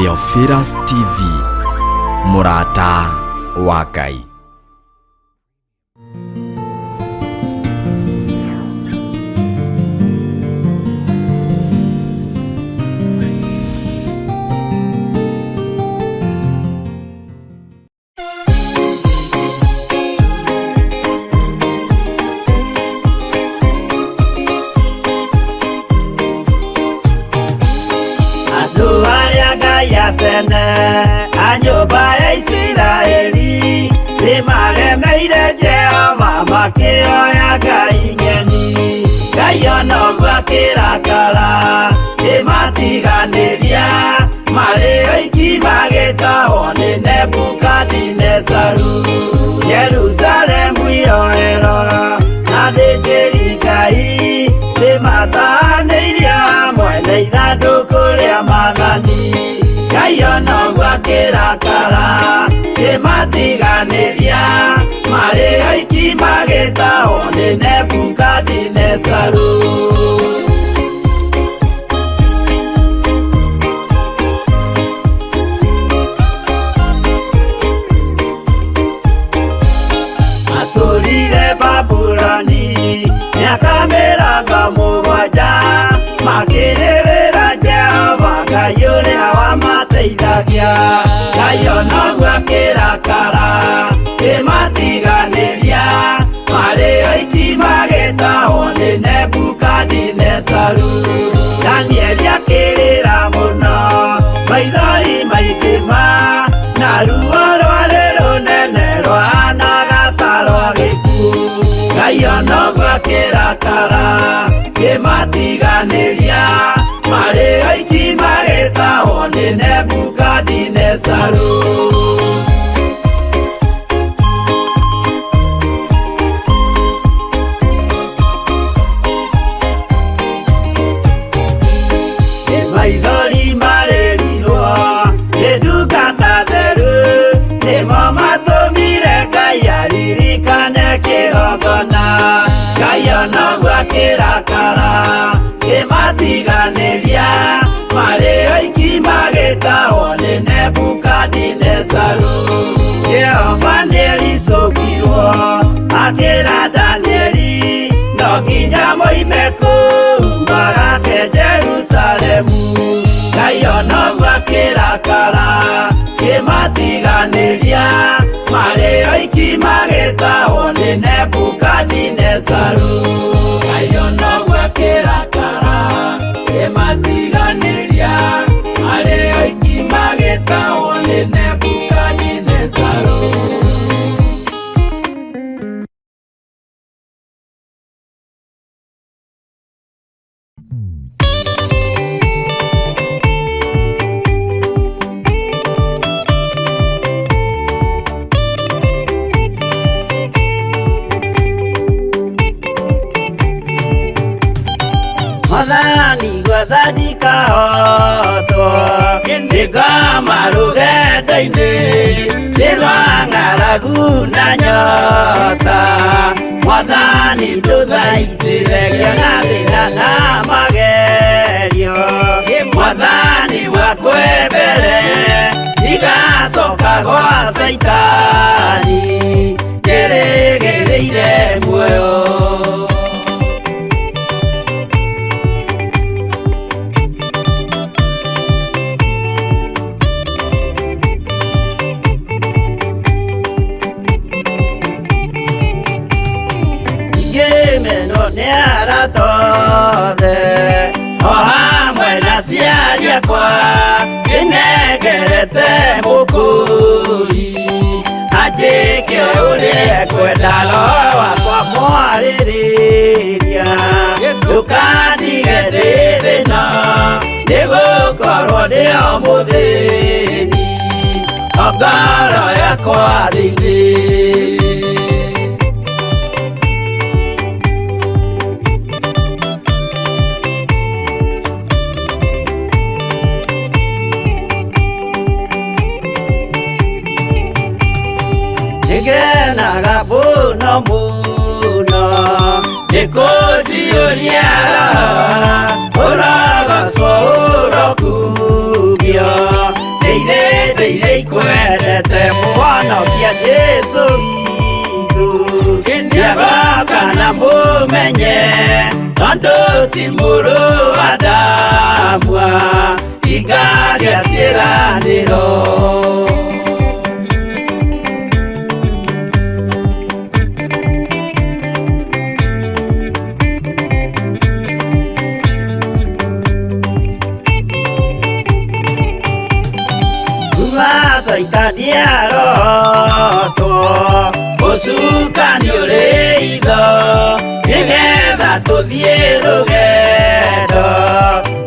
Theophilus TV, mũrata wa Ngai. Andũ arĩa Ngai a tene a nyũmba ya Isiraeli nĩmaremeire Jehova makĩoya ngai ng'eni. Ngai ona ũguo akĩrakara kĩmatiganĩria marĩ oiki magĩtahwo nĩ Nebukadinezaru. Yerusalemu iroero na thĩnjĩri Ngai nĩmatanĩirio hamwe na ithandũkũ rĩa maathani. Ngai ona ũguo akĩrakara kĩmatiganĩria marĩ oiki magĩtahwo nĩ Nebukadinezaru. Matũrire Babuloni mĩaka 70 makĩrĩrĩra Jehova Ngai ũrĩa wamateithagia. Ngai ona ũguo akĩrakara kĩmatiganĩria marĩ oiki magĩtahwo nĩ Nebukadinezaru. Danieli akĩrĩra mũno maithori maingĩ ma na ruo rwarĩ rũnene rwahanaga ta rwa gĩkuũ. Ngai ona ũguo akĩrakara kĩmatiganĩria marĩ oiki magĩtahwo nĩ Nebukadinezaru. Maithori marĩrirwo nĩ ndungata theru nĩmo matũmire Ngai aririkane kĩgongona. Ngai ona ũguo akĩrakara kĩmatiganĩria marĩ oiki magĩtahwo nĩ Nebukadinezaru. Jehova nĩericũkirwo akĩra Danieli no nginya moime kũu magake Jerusalemu. Ngai ona ũguo akĩrakara kĩmatiganĩria marĩ oiki magĩtahwo nĩ Nebukadinezaru. Ngai ona ũguo akĩrakara kĩmatiganĩria marĩ oiki magĩtahwo nĩ Nebukadinezaru. Mwathani gwetha ndikahotwo nĩngoma rũgendo-inĩ nĩ rwa ng'aragu na nyota. Mwathani ndũthaitĩre ngĩona thĩna na magerio. Mwathani wakwe mbere ndigacoka gwa Caitani njĩrĩgĩrĩire muoyo. Ngĩmenwo nĩ arata othe o hamwe na aciari akwa ndĩnengerete mũkũri anjĩke ũrĩa ekwenda roho wakwa mwarĩrĩria ndũkandige ndĩ thĩna nĩgũkorwo ndĩ o mũthĩni o ngoro yakwa thĩinĩ. Nĩngenaga mũno mũno nĩ kũnjiyũria roho ũrogocwo ũrokumio. iria ikwendete mũhonokia Jesũ witũ nĩagoka na mũmenye tondũ ti mũrũ wa Adamu hingagia ciĩranĩro. Kuma Caitani arotwo ũcukani ũrĩ itho nĩgetha tũthiĩ rũgendo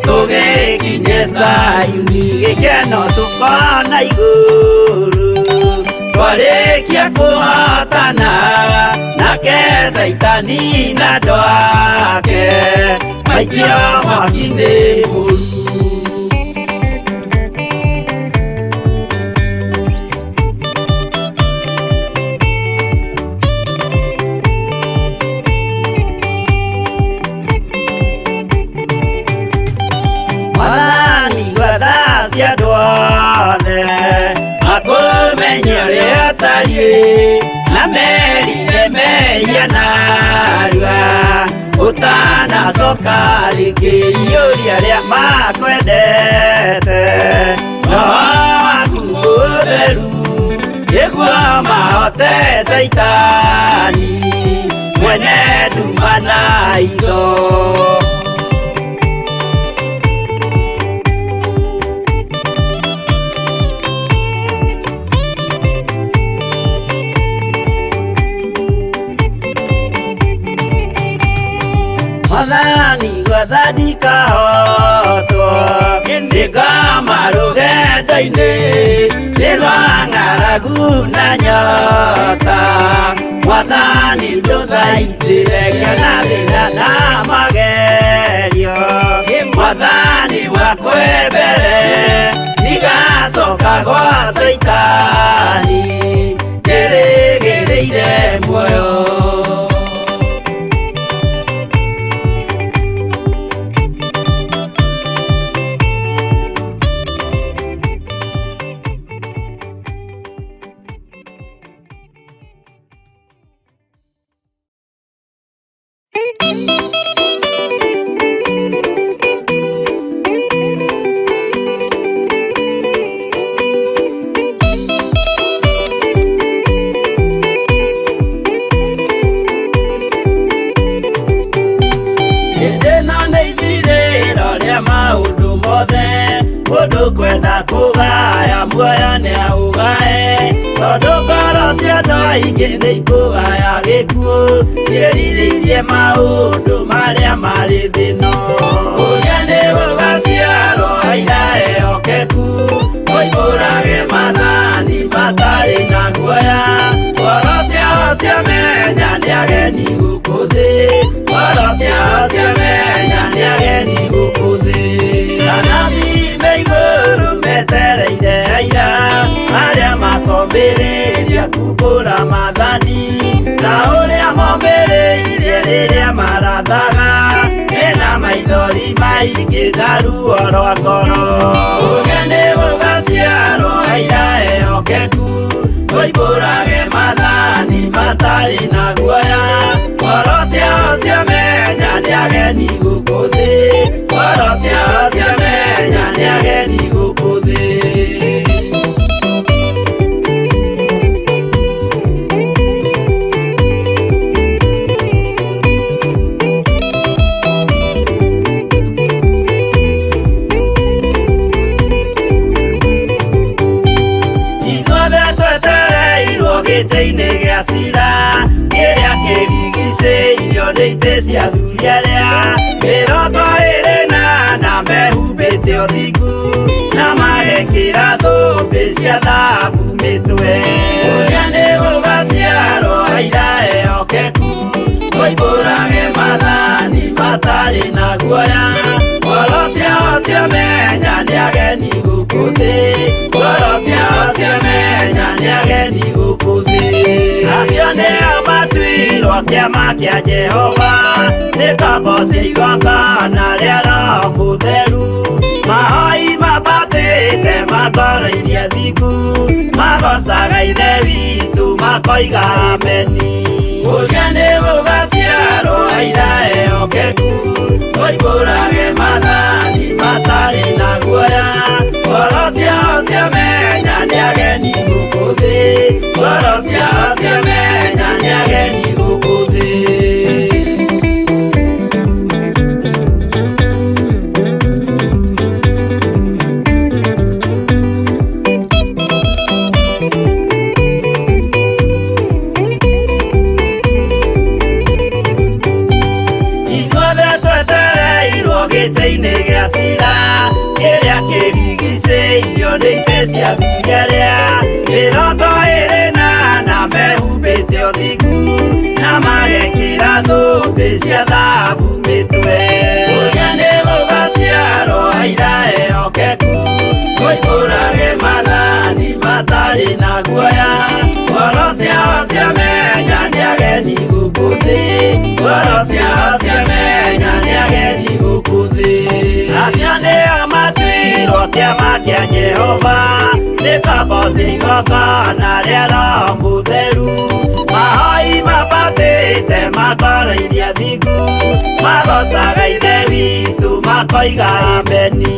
tũgĩkinye Zayuni gĩkeno tũkona igũrũ twarĩkia kũhotana nake Caitani na andũ ake maikio mwaki-inĩ mũru. Mwathani gwetha cia andũ othe makũmenye ũrĩa ũtariĩ na merire mehia narua ũtanacoka rĩngĩ iyũria arĩa makwendete roho waku mũtheru nĩguo mahote Caitani mwene nduma na itho. Mwathani gwetha ndikahotwo nĩngoma rũgendo-inĩ nĩ rwa ng'aragu na nyota Mwathani ndũthaitĩre ngĩona thĩna na magerio Mwathani wakwe mbere ndigacoka gwa Caitani njĩrĩgĩrĩire muoyo. Hĩndĩ ĩno nĩ ithirĩro rĩa maũndũ mothe mũndũ kwenda kũgaya muoyo nĩaũgae tondũ ngoro cia andũ aingĩ nĩ ikũgaya gĩkuũ ciĩrirĩirie maũndũ marĩa marĩ thĩ-ĩno. Ũrĩa nĩ gũgaciarwo aira ehokeku moimbũrage maathani matarĩ na guoya ngoro ciao ciamenya nĩ ageni gũkũ thĩ ngoro ciao ciamenya nĩ ageni gũkũ thĩ. Anabii me igũrũ metereire aira arĩa makombĩrĩria kumbũra maathani ta ũrĩa mombĩrĩirie rĩrĩa marathaga mena maithori maingĩ na ruo rwa ngoro. Ũrĩa nĩ gũgaciarwo aira ehokeku moimbũrage maathani matarĩ na guoya ngoro ciao ciamenya nĩ ageni gũkũ thĩ ngoro ciao ciamenya nĩ ageni gũkũ thĩ. Ithuothe twetereirwo gĩtĩ-inĩ gĩa cira kĩrĩa kĩrigicĩirio nĩ itĩ cia athuri arĩa 24 mehumbĩte ũthingu na magekĩra thũmbĩ cia thahabu mĩtwe. Ũrĩa nĩ gũgaciarwo aira ehokeku moimbũrage maathani matarĩ na guoya ngoro ciao ciamenya nĩ ageni gũkũ thĩ ngoro ciao ciamenya nĩ ageni gũkũ thĩ. Acio nĩo matuirwo kĩama kĩa Jehova nĩ ngombo cia igongona rĩa Roho Mũtheru Mahoi mabatĩte matwarairie thingu, magocaga Ithe witũ makoiga ameni. Ũrĩa nĩ gũgaciarwo aira ehokeku, moimbũrage maathani matarĩ na guoya. Ngoro ciao ciamenya nĩ ageni gũkũ thĩ, ngoro ciao ciamenya nĩ ageni gũkũ thĩ. Ithuothe twetereirwo gĩtĩ-inĩ gĩa cira, kĩrĩa kĩrigicĩirio nĩ itĩ cia athuri arĩa 24 na mehumbĩte ũthingu, na magekĩra thũmbĩ cia thahabu mĩtwe. Ũrĩa nĩ gũgaciarwo aira ehokeku, moimbũrage maathani matarĩ na guoya. Ngoro ciao ciamenya nĩ ageni gũkũ thĩ, ngoro ciao ciamenya nĩ ageni gũkũ thĩ. Acio nĩo matuirwo kĩama kĩa Jehova, nĩ komboci igongona rĩa Roho Mũtheru. Mahoi mabatĩte matwarairie thingu, magocaga Ithe witũ makoiga ameni.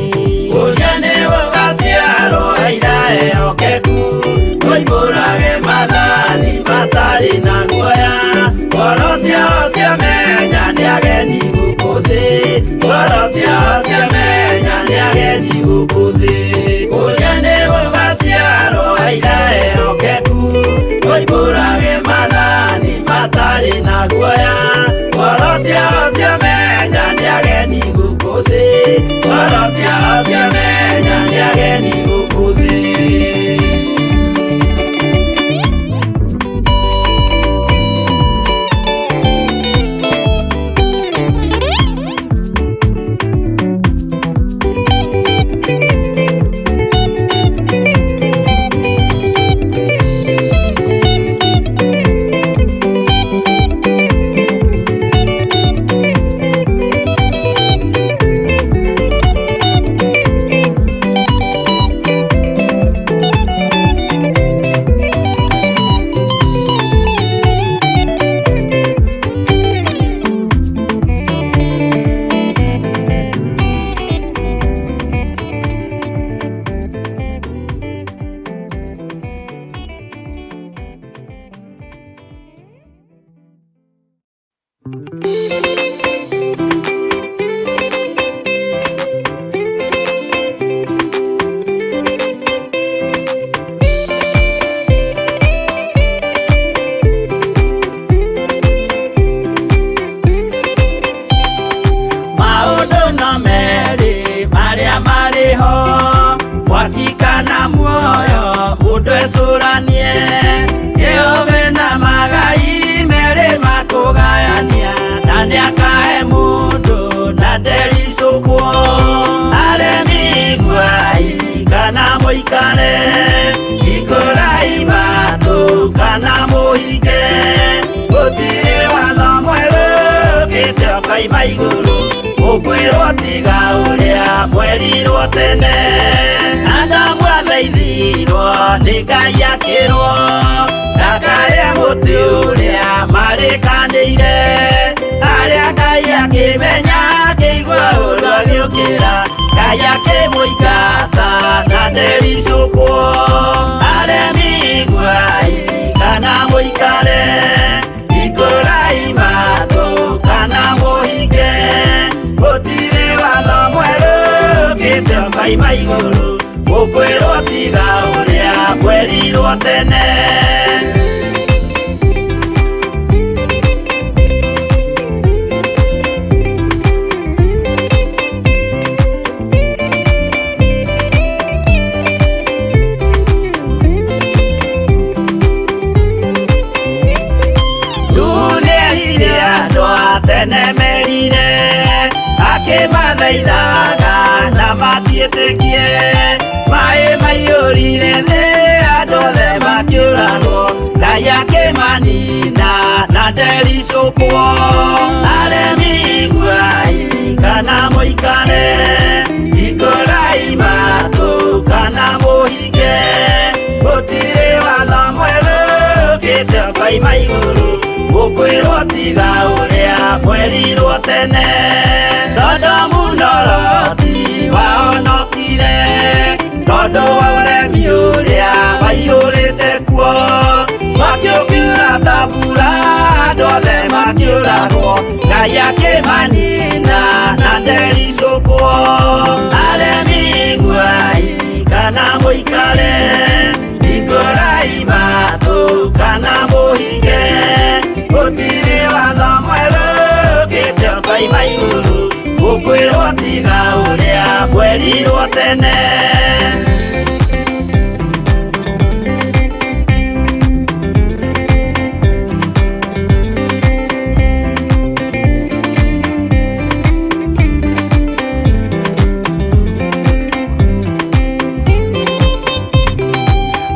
Ũrĩa nĩ gũgaciarwo aira ehokeku, moimbũrage maathani matarĩ na guoya. Ngoro ciao ciamenya nĩ ageni gũkũ thĩ, ngoro ciao ciamenya nĩ ageni gũkũ thĩ. Ũrĩa nĩ gũgaciarwo aira ehokeku, moimbũrage maathani matarĩ na guoya. Ngoro ciao ciamenya nĩ ageni gũkũ thĩ, ngoro ciao ciamenya nĩ ageni gũkũ thĩ. Maũndũ no merĩ marĩa marĩ ho, mwaki kana muoyo, mũndũ ecũranie. Jehova na magai merĩ makũgayania, na nĩakahe mũndũ na ndericũkwo. Aremi iguai kana mũikare, hingũrai matũ kana mũhinge. Gũtirĩ watho mwerũ ũkĩte ũkoima igũrũ, ũkwĩrwo tiga ũrĩa mwerirwo tene. Adamu athaithirwo nĩ Ngai akĩrwo, ndakarĩe mũtĩ ũrĩa marĩkanĩire. Arĩa Ngai akĩmenya akĩigua ũru agĩũkĩra, Ngai akĩmũingata na ndericũkwo. Aremi iguai kana mũikare, hingũrai matũ kana mũhinge. Gũtirĩ watho mwerũ ũkĩte ũkoima igũrũ, ũkwĩrwo tiga ũrĩa mwerirwo tene. Nĩerire andũ a tene merire, akĩmathaithaga na matiĩtĩkie. Maĩ maiyũrire thĩ, andũ othe makĩũragwo, Ngai akĩmanina na ndericũkwo. Aremi iguai kana mũikare, hingũrai ũkĩte ũkoima igũrũ gũkwĩrwo tiga ũrĩa mwerirwo tene Sodomu na Loti wahonokire tondũ wa ũremi ũrĩa waiyũrĩte kuo mwaki ũkiura ta mbura andũ othe makĩũragwo Ngai akĩmanina na ndericũkwo aremi iguai kana mũikare hingũrai matũ kana mũhinge gũtirĩ watho mwerũ ũkĩte ũkoima igũrũ gũkwĩrwo tiga ũrĩa mwerirwo tene.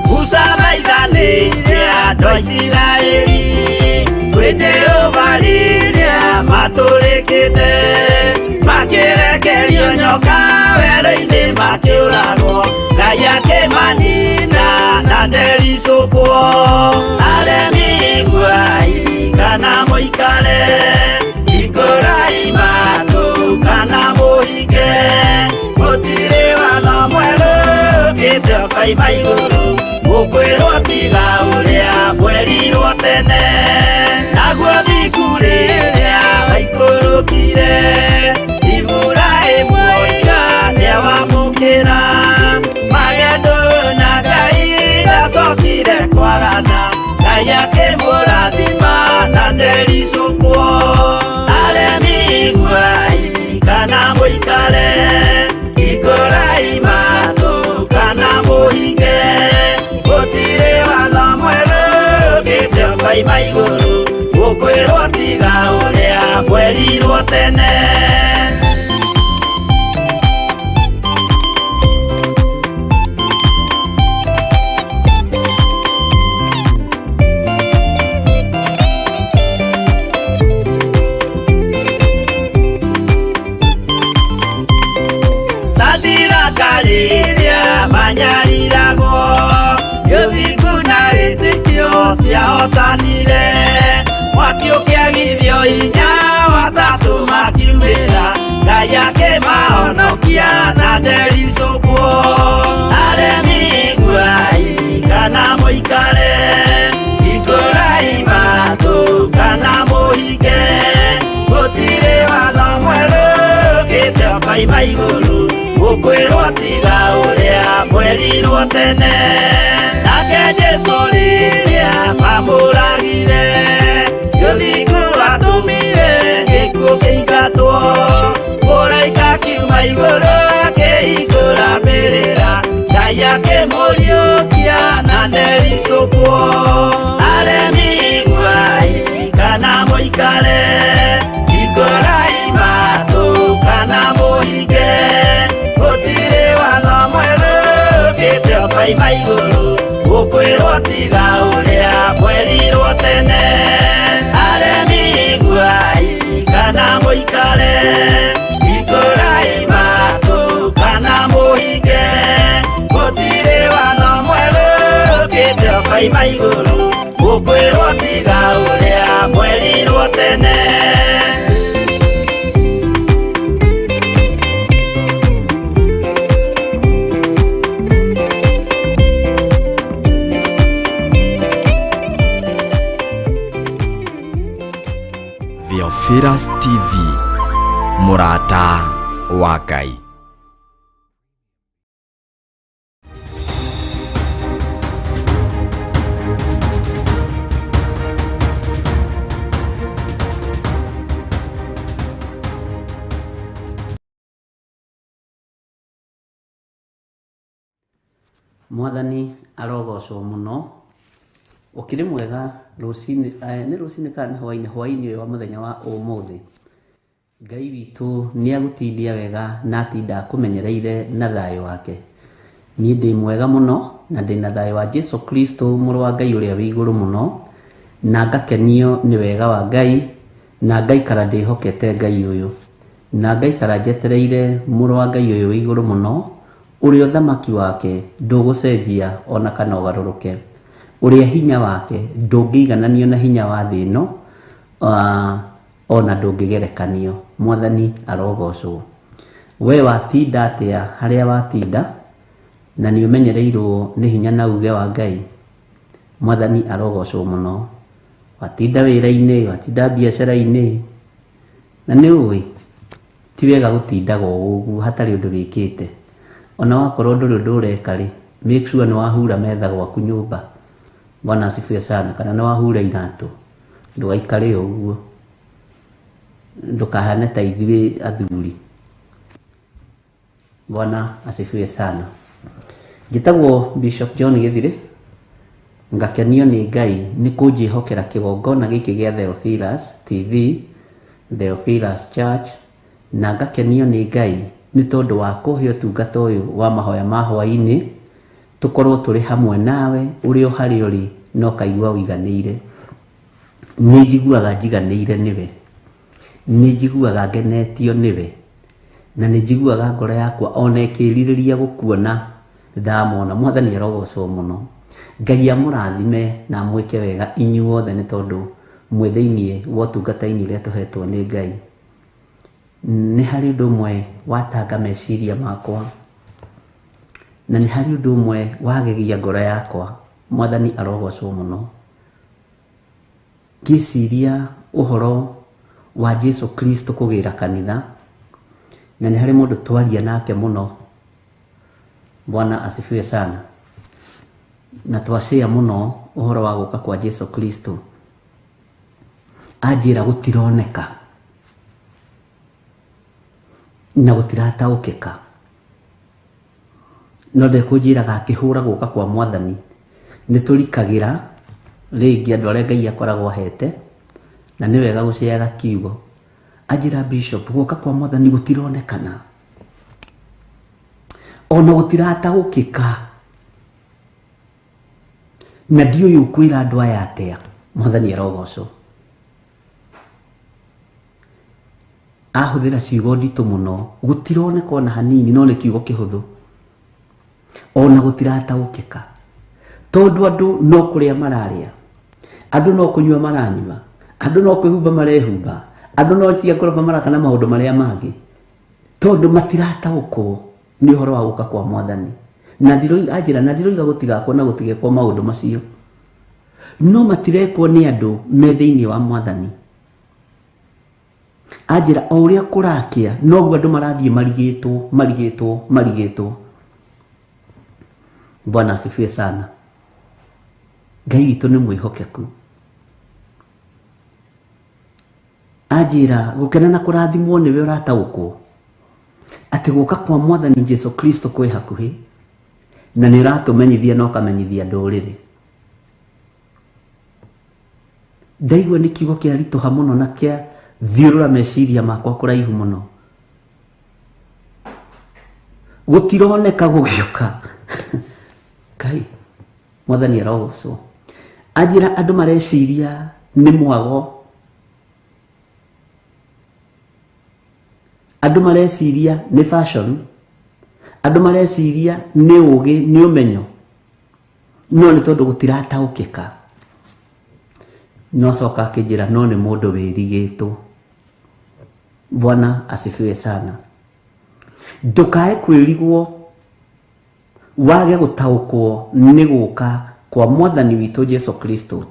Musa maithanĩire andũ a Isiraeli kwĩ Jehova rĩrĩa matũrĩkĩte makĩrekerio nyoka werũ-inĩ makĩũragwo Ngai akĩmanina na ndericũkwo aremi iguai kana mũikare hingũrai matũ kana mũhinge gũtirĩ watho mwerũ ũkĩte ũkoima igũrũ gũkwĩrwo tiga ũrĩa mwerirwo tene naguo thingu rĩrĩa waikũrũkire Iburahĩmu oiga nĩawamũkĩra magendo na Ngai ndacokire kwagana Ngai akĩmũrathima na ndericũkwo aremi iguai kana mũikare hingũrai matũ kana mũhinge gũtirĩ watho mwerũ ũkĩte ũkoima igũrũ gũkwĩrwo tiga ũrĩa mwerirwo tene. Sadiraka rĩrĩa manyariragwo gĩthingu na wĩtĩkio ciahotanire mwaki ũkĩagithio hinya watatũ makiumĩra Ngai akĩmahonokia na ndericũkwo aremi iguai kana mũikare hingũrai matũ kana mũhinge gũtirĩ watho mwerũ ũkĩte ũkoima igũrũ gũkwĩrwo tiga ũrĩa mwerirwo tene nake Jesũ rĩrĩa mamũragire gĩthingu atũmire gĩkuũ kĩingatwo mũraika akiuma igũrũ akĩhingũra mbĩrĩra Ngai akĩmũriũkia na ndericũkwo aremi iguai kana mũikare hingũrai matũ kana mũhinge gũtirĩ watho mwerũ ũkĩte ũkoima igũrũ gũkwĩrwo tiga ũrĩa mwerirwo tene aremi iguai kana mũikare hingũrai matũ kana mũhinge gũtirĩ watho mwerũ ũkĩte ũkoima igũrũ gũkwĩrwo tiga ũrĩa mwerirwo tene. Theophilus TV, mũrata wa Ngai. Mwathani arogocwo muno ukiri mwega rucini nĩ rucini kana nĩ hwainĩ hwainĩ ũyũ wa mũthenya wa ũmũthĩ Ngai witũ nĩ agũtindia wega na atinda akũmenyereire na thayũ wake. Niĩ ndĩ mwega mũno na ndĩ na thayũ wa Jesu Kristo mũrũ wa Ngai ũrĩa wĩ igũrũ mũno na ngakenio nĩ wega wa Ngai na ngaikara ndĩhokete Ngai ũyũ na ngaikara njetereire mũrũ wa Ngai ũyũ wĩ igũrũ mũno ũrĩa ũthamaki wake ndũgũcenjia ona kana ũgarũrũke. Ũrĩa hinya wake ndũngĩigananio na hinya wa thĩ ĩno, ona ndũngĩgerekanio. Mwathani arogocwo. We watinda atĩa harĩa watinda, na nĩ ũmenyereirwo nĩ hinya na uge wa Ngai. Mwathani arogocwo mũno. Watinda wĩra-inĩ, watinda biacara-inĩ, na nĩ ũĩ ti wega gũtindaga o ũguo hatarĩ ũndũ wĩkĩte. Ona wakorwo ndũrĩ ũndũ ũreka rĩ, make sure nĩ wahura metha gwaku nyũmba. Bwana asifiwe sana. Kana nĩ wahura iratũ, ndũgaikare o ũguo, ndũkahane ta ithuĩ athuri. Bwana asifiwe sana. Njĩtagwo Bishop John Gĩthirĩ, ngakenio nĩ Ngai nĩ kũnjĩhokera kĩgongona gĩkĩ gĩa Theophilus TV, Theophilus Church, na ngakenio nĩ Ngai nĩ tondũ wa kũhe ũtungata ũyũ wa mahoya ma hwaĩ-inĩ, tũkorwo tũrĩ hamwe nawe ũrĩ o harĩa ũrĩ na ũkaigua ũiganĩire. Nĩ njiguaga njiganĩire nĩwe, nĩ njiguaga ngenetio nĩwe, na nĩ njiguaga ngoro yakwa ona ĩkĩrirĩria gũkuona ndamona. Mwathani arogocwo mũno. Ngai amũrathime na amwĩke wega inyuothe nĩ tondũ mwĩ thĩiniĩ wa ũtungata-inĩ ũrĩa tũhetwo nĩ Ngai. Nĩ harĩ ũndũ ũmwe watanga meciria makwa, na nĩ harĩ ũndũ ũmwe wagegia ngoro yakwa. Mwathani arogocwo mũno. Ngĩciria ũhoro wa Jesu Kristo kũgĩra kanitha, na nĩ harĩ mũndũ twaria nake mũno. Bwana asifiwe sana. Na twacĩa mũno ũhoro wa gũka kwa Jesu Kristo. Anjĩra gũtironeka na gũtirataũkĩka, no ndekũnjĩraga akĩhũra gũka kwa Mwathani nĩ tũrikagĩra rĩngĩ andũ arĩa Ngai akoragwo ahete, na nĩ wega gũceaga kiugo. Anjĩra Bishop, gũka kwa Mwathani gũtironekana ona gũtirataũkĩka, na ndiũĩ ũkwĩra andũ aya atĩa. Mwathani arogocwo. Ahũthĩra ciugo nditũ mũno, gũtironeka ona hanini, no nĩ kiugo kĩhũthũ, ona gũtirataũkĩka, tondũ andũ no kũrĩa mararĩa, andũ no kũnyua maranyua, andũ no kwĩhumba marehumba, andũ no cia ngoroba maraka na maũndũ marĩa mangĩ, tondũ matirataũkwo nĩ ũhoro wa gũka kwa Mwathani. Na ndiroiga, anjĩra, na ndiroiga gũtigakwo na gũtigekwo maũndũ macio, no matirekwo nĩ andũ me thĩiniĩ wa Mwathani. Anjĩra o ũrĩa kũrakĩa noguo andũ marathiĩ marigĩtwo, marigĩtwo, marigĩtwo. Bwana asifiwe sana. Ngai witũ nĩ mwĩhokeku. Anjĩra gũkena na kũrathimwo nĩwe ũrataũkwo atĩ gũka kwa Mwathani Jesu Kristo kwĩ hakuhĩ, na nĩ ũratũmenyithia na ũkamenyithia ndũrĩrĩ. Ndaigua nĩ kiugo kĩa ritũha mũno na kĩa thiũrũra meciria makwa kũraihu mũno. Gũtironeka gũgĩũka. Ngai, Mwathani arogocwo. Anjĩra andũ mareciria nĩ mwago, andũ mareciria nĩ fashion, andũ mareciria nĩ ũgĩ, nĩ ũmenyo, no nĩ tondũ gũtirataũkĩka. No coka akĩnjĩra no nĩ mũndũ wĩrigĩtwo. Bwana asifiwe sana. Ndũkae kwĩrigwo wage gũtaũkwo nĩ gũka kwa Mwathani witũ Jesu Kristo.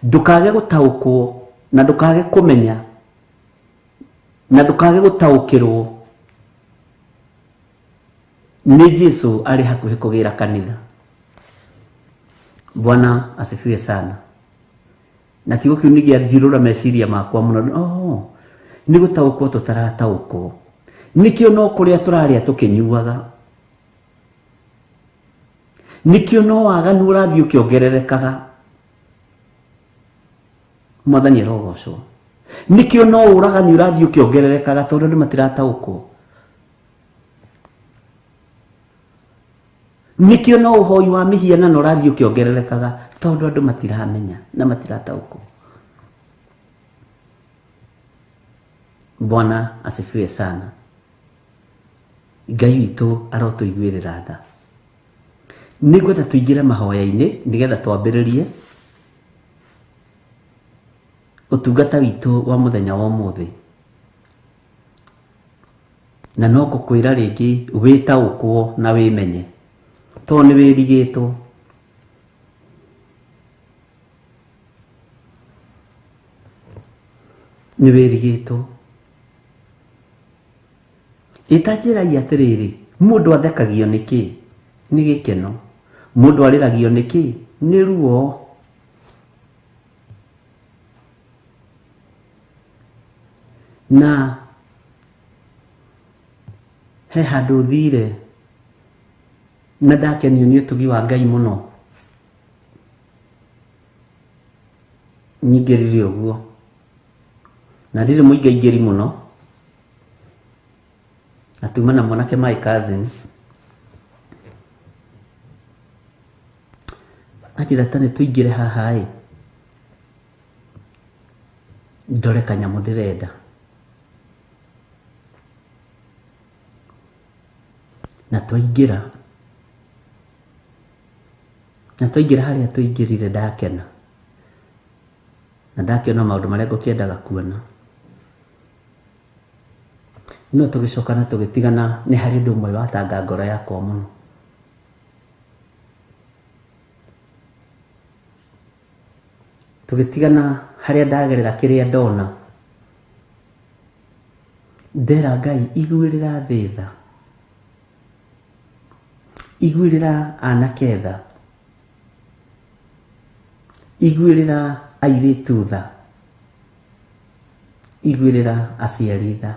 Ndũkage gũtaũkwo na ndũkage kũmenya na ndũkage gũtaũkĩrwo nĩ Jesu arĩ hakuhĩ kũgĩra kanitha. Bwana asifiwe sana. Na kiugo kĩu nĩ gĩathiũrũra meciria makwa mũno. Oh, nĩ gũtaũkwo tũtarataũkwo. Nĩkĩo no kũrĩa tũrarĩa tũkĩnyuaga, nĩkĩo no waganu ũrathiĩ ũkĩongererekaga. Mwathani arogocwo. Nĩkĩo no ũragani ũrathiĩ ũkĩongererekaga, tondũ andũ matirataũkwo. Nĩkĩo no ũhoi wa mĩhianano ũrathiĩ ũkĩongererekaga, tondũ andũ matiramenya na matirataũkwo. Bwana asifiwe sana. Ngai witũ arotũiguĩrĩra tha. Nĩ ngwenda tũingĩre mahoya-inĩ nĩgetha twambĩrĩrie ũtungata witũ wa mũthenya wa ũmũthĩ. Na no ngũkwĩra rĩngĩ wĩtaũkwo na wĩmenye, tondũ nĩ wĩrigĩtwo. Nĩ wĩrigĩtwo. Ĩ ta njĩrai atĩrĩrĩ, mũndũ athekagio nĩ kĩ? Nĩ gĩkeno. Mũndũ arĩragio nĩ kĩ? Nĩ ruo. Na he handũ thire na ndakenio nĩ ũtugi wa Ngai mũno. Nyingĩrire ũguo. Na ndirĩ mũingaingĩri mũno. Na tuma na mwanake my cousin. Anjĩra ta nĩ tũingĩre haha ĩ. Ndore kanyamũ ndĩrenda. Na twaingĩra, na twaingĩra harĩa tũingĩrire ndakena. Na ndakĩona maũndũ marĩa ngũkĩendaga kuona. No tũgĩcoka na tũgĩtigana nĩ harĩ ũndũ ũmwe watanga ngoro yakwa mũno. Tũgĩtigana harĩa ndagerera kĩrĩa ndona. Ndera Ngai iguĩrĩra thĩ tha. Iguĩrĩra anake tha. Iguĩrĩra airĩtu tha. Iguĩrĩra aciari tha.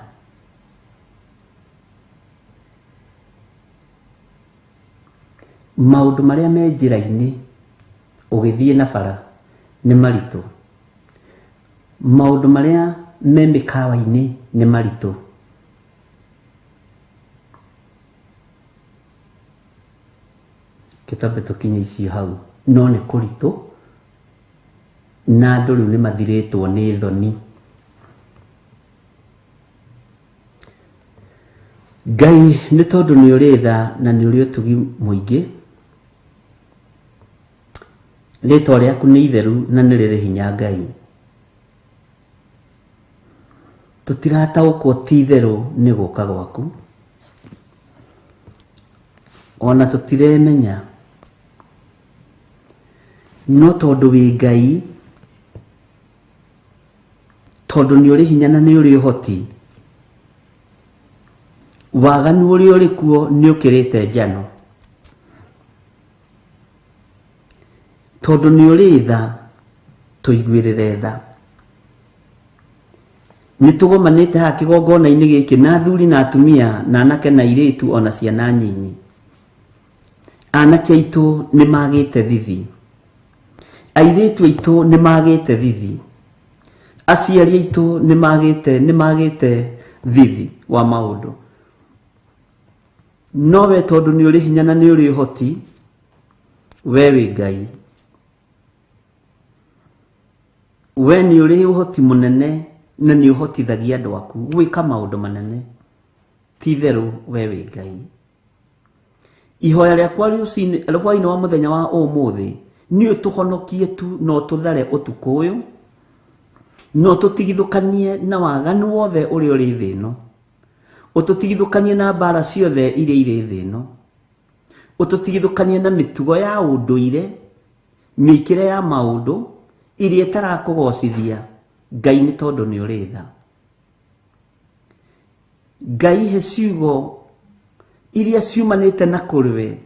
Maũndũ marĩa me njĩra-inĩ ũgĩthiĩ na bara nĩ maritũ. Maũndũ marĩa me mĩkawa-inĩ nĩ maritũ. Reke twambe tũkinye icio hau. No nĩ kũritũ na andũ rĩu nĩ mathirĩtwo nĩ thoni. Ngai nĩ tondũ nĩ ũrĩ tha na nĩ ũrĩ ũtugi mũingĩ, rĩtwa rĩaku nĩ itheru na nĩ rĩrĩ hinya Ngai. Tũtirataũkwo ti itherũ nĩ gũka gwaku, ona tũtiremenya, no tondũ wĩ Ngai, tondũ nĩ ũrĩ hinya na nĩ ũrĩ ũhoti, waganu ũrĩa ũrĩ kuo nĩ ũkĩrĩte njano. Tondũ nĩ ũrĩ tha, tũiguĩrĩre tha. Nĩ tũgomanĩte haha kĩgongona-inĩ gĩkĩ na athuri na atumia na anake na airĩtu ona ciana nyinyi. Anake aitũ nĩ magĩte thithi. Airĩtu aitũ nĩ magĩte thithi. Aciari aitũ nĩ magĩte nĩ magĩte thithi wa maũndũ. No we tondũ nĩ ũrĩ hinya na nĩ ũrĩ ũhoti, we wĩ Ngai. We nĩ ũrĩ ũhoti mũnene na nĩ ũhotithagia andũ aku gwĩka maũndũ manene. Ti itherũ we wĩ Ngai. Ihoya rĩakwa rũcinĩ hwainĩ wa mũthenya wa ũmũthĩ nĩ ũtũhonokie tu na ũtũthare ũtukũ ũyũ na ũtũtigithũkanie na waganu wothe ũrĩa ũrĩ thĩ ĩno. Ũtũtigithũkanie na mbara ciothe iria irĩ thĩ ĩno. Ũtũtigithũkanie na mĩtugo ya ũndũire, mĩkĩre ya maũndũ ĩrĩa ĩtarakũgocithia Ngai nĩ tondũ nĩ ũrĩ tha. Ngai he ciugo iria ciumanĩte na kũrĩ we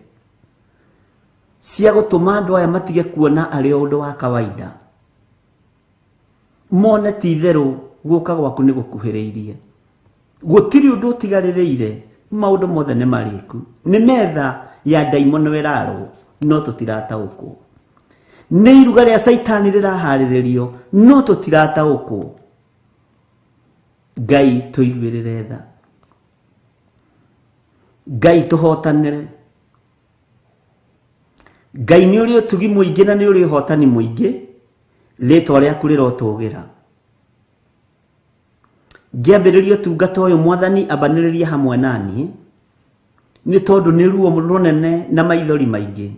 cia gũtũma andũ aya matige kuona arĩ o ũndũ wa kawaida. Mone ti itherũ gũka gwaku nĩ gũkuhĩrĩirie. Gũtirĩ ũndũ ũtigarĩrĩire, maũndũ mothe nĩ marĩku. Nĩ metha ya ndaimono ĩrarwo, no tũtirataũkwo. Nĩ iruga rĩa caitani rĩraharĩrĩrio, no tũtirataũkwo. Ngai tũiguĩrĩre tha. Ngai tũhotanĩre. Ngai nĩ ũrĩ ũtugi mũingĩ na nĩ ũrĩ ũhotani mũingĩ, rĩtwa rĩaku rĩrotũgĩra. Ngĩambĩrĩria ũtungata ũyũ mwathani ambanĩrĩria hamwe na niĩ, nĩ tondũ nĩ ruo rũnene na maithori maingĩ.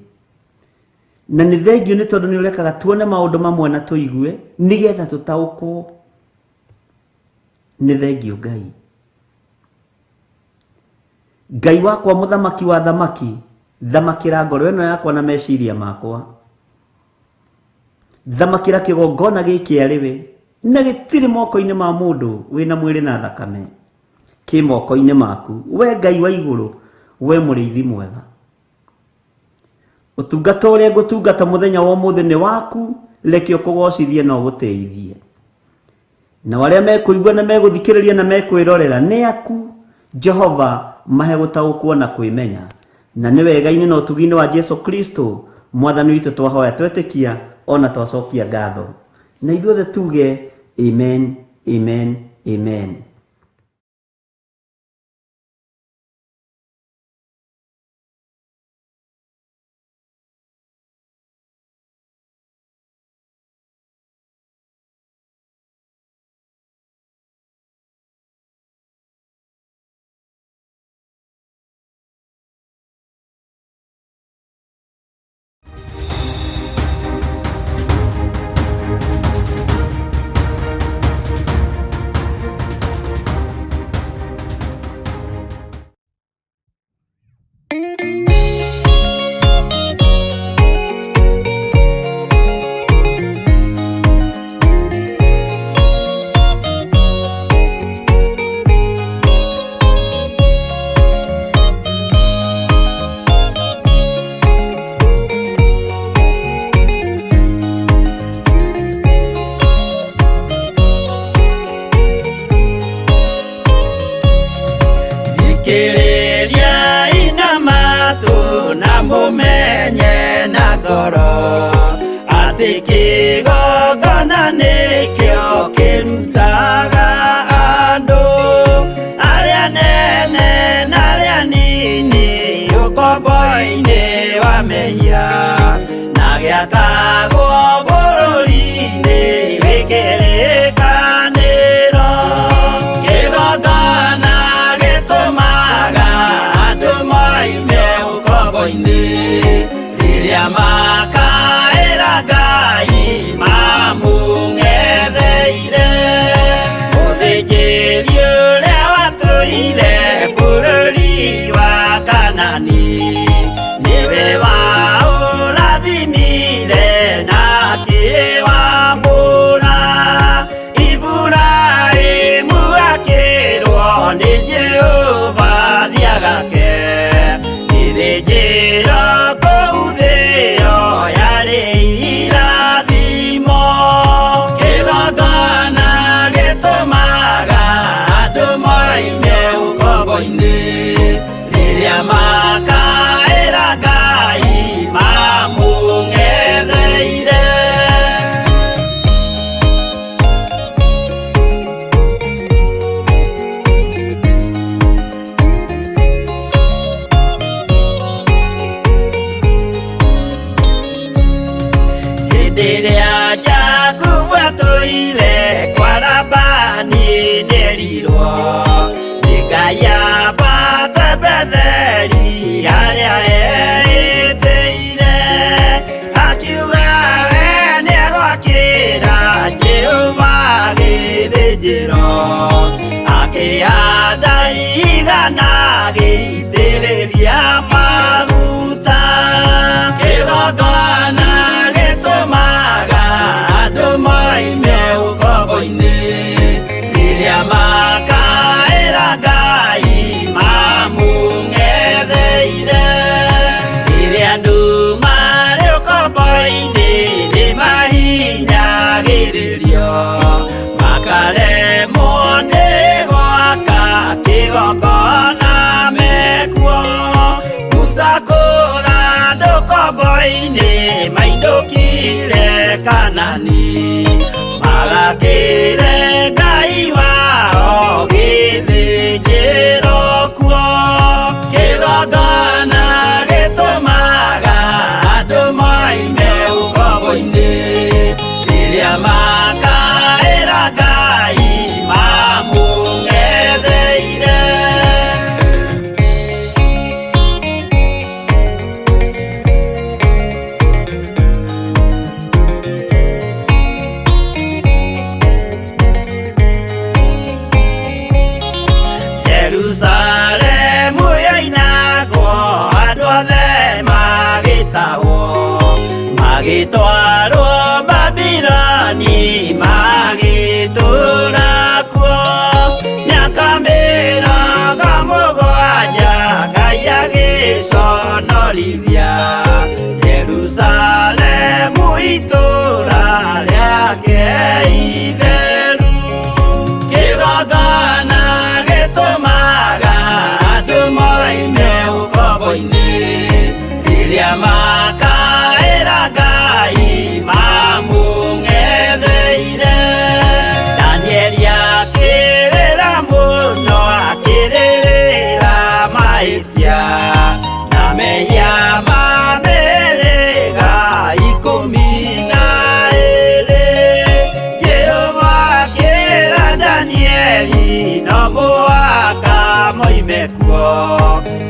Na nĩ thengiũ nĩ tondũ nĩ ũrekaga tuone maũndũ mamwe na tũigue nĩgetha tũtaũkwo. Nĩ thengiũ Ngai. Ngai wakwa mũthamaki wa thamaki, thamakĩra ngoro ĩno yakwa na meciria makwa. Thamakĩra kĩgongona gĩkĩ arĩ we, na gĩtirĩ moko-inĩ ma mũndũ wĩna mwĩrĩ na thakame, kĩ moko-inĩ maku, we Ngai wa igũrũ, we mũrĩithi mwega. Ũtungata ũrĩa ngũtungata mũthenya wa ũmũthĩ nĩ waku, reke ũkũgocithie na ũgũtĩithie. Nao arĩa mekũigua na megũthikĩrĩria na mekwĩrorera nĩ aku, Jehova, mahe gũtaũkwo na kwĩmenya. Na nĩ wega-inĩ na ũtugi-inĩ wa Jesu Kristo mwathani witũ twahoya twetĩkia ona twacokia ngatho. Na ithuothe tuge amen, amen, amen. Gũconjorithia Jerusalemu itũũra rĩake itheru. Kĩgongona gĩtũmaga andũ moime ũkombo-inĩ, rĩrĩa makaĩra Ngai mamũng'etheire. Danieli akĩrĩra mũno, akĩrĩrĩra mahĩtia na mehia ma mĩhĩrĩga 12. Jehova akĩra Danieli no mũhaka moime kuo,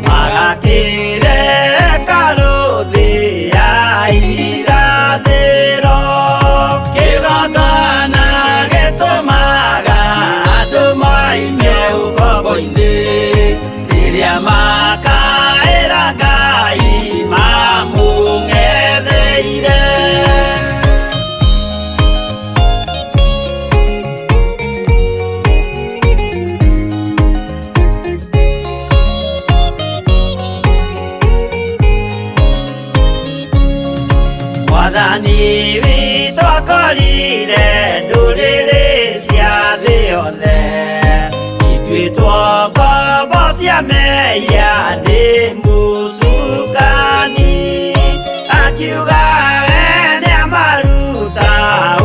magakĩre hekarũ thĩ ya irathĩro. Kĩgongona gĩtũmaga andũ moime ũkombo-inĩ, rĩrĩa makaĩra Ngai mamũng'etheire. Mwathani witũ akorire ndũrĩrĩ cia thĩ yothe, ituĩtwo ngombo cia mehia nĩ mũcukani. Akiuga we nĩamaruta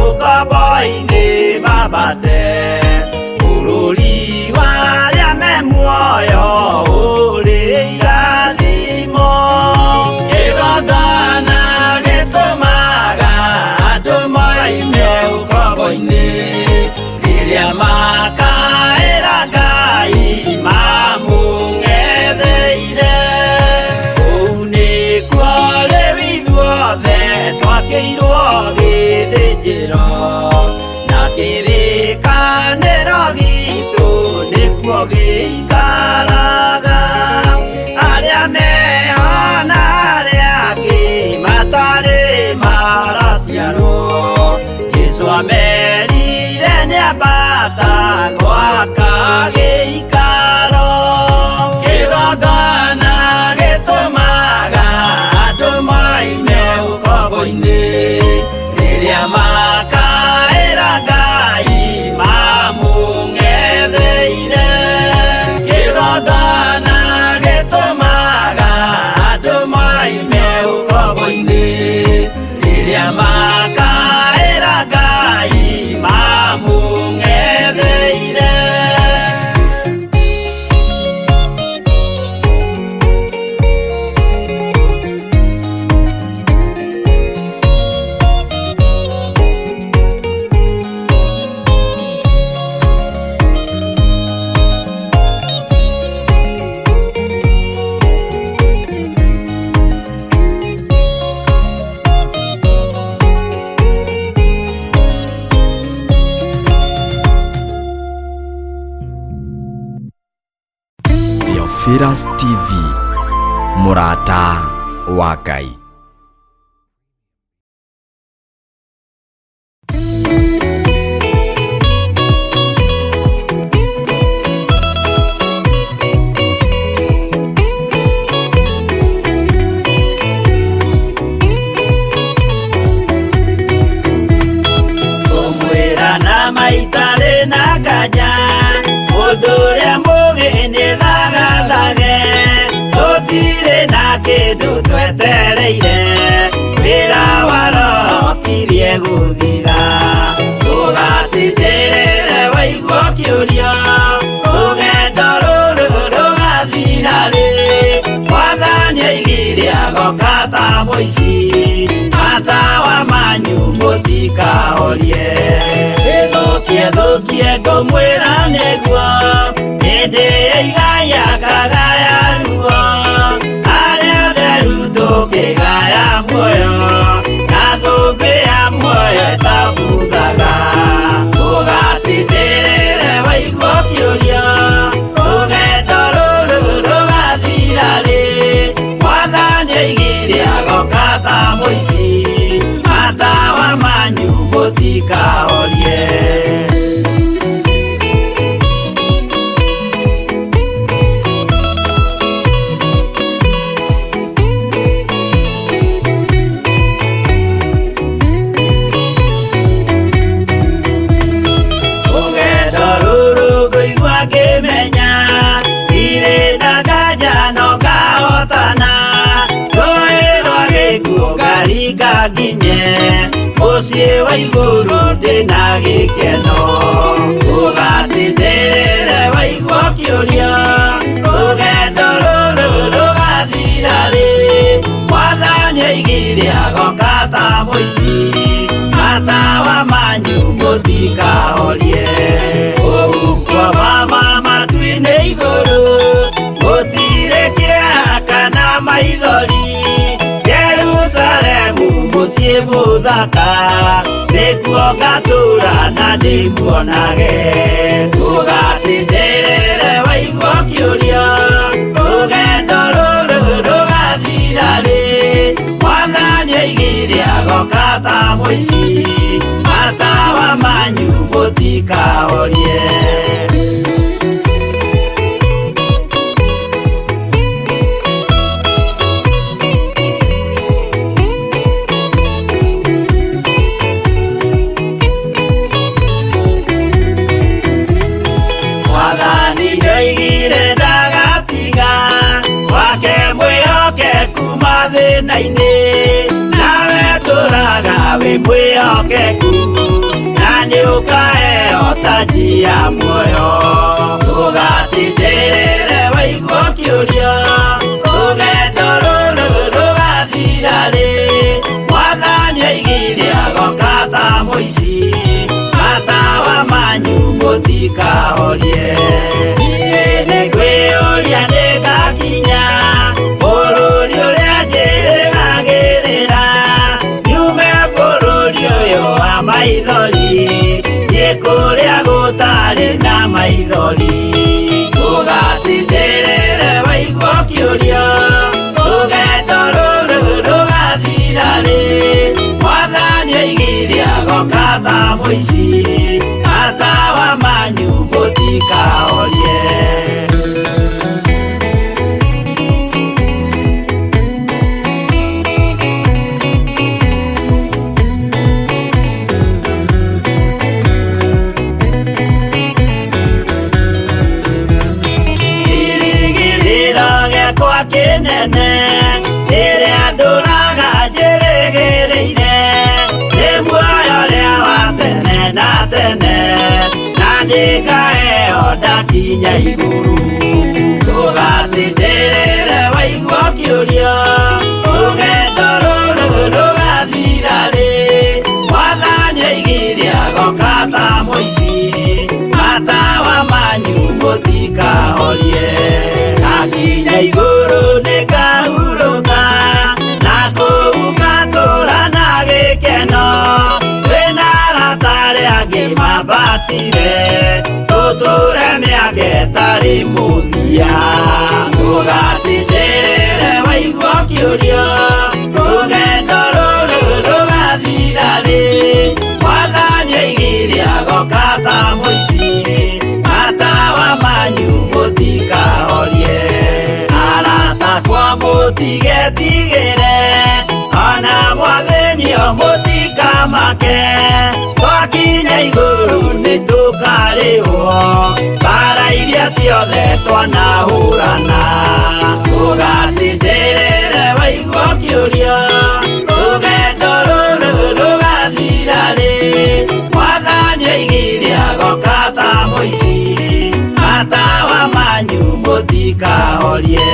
ũkombo-inĩ mambate bũrũri wa arĩa me muoyo ũrĩ irathimo. Kĩgongona gĩtũmaga andũ moime ũkombo-inĩ, rĩrĩa makaĩra Ngai mamũng'etheire. Kũu nĩkuo rĩu ithuothe twakĩirwo gĩthĩnjĩro, na kĩrĩkanĩro gitũ nĩkuo gĩikaraga. Arĩa meho na arĩa angĩ matarĩ maraciarwo, Jesũ amerire nĩambata gwaka gĩikaro. Kĩgongona gĩtũmaga andũ moime ũkombo-inĩ, rĩrĩa makaĩra Ngai mamũng'etheire. Kĩgongona gĩtũmaga andũ moime ũkombo-inĩ, rĩrĩa makaĩra Ngai mamũng'etheire. Theophilus TV, mũrata wa Ngai. Kũmwĩra na maitarĩ na nganja, mũndũ ũrĩa mũgĩ nĩ thagathage. Tũtirĩ na kĩndũ twetereire, wĩra wa Roho kirie gũthira. Ũgatindĩrĩre waigua kĩũria, rũgendo rũrũ rũgathira rĩ? Mwathani aigire agoka ta mũici, matawa manyu mũtikahorie. Ĩthũkie thũkie ngũmwĩra nĩguo, hĩndĩ ĩigaya kagaya ruo. Arĩa atheru tũkĩgaya muoyo, na thũmbĩ ya muoyo ĩtabuthaga. Ũgatindĩrĩre waigua kĩũria, rũgendo rũrũ rũgathira rĩ? Mwathani aigire agoka ta mũici, matawa manyu mũtikahorie. na gĩkeno. Ũgatindĩrĩre waigua ũkĩũria, rũgendo rũrũ rũgathira rĩ? Mwathani oigire agoka ta mũici, matawa manyu mũtikahorie. Kũu kwa mama matu-inĩ igũrũ, gũtirĩ kĩeha kana maithori. Jerusalemu mũciĩ mũthaka, nĩkuo ngatũũra na ndĩmuonage. Ũgatindĩrĩre waigua ũkĩũria, rũgendo rũrũ rũgathira rĩ? Mwathani oigire agoka ta mũici, matawa manyu mũtikahorie. Mwathani nĩoigire ndagatiga wake mwĩhokeku mathĩna-inĩ, nawe tũraga wĩ mwĩhokeku, na nĩũkaheo taji ya muoyo. Ũgatindĩrĩre waigua ũkĩũria, rũgendo rũrũ rũgathira rĩ? Mwathani oigire agoka ta mũici, matawa manyu mũtikahorie. Niĩ nĩngwĩyũria nĩngakinya bũrũri ũrĩa njĩrĩgagĩrĩra, nyume bũrũri ũyũ wa maithori, thiĩ kũrĩa gũtarĩ na maithori. Ũgatindĩrĩre waigua ũkĩũria, rũgendo rũrũ rũgathira rĩ? Mwathani oigire agoka ta mũici, matawa manyu mũtikahorie. Kĩrĩgĩrĩro gĩakwa kĩnene, kĩrĩa ndũraga njĩrĩgĩrĩire, nĩ muoyo ũrĩa wa tene na tene, na nĩngaheo ndakinya igũrũ. Ũgatindĩrĩre waigua ũkĩũria, rũgendo rũrũ rũgathira rĩ? Mwathani oigire agoka ta mũici, matawa manyu mũtikahorie. Ndakinya igũrũ nĩngahurũka, na kũu ngatũũra na gĩkeno. Twĩna arata arĩa angĩ mambatire, tũtũũre mĩaka ĩtarĩ mũthia. Ũgatindĩrĩre waigua ũkĩũria, rũgendo rũrũ rũgathira rĩ? Mwathani oigire agoka ta mũici, matawa manyu mũtikahorie. Arata akwa mũtigetigĩre, ona mwathĩnio mũtikamake, twakinya igũrũ nĩtũkarĩhwo mbara iria ciothe twanahũrana. Ũgatindĩrĩre waigua ũkĩũria, rũgendo rũrũ rũgathira rĩ? Mwathani oigire agoka ta mũici, matawa manyu mũtikahorie.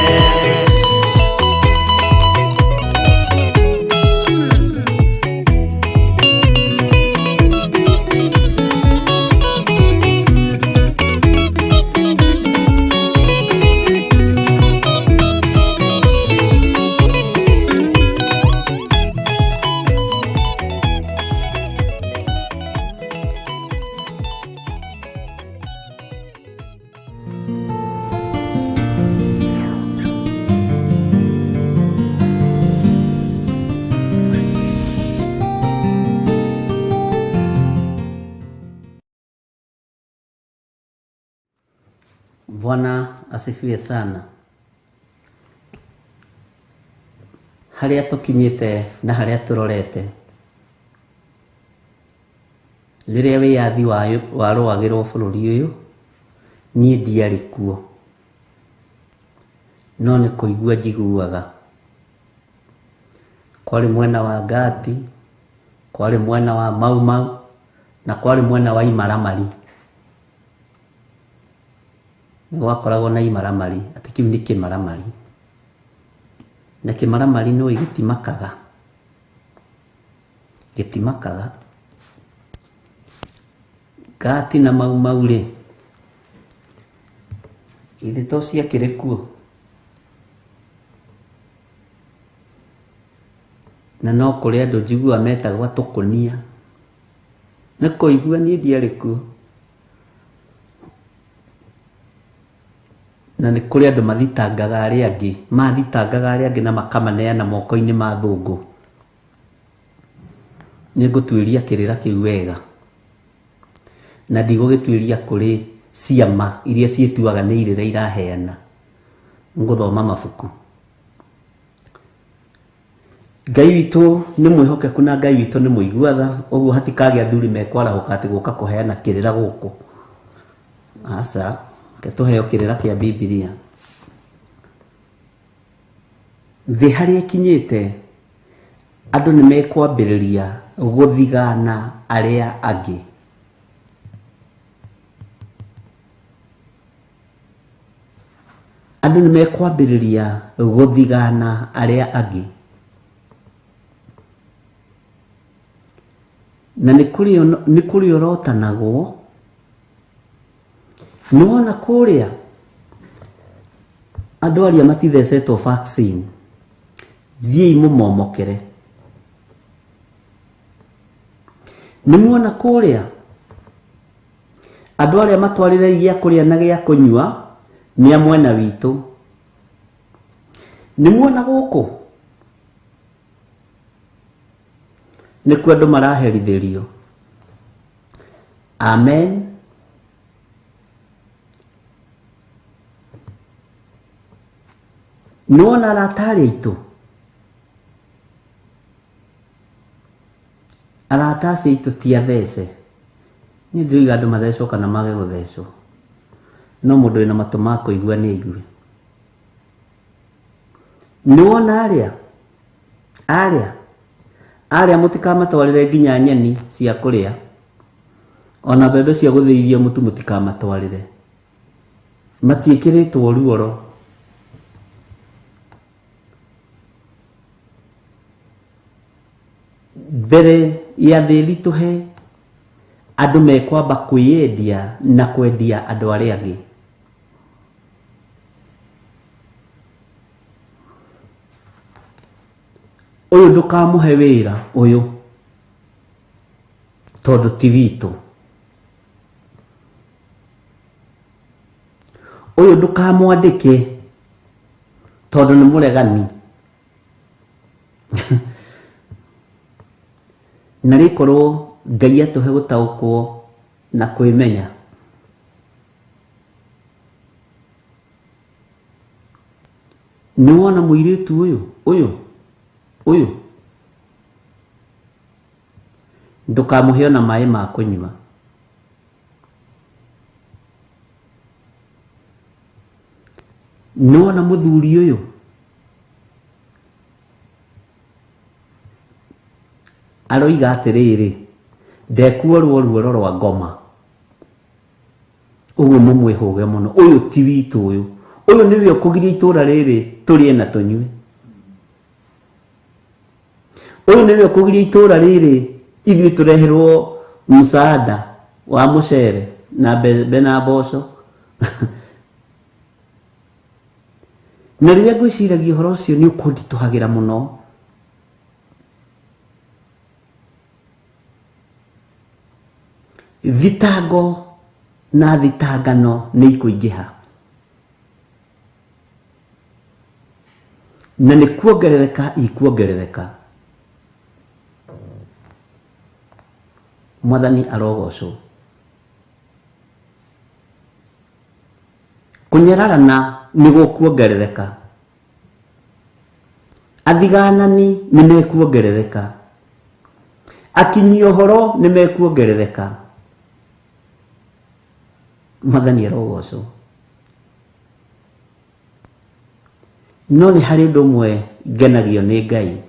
Bwana asifiwe sana. Harĩa tũkinyĩte na harĩa tũrorete, rĩrĩa wĩyathi warũagĩrwo bũrũri ũyũ, niĩ ndiarĩ kuo, no nĩ kũigua njiguaga. Kwarĩ mwena wa Ngati, kwarĩ mwena wa Mau Mau, Na kwarĩ mwena wa imaramari. Nĩ gwakoragwo na imaramari, atĩ kĩu nĩ kĩmaramari. Na kĩmaramari nĩ ũĩ gĩtimakaga. Gĩtimakaga. Ngati na mau mau rĩ, githĩ to ciakĩrĩ kuo? Na no kũrĩ andũ njiguaga metagwo atũkũnia. Nĩ kũigua niĩ ndiarĩ kuo. Na nĩ kũrĩ andũ mathitangaga arĩa angĩ, mathitangaga arĩa angĩ na makamaneana moko-inĩ ma athũngũ. Nĩ ngũtuĩria kĩrĩra kĩu wega. Na ndigũgĩtuĩria kũrĩ ciama iria ciĩtuaga nĩ irĩra iraheana. Ngũthoma mabuku. Ngai witũ nĩ mwĩhokeku na Ngai witũ nĩ mũigua tha, ũguo hatikagĩa athuri mekwarahũka atĩ gũka kũheana kĩrĩra gũkũ. Aca, reke tũheo kĩrĩra kĩa Bibilia. Thĩ harĩa ĩkinyĩte, andũ nĩ mekwambĩrĩria gũthigana arĩa angĩ. Andũ nĩ mekwambĩrĩria gũthigana arĩa angĩ. Na nĩ kũrĩorotanagwo. Nĩ wona kũrĩa andũ arĩa matithecetwo vaccine, thiĩi mũmomokere. Nĩ muona kũrĩa Andũ arĩa matwarĩre gĩa kũrĩa na gĩa kũnyua nĩ a mwena witũ. Nĩ muona gũkũ? Nĩkuo andũ maraherithĩrio. Amen. Nĩ wona arata arĩa aitũ? Arata acio aitũ ti athece. Niĩ ndiroiga andũ mathecwo kana mage gũthecwo. No mũndũ wĩna matũ ma kũigua nĩ aigue. Nĩ wona arĩa? Arĩa? Arĩa mũtikamatwarĩre nginya nyeni cia kũrĩa. Ona mbembe cia gũthĩithia mũtu mũtikamatwarĩre. Matiĩkĩrĩtwo ruoro. Mbere ya thĩ ĩritũhe, andũ mekwamba kwĩyendia na kwendia andũ arĩa angĩ. Ũyũ ndũkamũhe wĩra ũyũ tondũ ti witũ. Ũyũ ndũkamwandĩke tondũ nĩ mũregani. Na rĩkorwo Ngai atũhe gũtaũkwo na kwĩmenya. Nĩ wona mũirĩtu ũyũ ũyũ ũyũ ndũkamũhe ona maĩ ma kũnyua. Nĩ wona mũthuri ũyũ aroiga atĩrĩrĩ, ndekuorwo ruoro rwa ngoma. Ũguo mũmwĩhũge mũno, ũyũ ti witũ ũyũ, ũyũ nĩwe ũkũgiria itũra rĩrĩ tũrĩe na tũnyue. Ũyũ nĩwe ũkũgiria itũra rĩrĩ ithuĩ tũreherwo msaada wa mũcere na mbembe na mboco. Na rĩrĩa ngwĩciragia ũhoro ũcio nĩ ũkũnditũhagĩra mũno. Thitango na thitangano nĩ ikũingĩha. Na nĩ kuongerereka ikuongerereka. Mwathani arogocwo. Kũnyararana nĩ gũkuongerereka. Athiganani nĩ mekuongerereka. Akinyi ũhoro nĩ mekuongerereka. Mwathani arogocwo. No nĩ harĩ ũndũ ũmwe ngenagio nĩ Ngai.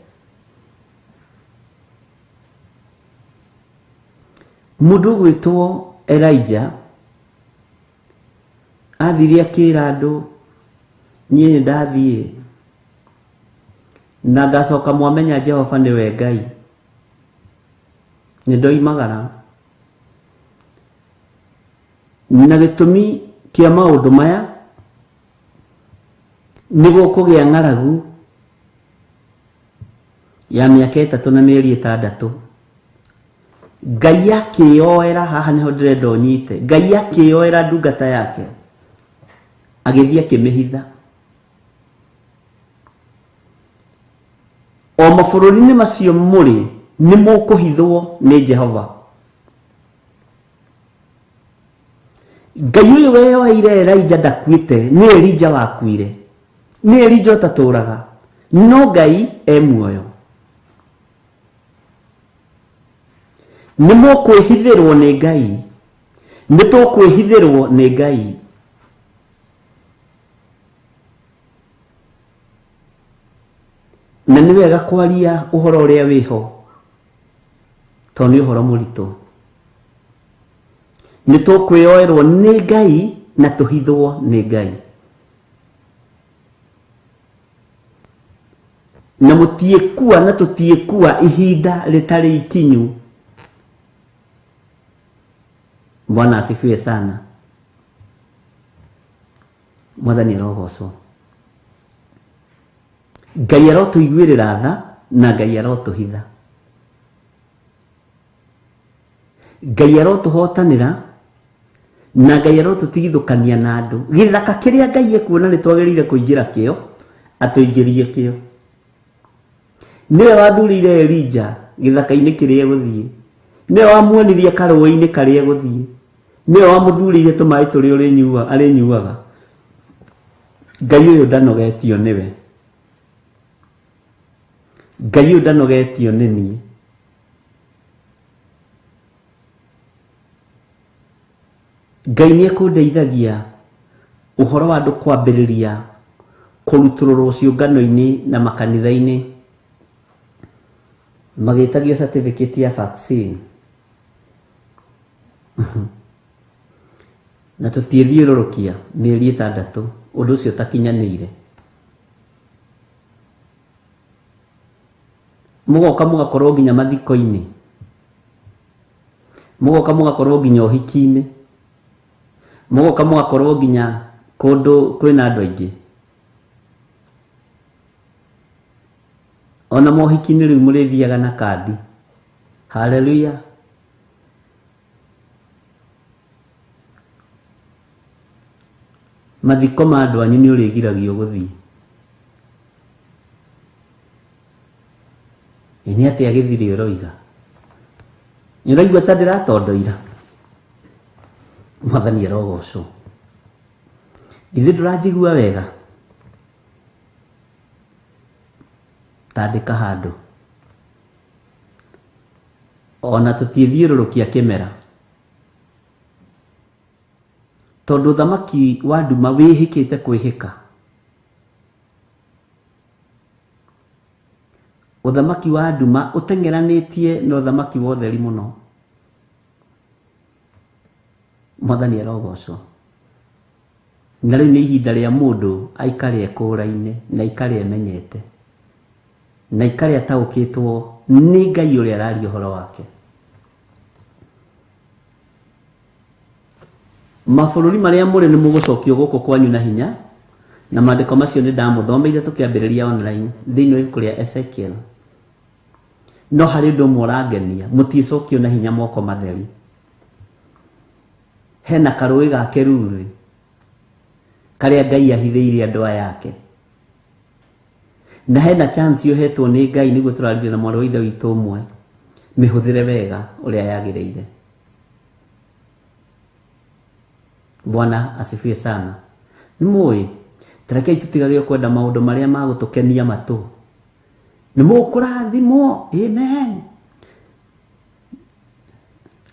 Mũndũ ũgwĩtwo Elijah athire akĩra andũ, niĩ nĩ ndathiĩ na ngacoka mwamenya Jehova nĩwe Ngai, nĩ ndoimagara. Na gĩtũmi kĩa maũndũ maya nĩ gũkũgĩa ng'aragu ya mĩaka 3 na mĩeri 6. Ngai akĩyoera, haha nĩho ndĩrenda ũnyite, Ngai akĩyoera ndungata yake agĩthiĩ akĩmĩhitha. O mabũrũri-inĩ macio mũrĩ nĩ mũkũhithwo nĩ Jehova. Ngai ũyũ weyoeire Elijah ndakuĩte, nĩ Elijah wakuire, nĩ Elijah ũtatũraga, no Ngai e muoyo. Nĩ mũkwĩhithĩrwo nĩ Ngai, nĩ tũkwĩhithĩrwo nĩ Ngai. Na nĩ wega kwaria ũhoro ũrĩa wĩho, tondũ nĩ ũhoro mũritũ. Nĩ tũkwĩyoerwo nĩ Ngai na tũhithwo nĩ Ngai. Na mũtiĩkua na tũtiĩkua ihinda rĩtarĩ ikinyu. Bwana asifiwe sana. Mwathani arogocwo. Ngai arotũiguĩrĩra tha na Ngai arotũhitha. Ngai arotũhotanĩra na Ngai arotũtigithũkania na andũ. Gĩthaka kĩrĩa Ngai ekuona nĩ twagĩrĩire kũingĩra kĩo, atũingĩrie kĩo. Nĩwe wathurĩire Elija gĩthaka-inĩ kĩrĩa egũthiĩ. Nĩwe wamuonirie karũĩ-inĩ karĩa egũthiĩ. Nĩwe wamũthurĩire tũmaĩ tũrĩa arĩnyuaga. Ngai ũyũ ndanogetio nĩwe. Ngai ũyũ ndanogetio nĩ niĩ. Ngai nĩ ekũndeithagia ũhoro wa andũ kwambĩrĩria kũrutũrũrwo ciũngano-inĩ na makanitha-inĩ magĩtagio certificate ya vaccine. Na tũtiĩthiũrũrũkia mĩeri 6 ũndũ ũcio ũtakinyanĩire. Mũgoka mũgakorwo nginya mathiko-inĩ, mũgoka mũgakorwo nginya ũhiki-inĩ, mũgoka mũgakorwo nginya kũndũ kwĩna andũ aingĩ. Ona mohiki-inĩ rĩu mũrĩthiaga na kandi. Haleluya. Mathiko ma andũ anyu nĩ ũrĩgiragio gũthiĩ. Ĩ nĩ atĩa gĩthirĩ ũroiga? Nĩ ũraigua ta ndĩratondoira? Mwathani arogocwo. Githĩ ndũranjigua wega? Tandĩka handũ. Ona tũtiĩthiũrũrũkia kĩmera. Tondũ ũthamaki wa nduma wĩhĩkĩte kwĩhĩka. Ũthamaki wa nduma ũteng'eranĩtie na ũthamaki wa ũtheri mũno. Mwathani arogocwo. Na rĩu nĩ ihinda rĩa mũndũ aikare ekũraine na aikare emenyete na aikare ataũkĩtwo nĩ Ngai ũrĩa araria ũhoro wake. Mabũrũri marĩa mũrĩ nĩ mũgũcokio gũkũ kwanyu na hinya, na maandĩko macio nĩ ndamũthomeire tũkĩambĩrĩria online thĩinĩ wa ibuku rĩa Ezekiel. No harĩ ũndũ ũmwe ũrangenia, mũtiĩcokio na hinya moko matheri. Hena karũĩ ga Keruthi karĩa Ngai ahithĩire andũ aya ake. Na hena chance ũhetwo nĩ Ngai, nĩguo tũrarire na mwarĩ wa ithe witũ ũmwe, mĩhũthĩre wega ũrĩa yagĩrĩire. Bwana asifiwe sana. Nĩ mũĩ, tarekei tũtigage kwenda maũndũ marĩa ma gũtũkenia matũ. Nĩ mũkũrathimwo, amen.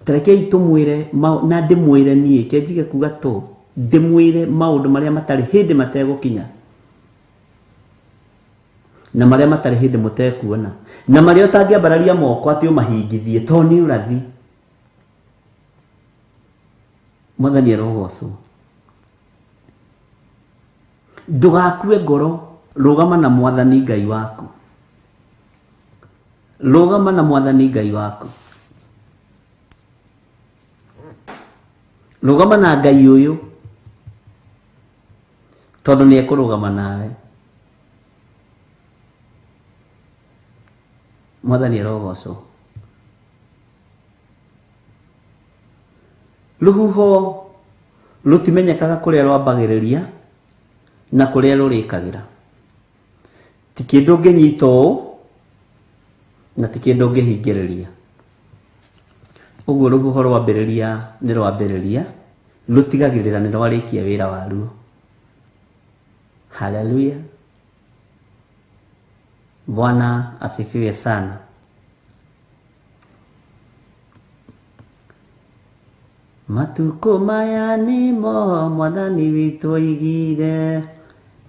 Tarekei tũmwĩre na ndĩmwĩre niĩ, ke njige kuga tũ, ndĩmwĩre maũndũ marĩa matarĩ hĩndĩ mategũkinya, na marĩa matarĩ hĩndĩ mũtekuona, na marĩa ũtangĩambararia moko atĩ ũmahingithie, tondũ nĩ ũrathi. Mwathani arogocwo. Ndũgakue ngoro, rũgama na Mwathani Ngai waku. Rũgama na Mwathani Ngai waku. Rũgama na Ngai ũyũ, tondũ nĩ ekũrũgama nawe. Mwathani arogocwo. Rũhuho rũtimenyekaga kũrĩa rwambagĩrĩria na kũrĩa rũrĩkagĩra. Ti kĩndũ ũngĩnyita ũũ na ti kĩndũ ũngĩhingĩrĩria. Ũguo rũhuho rwambĩrĩria nĩ rwambĩrĩria, rũtigagĩrĩra nĩ rwarĩkia wĩra waruo. Haleluya! Bwana asifiwe sana. Matukũ maya nĩmo Mwathani witũ oigire,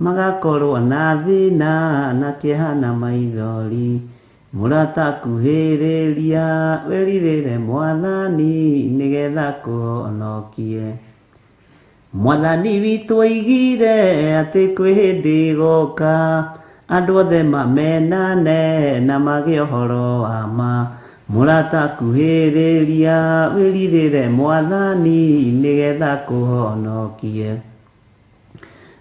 magakorwo na thĩna na kĩeha na maithori. Mũrata kuhĩrĩria wĩrirĩre Mwathani nĩgetha akũhonokie. Mwathani witũ oigire atĩ kwĩ hĩndĩ ĩgoka andũ othe mamenane na magĩe ũhoro wa ma. Mũrata kuhĩrĩria wĩrirĩre Mwathani nĩgetha akũhonokie.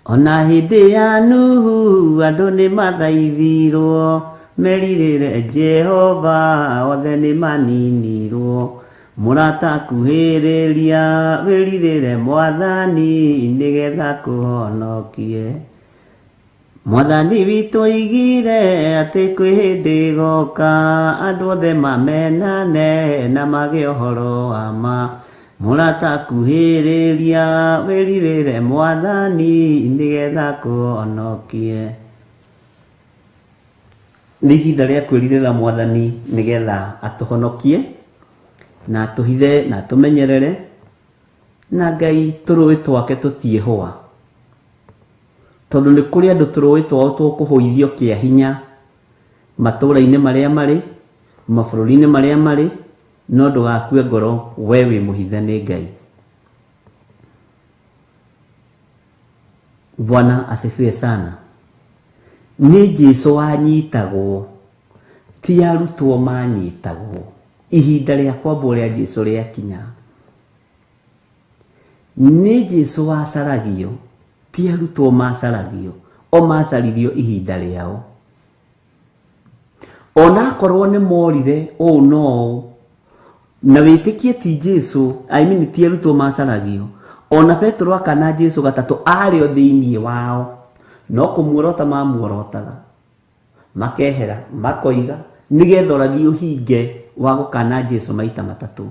Ona hĩndĩ ya Nuhu andũ nĩ mathaithirwo merirĩre Jehova othe nĩ maninirwo. Mũrata kuhĩrĩria wĩrirĩre Mwathani nĩgetha akũhonokie. Mwathani witũ oigire atĩ kwĩ hĩndĩ ĩgoka andũ othe mamenane na magĩe ũhoro wa ma. Mũrata kuhĩrĩria wĩrirĩre Mwathani nĩgetha akũhonokie. Nĩ ihinda rĩa kwĩrirĩra Mwathani nĩgetha atũhonokie na atũhithe na atũmenyerere, na Ngai tũrũĩ twake tũtiĩhũa. Tondũ nĩ kũrĩ andũ tũrũĩ twao tũkũhũithio kĩa hinya matũũra-inĩ marĩa marĩ, mabũrũri-inĩ marĩa marĩ, no ndũgakue ngoro we wĩ mũhithe nĩ Ngai. Bwana asifiwe sana. Nĩ Jesu wanyitagwo, ti arutwo manyitagwo. Ihinda rĩa kwambwo rĩa Jesu rĩakinya, nĩ Jesu wacaragio, ti arutwo macaragio, o macaririo ihinda rĩao. Ona akorwo nĩ morire ũũ no ũũ, na wĩtĩkie ti Jesu, I mean ti arutwo macaragio. Ona Petero akana Jesu gatatũ arĩ o thĩinĩ wao, no kũmuorota mamuorotaga, makehera, makoiga nĩgetha ũrathi ũhinge wa gũkana Jesu maita matatũ.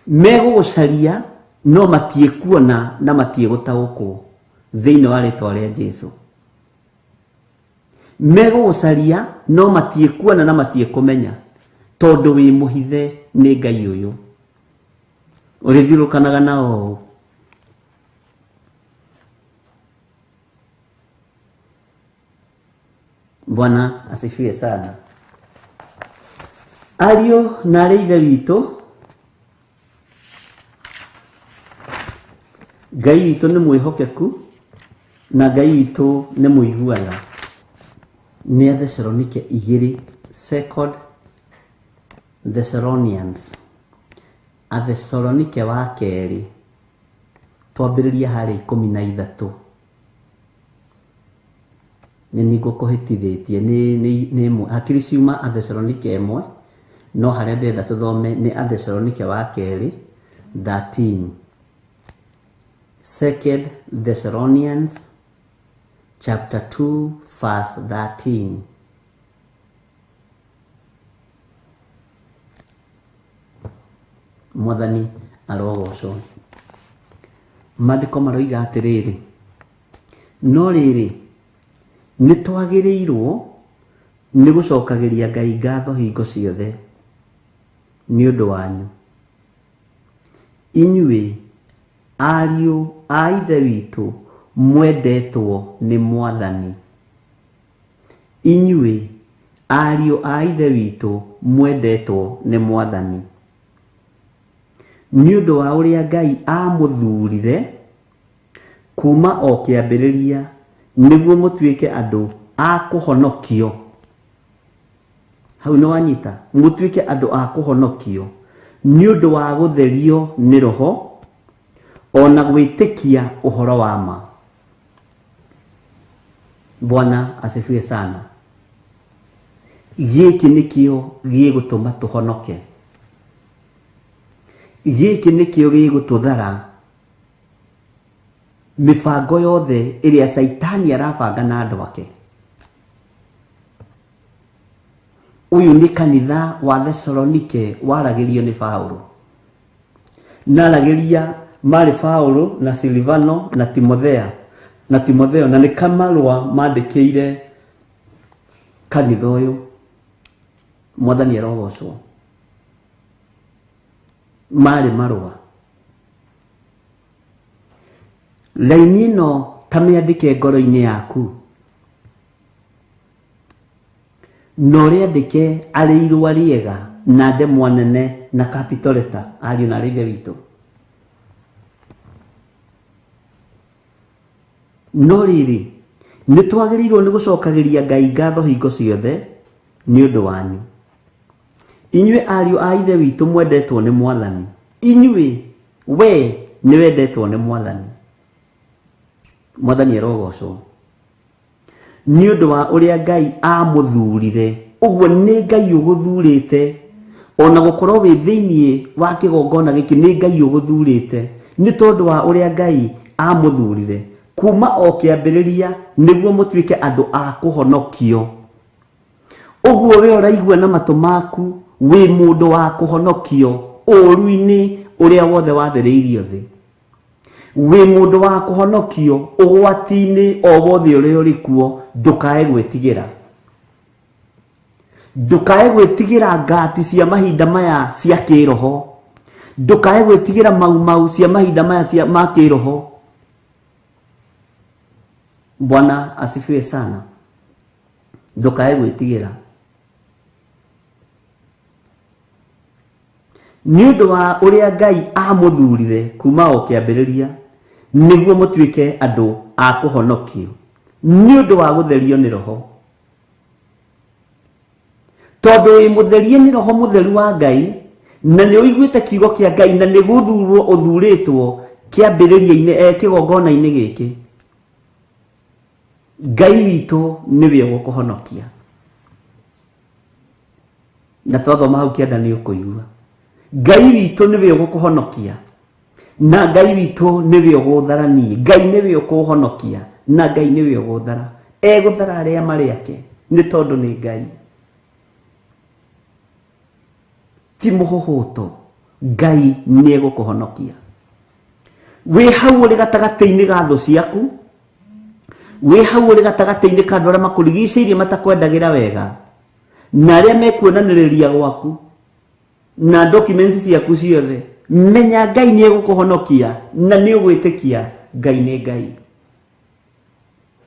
Megũgũcaria no matiĩkuona na matiĩgũtaũkwo thĩinĩ wa rĩtwa rĩa Jesu. Megũgũcaria no matiĩkuona na matiĩkũmenya, tondũ wĩ mũhithe nĩ Ngai ũyũ ũrĩthiũrũkanaga nao ũũ. Bwana asifiwe sana. Ariũ na arĩ ithe witũ, Ngai witũ nĩ mwĩhokeku na Ngai witũ nĩ mũiguana. Nĩ a Thesalonike igĩrĩ, Second Thessalonians, Athesalonike wa kerĩ, twambĩrĩria harĩa 13. Nĩ ningũkũhĩtithĩtie nĩ ĩmwe hakiri ciuma Athesalonike ĩmwe, no harĩa ndĩrenda tũthome nĩ Athesalonike wa kerĩ 13. Second Thessalonians chapter 2 verse 13. Mwathani arogocwo. Maandĩko maroiga atĩrĩrĩ, no rĩrĩ, nĩ twagĩrĩirwo nĩ gũcokagĩria Ngai ngatho hingo ciothe nĩ ũndũ wanyu, inyuĩ ariũ a Ithe witũ mwendetwo nĩ Mwathani. Inyuĩ ariũ a Ithe witũ mwendetwo nĩ Mwathani. Nĩ ũndũ wa ũrĩa Ngai amũthurire kuma o kĩambĩrĩria nĩguo mũtuĩke andũ a kũhonokio. Hau nĩ wanyita, mũtuĩke andũ a kũhonokio nĩ ũndũ wa gũtherio nĩ Roho ona gwĩtĩkia ũhoro wa ma. Bwana asifiwe sana. Gĩkĩ nĩkĩo gĩgũtũma tũhonoke. Gĩkĩ nĩkĩo gĩgũtũthara mĩbango yothe ĩrĩa Caitani arabanga na andũ ake. Ũyũ nĩ kanitha wa Thesalonike waragĩrio nĩ Paũlũ. Naragĩria marĩ Paũlũ na Silvano na Timothea na Timotheo, na nĩ kamarũa mandĩkĩire kanitha ũyũ. Mwathani arogocwo. Marĩ marũa. Raini ĩno ta mĩandĩke ngoro-inĩ yaku, na ũrĩandĩke arĩ irũa rĩega na ndemwa nene na capital letter, ariũ na ithe witũ. No rĩrĩ, nĩ twagĩrĩirwo nĩ gũcokagĩria Ngai ngatho hingo ciothe nĩ ũndũ wanyu, inyuĩ ariũ a ithe witũ mwendetwo nĩ Mwathani. Inyuĩ, we nĩ wendetwo nĩ Mwathani. Mwathani arogocwo nĩ ũndũ wa ũrĩa Ngai amũthurire. Ũguo nĩ Ngai ũgũthurĩte, ona gũkorwo wĩ thĩiniĩ wa kĩgongona gĩkĩ nĩ Ngai ũgũthurĩte, nĩ tondũ wa ũrĩa Ngai amũthurire kuma o kĩambĩrĩria nĩguo mũtuĩke andũ a kũhonokio. Ũguo we ũraigua na matũ maku wĩ mũndũ wa kũhonokio ũũru-inĩ ũrĩa wothe wathĩrĩirio thĩ. Wĩ mũndũ wa kũhonokio ũgwati-inĩ o wothe ũrĩa ũrĩ kuo, ndũkae gwĩtigĩra. Ndũkae gwĩtigĩra ngati cia mahinda maya cia kĩroho. Ndũkae gwĩtigĩra mau mau cia mahinda maya cia ma kĩroho. Bwana asifiwe sana. Ndũkae gwĩtigĩra. Nĩ ũndũ wa ũrĩa Ngai amũthurire kuma o kĩambĩrĩria nĩguo mũtuĩke andũ a kũhonokio nĩ ũndũ wa gũtherio nĩ Roho. Tondũ wĩ mũtherie nĩ Roho Mũtheru wa Ngai, na nĩ ũiguĩte kiugo kĩa Ngai, na nĩ gũthurwo ũthurĩtwo kĩambĩrĩria-inĩ, kĩgongona-inĩ gĩkĩ, Ngai witũ nĩwe ũgũkũhonokia. Na twathoma hau kĩanda nĩ ũkũigua Ngai witũ nĩwe ũgũkũhonokia, na Ngai witũ nĩwe ũgũthara niĩ. Ngai nĩwe ũkũhonokia, na Ngai nĩwe ũgũthara. Egũthara arĩa marĩ ake nĩ tondũ nĩ Ngai, ti mũhũhũto. Ngai nĩ egũkũhonokia. Wĩ hau ũrĩ gatagatĩ-inĩ ga thũ ciaku, wĩ hau ũrĩ gatagatĩ-inĩ ka andũ arĩa makũrigicĩirie matakwendagĩra wega, na arĩa mekuonanĩrĩria gwaku na document ciaku ciothe, menya Ngai nĩ egũkũhonokia na nĩ ũgwĩtĩkia Ngai nĩ Ngai.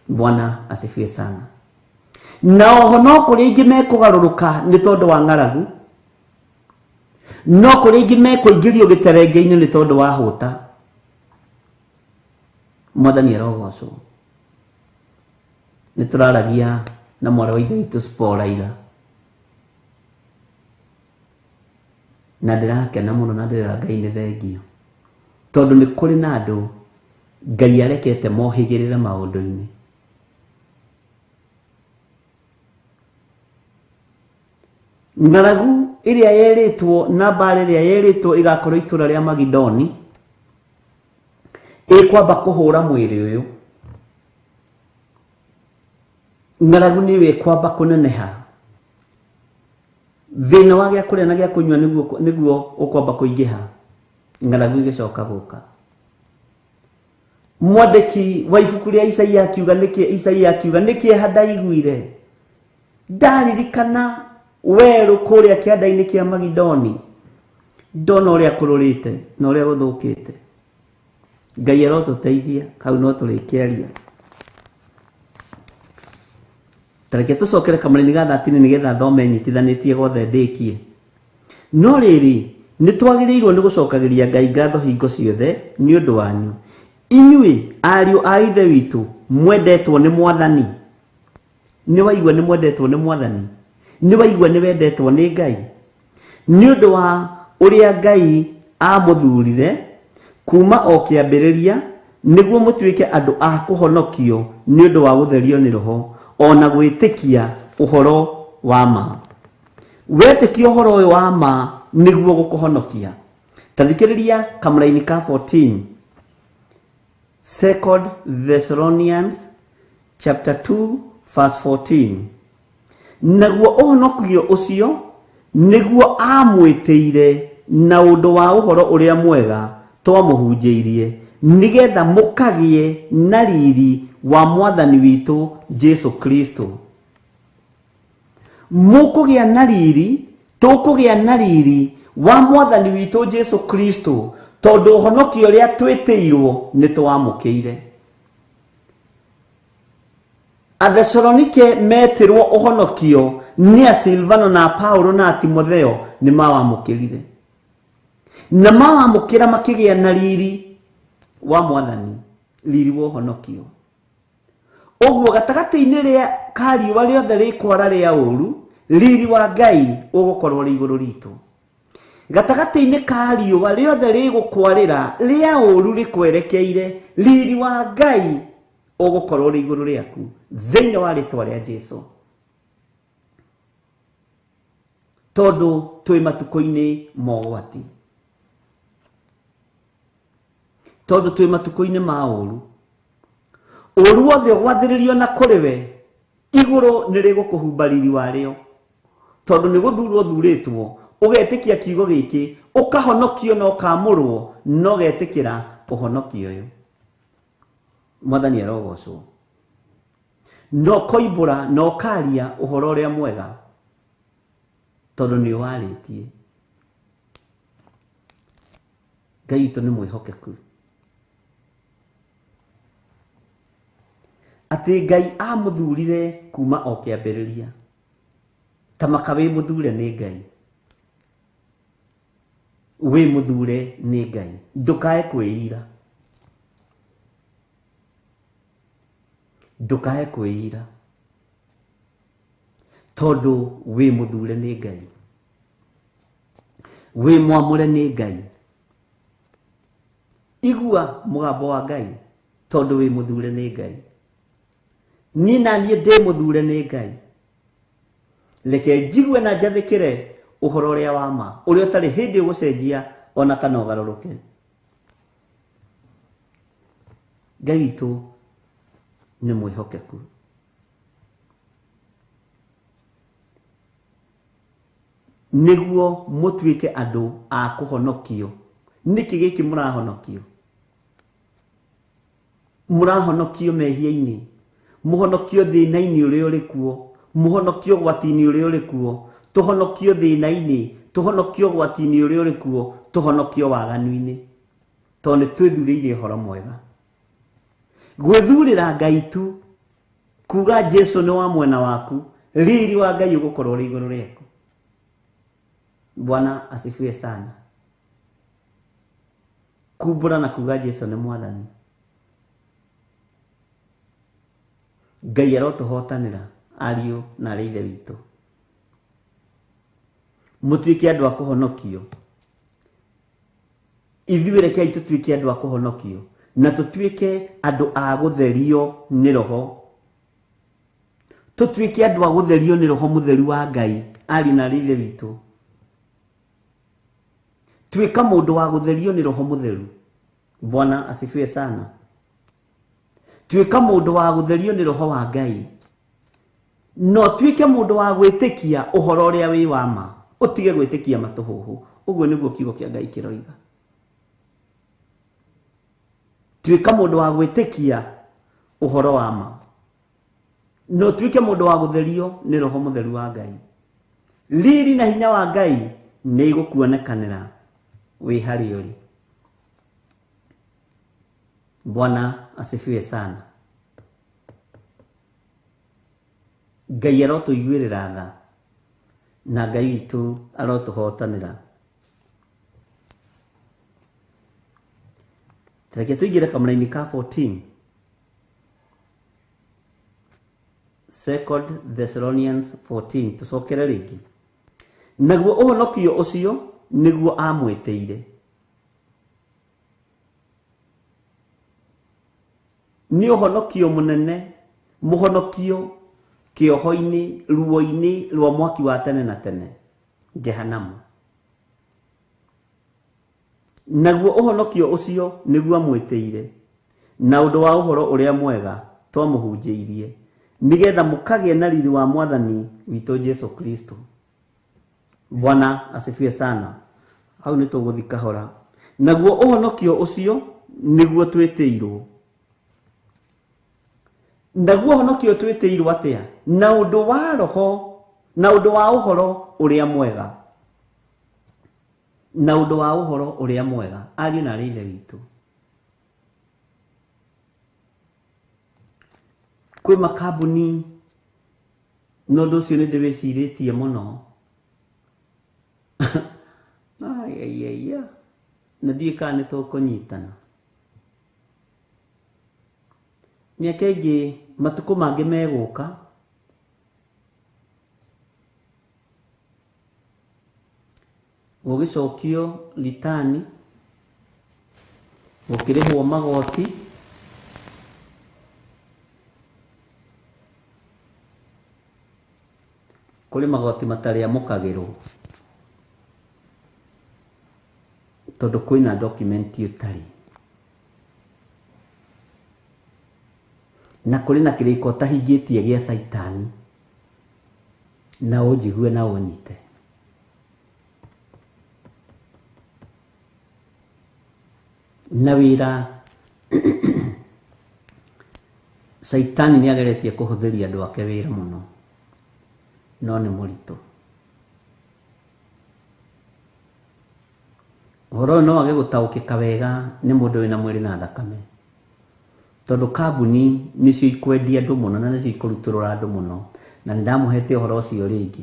Bwana asifiwe sana. Na oho no kũrĩ aingĩ mekũgarũrũka nĩ tondũ wa ng'aragu, no kũrĩ aingĩ mekũingĩrio gĩterenge-inĩ nĩ tondũ wa hũta. Mwathani arogocwo. Nĩ tũraragia na mwarĩ wa ithe witũ Spora ira, na ndĩrakena mũno na ndĩrera Ngai nĩ thengio, tondũ nĩ kũrĩ na andũ Ngai arekete mohĩgĩrĩre maũndũ-inĩ. Ng'aragu ĩrĩa yerĩtwo na mbara ĩrĩa yerĩtwo ĩgakorwo itũra rĩa Magidoni ĩkwamba kũhũra mwĩrĩ ũyũ. Ng'aragu nĩyo ĩkwamba kũneneha. Thĩna wa gĩa kũrĩa na gĩa kũnyua nĩguo ũkwamba kũingĩha. Ng'aragu ĩgĩcoka gũka. Mwandĩki wa ibuku rĩa Isaia akiuga nĩkĩ, Isaia akiuga nĩ kĩeha ndaiguire ndaririkana werũ kũrĩa kĩanda-inĩ kĩa Magidoni, ndona ũrĩa kũrũrĩte na ũrĩa gũthũkĩte. Ngai arotũteithia, hau no tũrĩkĩaria. Tareke tũcokere kamũraini ga 13 nĩgetha thome nyitithanĩtie gothe ndĩkie. No rĩrĩ, Nĩ twagĩrĩirwo nĩ gũcokagĩria Ngai ngatho hingo ciothe nĩ ũndũ wanyu, inyuĩ ariũ a Ithe witũ mwendetwo nĩ Mwathani. Nĩ waigua nĩ mwendetwo nĩ Mwathani? Nĩ waigua nĩ wendetwo nĩ Ngai? Nĩ ũndũ wa ũrĩa Ngai amũthurire kuma o kĩambĩrĩria nĩguo mũtuĩke andũ a kũhonokio nĩ ũndũ wa gũtherio nĩ Roho o na gwĩtĩkia ũhoro wa ma. Wetĩkia ũhoro ũyũ wa ma nĩguo gũkũhonokia. Ta thikĩrĩria kamũraini ka 14. Second Thessalonians chapter 2 verse 14. Naguo ũhonokio ũcio nĩguo amwĩtĩire na ũndũ wa ũhoro ũrĩa mwega twamũhunjĩirie, nĩgetha mũkagĩe na riri wa Mwathani witũ Jesu Kristo. Mũkũgĩa na riri, tũkũgĩa na riri wa Mwathani witũ Jesu Kristo, tondũ ũhonokio ũrĩa twĩtĩirwo nĩ twamũkĩire. Athesalonike metĩrwo ũhonokio nĩ a Silvano na Paulo na Timotheo nĩ mawamũkĩrire. Na mawamũkĩra makĩgĩa na riri wa Mwathani, riri wa ũhonokio. Ũguo gatagatĩ-inĩ rĩa ka riũa rĩothe rĩkwara rĩa ũru, riri wa Ngai ũgũkorwo ũrĩ igũrũ ritũ. Gatagatĩ-inĩ ka riũa rĩothe rĩgũkwarĩra rĩa ũru rĩkwerekeire, riri wa Ngai ũgũkorwo ũrĩ igũrũ rĩaku thĩinĩ wa rĩtwa rĩa Jesu. Tondũ twĩ matukũ-inĩ ma ũgwati, tondũ twĩ matukũ-inĩ ma ũru, ũru wothe ũgwathĩrĩrio na kũrĩ we, igũrũ nĩ rĩgũkũhumba riri warĩo, tondũ nĩ gũthurwo ũthurĩtwo, ũgetĩkia kiugo gĩkĩ, ũkahonokio na ũkamũrwo, na ũgetĩkĩra ũhonokio ũyũ. Mwathani arogocwo. Na ũkoimbũra na ũkaria ũhoro ũrĩa mwega, tondũ nĩ ũwarĩtie. Ngai witũ nĩ mwĩhokeku. Atĩ Ngai amũthurire kuma o kĩambĩrĩria, ta maka wĩ mũthure nĩ Ngai, wĩ mũthure nĩ Ngai, ndũkae kwĩira, ndũkae kwĩira, tondũ wĩ mũthure nĩ Ngai, wĩ mwamũre nĩ Ngai. Igua mũgambo wa Ngai, tondũ wĩ mũthure nĩ Ngai. Niĩ na niĩ ndĩ mũthure nĩ Ngai. Reke njigue na njathĩkĩre ũhoro ũrĩa wa ma, ũrĩa ũtarĩ hĩndĩ ũgũcenjia ona kana ũgarũrũke. Ngai witũ nĩ mwĩhokeku. Nĩguo mũtuĩke andũ a kũhonokio. Nĩkĩ gĩkĩ mũrahonokio? Mũrahonokio mehia-inĩ, mũhonokio thĩna-inĩ ũrĩa ũrĩ kuo, mũhonokio ũgwati-inĩ ũrĩa ũrĩ kuo, tũhonokio thĩna-inĩ, tũhonokio ũgwati-inĩ ũrĩa ũrĩ kuo, tũhonokio waganu-inĩ, tondũ nĩ twĩthurĩire ũhoro mwega. Gwĩthurĩra Ngai tu, kuga Jesu nĩ wa mwena waku, riri wa Ngai ũgũkorwo ũrĩ igũrũ rĩaku. Bwana asifiwe sana. Kumbũra na kuga Jesu nĩ Mwathani. Ngai arotũhotanĩra ariũ na arĩ Ithe witũ. Mũtuĩke andũ a kũhonokio. Ithuĩ rekei tũtuĩke andũ a kũhonokio na tũtuĩke andũ a gũtherio nĩ Roho. Tũtuĩke andũ a gũtherio nĩ Roho Mũtheru wa Ngai, ariũ na arĩ Ithe witũ. Tuĩka mũndũ wa gũtherio nĩ Roho Mũtheru. Bwana asifiwe sana. Tuĩka mũndũ wa gũtherio nĩ Roho wa Ngai. No tuĩke mũndũ wa gwĩtĩkia ũhoro ũrĩa wĩ wa ma, ũtige gwĩtĩkia matũhũhũ. Ũguo nĩguo kiugo kĩa Ngai kĩroiga. Tuĩka mũndũ wa gwĩtĩkia ũhoro wa ma, no tuĩke mũndũ wa gũtherio nĩ Roho Mũtheru wa Ngai. Riri na hinya wa Ngai nĩ igũkuonekanĩra wĩ harĩa ũrĩ. Bwana asifiwe sana. Ngai arotũiguĩrĩra tha na Ngai witũ arotũhotanĩra. Reke tũingĩre kamũra-inĩ ka 14. Second Thessalonians 14 tũcokere rĩngĩ. Naguo ũhonokio ũcio nĩguo amwĩtĩire. Nĩ ũhonokio mũnene, mũhonokio kĩoho-inĩ, ruo-inĩ rwa mwaki wa tene na tene, Jehanamu. Naguo ũhonokio ũcio nĩguo amwĩtĩire, na ũndũ wa ũhoro ũrĩa mwega twamũhunjĩirie, nĩgetha mũkagĩe na riri wa Mwathani witũ Jesu Kristo. Bwana asifiwe sana. Hau nĩ tũgũthiĩ kahora. Naguo ũhonokio ũcio nĩguo twĩtĩirwo. Naguo ũhonokio twĩtĩirwo atĩa? Na ũndũ wa roho, na ũndũ wa ũhoro ũrĩa mwega. Na ũndũ wa ũhoro ũrĩa mwega, ariũ na aarĩ a Ithe witũ. Kwĩ makambuni, na ũndũ ũcio nĩ ndĩwĩcirĩtie mũno. Aiaiaia. Na ndiũĩ kana nĩ tũkũnyitana. Mĩaka ĩngĩ, matukũ mangĩ megũka, gũgĩcokio ritani, gũkĩrĩhwo magoti, kũrĩ magoti matarĩamũkagĩrwo tondũ kwĩna document ũtarĩ. Na kũrĩ na kĩrĩko ũtahingĩtie gĩa caitani, na ũnjigue na ũnyite. Na wĩra caitani nĩ ageretie kũhũthĩria andũ ake wĩra mũno, no nĩ mũritũ. Ũhoro ũyũ no wage gũtaũkĩka wega nĩ mũndũ wĩna mwĩrĩ na thakame, tondũ kambuni nĩcio ikwendia andũ mũno na nĩcio ikũrutũrũra andũ mũno. Na nĩ ndamũhete ũhoro ũcio rĩngĩ,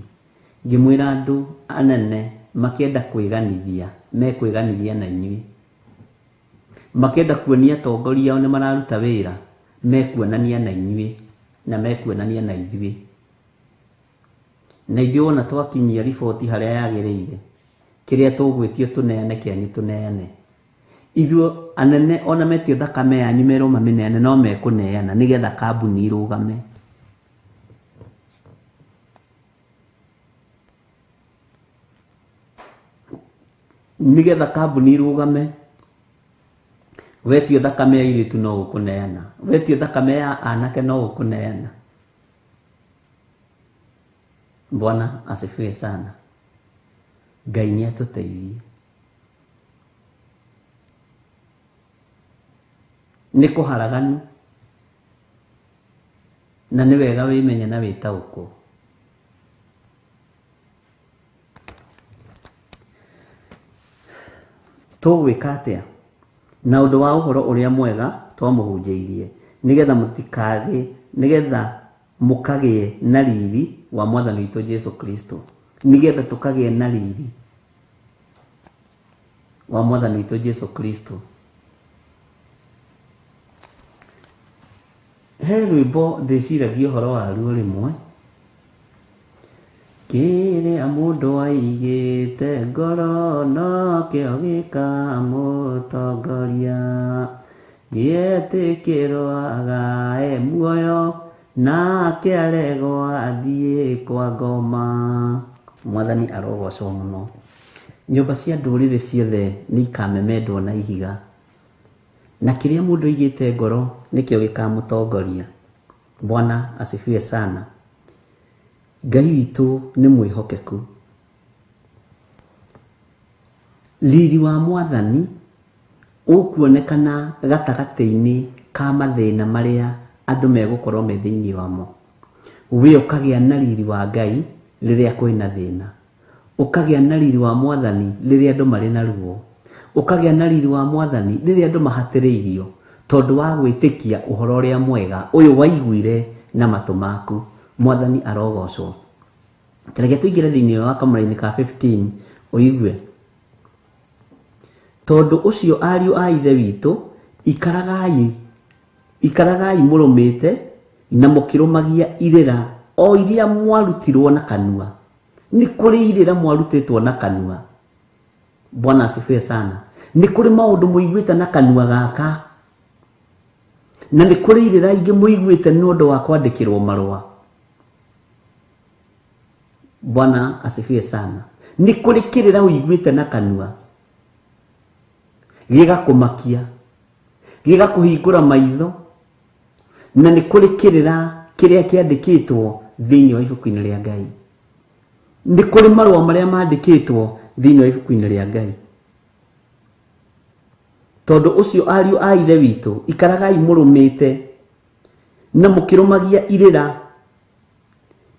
ngĩmwĩra andũ anene makĩenda kwĩganithia, mekwĩganithia na inyuĩ. Makĩenda kuonia atongoria ao nĩ mararuta wĩra, mekuonania na inyuĩ na mekuonania na ithuĩ. Na ithuĩ wona twakinyia riboti harĩa yagĩrĩire, kĩrĩa tũgwĩtio tũneane kĩanyu tũneane. Ithuĩ anene ona metio thakame yanyu merwo mamĩneane no mekũneana nĩgetha kambuni irũgame. Nĩgetha kambuni irũgame, wetio thakame ya airĩtu no ũkũneana, wetio thakame ya anake no ũkũneana. Bwana asifiwe sana. Ngai nĩ atũteithie. Nĩ kũharaganu na nĩ wega wĩmenye na wĩtaũkwo. Tũgwĩka atĩa? Na ũndũ wa ũhoro ũrĩa mwega twamũhunjĩirie, nĩgetha mũtikagĩe, nĩgetha mũkagĩe na riri wa Mwathani witũ Jesu Kristo. Nĩgetha tũkagĩe na riri wa Mwathani witũ Jesu Kristo. He rwĩmbo ndĩciragia ũhoro waruo rĩmwe, kĩrĩa mũndũ aigĩte ngoro nokĩo gĩkamũtongoria, gĩetĩkĩrwo agae muoyo nake aregwo athiĩ kwa ngoma. Mwathani arogocwo mũno. Nyũmba cia ndũrĩrĩ ciothe nĩ ikamemendwo na ihiga, na kĩrĩa mũndũ aigĩte ngoro nĩkĩo gĩkamũtongoria. Bwana asifiwe sana. Ngai witũ nĩ mwĩhokeku. Riri wa Mwathani ũkuonekana gatagatĩ-inĩ ka mathĩna marĩa andũ megũkorwo me thĩinĩ wamo. We ũkagĩa na riri wa Ngai rĩrĩa kwĩna thĩna. Ũkagĩa na riri wa Mwathani rĩrĩa andũ marĩ na ruo. Ũkagĩa na riri wa Mwathani rĩrĩa andũ mahatĩrĩirio tondũ wa gwĩtĩkia ũhoro ũrĩa mwega ũyũ waiguire na matũ maku. Mwathani arogocwo. Reke tũingĩre thĩinĩ wa kamũra-inĩ ka 15 ũigue. Tondũ ũcio ariũ a Ithe witũ, Ikaragai ikaragai mũrũmĩte na mũkĩrũmagia irĩra o iria mwarutirwo na kanua. Nĩ kũrĩ irĩra mwarutĩtwo na kanua. Bwana asifiwe sana. Nĩ kũrĩ maũndũ mũiguĩte na kanua gaka, na nĩ kũrĩ irĩra ingĩ mũiguĩte nĩ ũndũ wa kwandĩkĩrwo marũa. Bwana asifiwe sana. Nĩ kũrĩ kĩrĩra ũiguĩte na kanua gĩgakũmakia, gĩgakũhingũra maitho, na nĩ kũrĩ kĩrĩra kĩrĩa kĩandĩkĩtwo thĩinĩ wa ibuku-inĩ rĩa Ngai. Nĩ kũrĩ marũa marĩa mandĩkĩtwo thĩinĩ wa ibuku-inĩ rĩa Ngai. Tondũ ũcio ariũ a Ithe witũ, ikaragai mũrũmĩte na mũkĩrũmagia irĩra,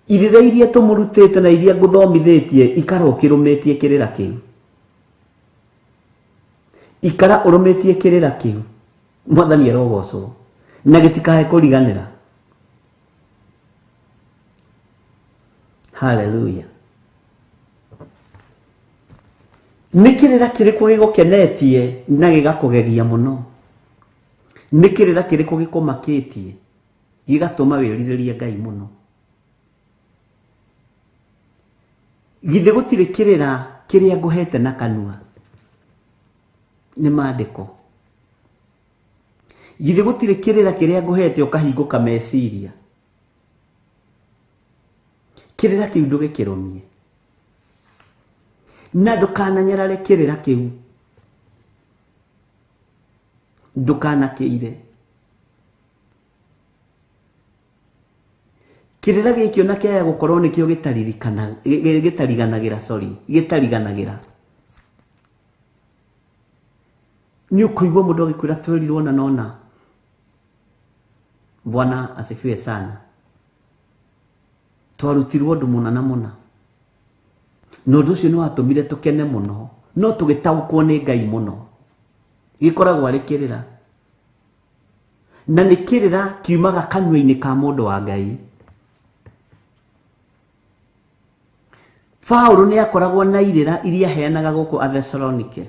irĩra iria tũmũrutĩte na iria ngũthomithĩtie, ikara ũkĩrũmĩtie kĩrĩra kĩu. Ikara ũrũmĩtie kĩrĩra kĩu. Mwathani arogocwo, na gĩtikae kũriganĩra. Haleluya. Nĩ kĩrĩra kĩrĩkũ gĩgũkenetie na gĩgakũgegia mũno? Nĩ kĩrĩra kĩrĩkũ gĩkũmakĩtie gĩgatũma wĩrirĩrie Ngai mũno? Githĩ gũtirĩ kĩrĩra kĩrĩa ngũhete na kanua? Nĩ maandĩko. Githĩ gũtirĩ kĩrĩra kĩrĩa ngũhete ũkahingũka meciria? Kĩrĩra kĩu ndũgĩkĩrũmie, na ndũkananyarare kĩrĩra kĩu, ndũkanakĩire. Kĩrĩra gĩkĩ ona kĩaya gũkorwo nĩkĩo gĩtaririkana, gĩtariganagĩra, sorry, gĩtariganagĩra. Nĩ ũkũigua mũndũ agĩkwĩra twerirwo na nona. Bwana asifiwe sana. Twarutirwo ũndũ mũna na mũna, na ũndũ ũcio nĩ watũmire tũkene mũno, no tũgĩtaũkwo nĩ Ngai mũno. Gĩkoragwo arĩ kĩrĩra, na nĩ kĩrĩra kiumaga kanua-inĩ ka mũndũ wa Ngai. Paũlũ nĩ akoragwo na irĩra iria aheanaga gũkũ Athesalonike,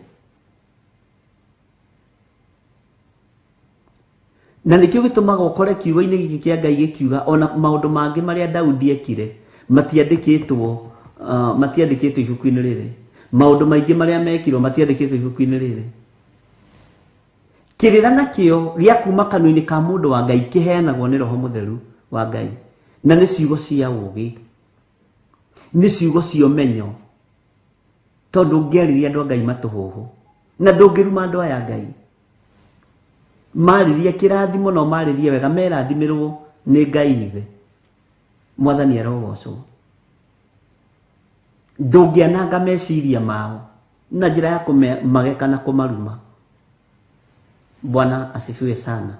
na nĩkĩo gĩtũmaga ũkore kiugo-inĩ gĩkĩ kĩa Ngai gĩkiuga ona maũndũ mangĩ marĩa Daudi ekire matiandĩkĩtwo, matiandĩkĩtwo ibuku-inĩ rĩrĩ. Maũndũ maingĩ marĩa mekirwo matiandĩkĩtwo ibuku-inĩ rĩrĩ. Kĩrĩra nakĩo gĩa kuma kanua-inĩ ka mũndũ wa Ngai kĩheanagwo nĩ Roho Mũtheru wa Ngai, na nĩ ciugo cia ũũgĩ, nĩ ciugo cia ũmenyo, tondũ ũngĩarĩria andũ a Ngai matũhũhũ, na ndũngĩruma andũ aya Ngai. Marĩrie kĩrathimo na ũmarĩrie wega, merathimĩrwo nĩ Ngai Ithe. Mwathani arogocwo. Ndũngĩananga meciria mao na njĩra ya kũmageka na kũmaruma. Bwana asifiwe sana.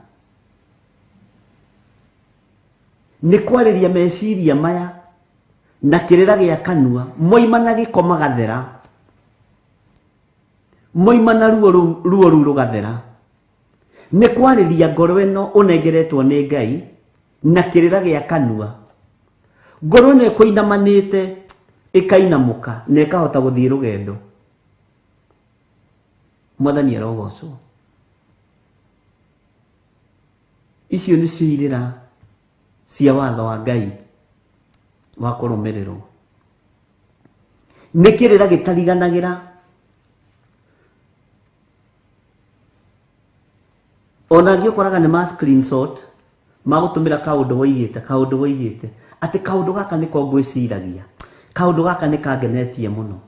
Nĩ kwarĩria meciria maya na kĩrĩra gĩa kanua, moima na gĩko magathera, moima na ruo rũu rũgathera. Nĩ kwarĩria ngoro ĩno ũnengeretwo nĩ Ngai na kĩrĩra gĩa kanua. Ngoro ĩno ĩkũinamanĩte ĩkainamũka na ĩkahota gũthiĩ rũgendo. Mwathani arogocwo. Icio nĩcio irĩra cia watho wa Ngai wa kũrũmĩrĩrwo. Nĩ kĩrĩra gĩtariganagĩra. Ona angĩ ũkoraga nĩ ma screenshot magũtũmĩra kaũndũ woigĩte, kaũndũ woigĩte, atĩ kaũndũ gaka nĩko ngwĩciragia, kaũndũ gaka nĩ kangenetie mũno.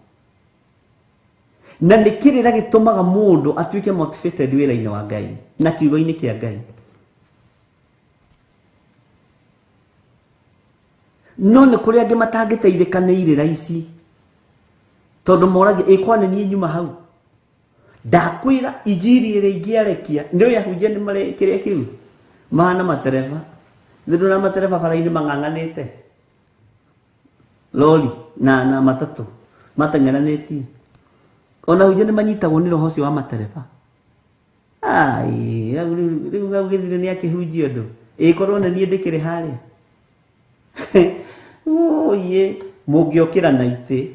Na nĩ kĩrĩra gĩtũmaga mũndũ atuĩke motivated wĩra-inĩ wa Ngai na kiugo-inĩ kĩa Ngai. No nĩ kũrĩ angĩ matangĩteithĩka nĩ irĩra ici, tondũ moragia ĩ kwa nĩ niĩ nyuma hau. Ndakwĩra injiri ĩrĩa ingĩarekia, nĩ ũĩ ahunjia nĩ marĩ kĩrĩa kĩu mahana matereba. Nĩ ndũrona matereba bara-inĩ mang'ang'anĩte, lori na matatũ mateng'eranĩtie. Ona ahunjia nĩ manyitagwo nĩ roho ũcio wa matereba. Ai, rĩu hau gĩthire nĩ akĩhunjia ũndũ. Ĩ korwo nĩ niĩ ndĩkĩrĩ harĩa. Ũyĩ, mũngĩokĩra na itĩ.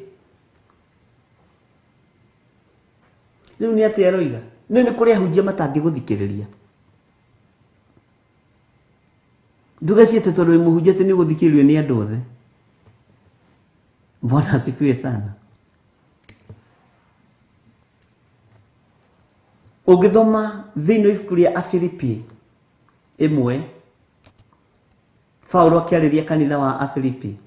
Rĩu nĩ atĩa aroiga? Nĩ nĩ kũrĩ ahunjia matangĩgũthikĩrĩria. Ndũgecirie atĩ tondũ wĩ mũhunjia atĩ nĩ ũgũthikĩrĩrio nĩ andũ othe. Bwana asifiwe sana. Ũngĩthoma thĩinĩ wa ibuku rĩa Afilipi 1, Paulo akĩarĩria kanitha wa Afilipi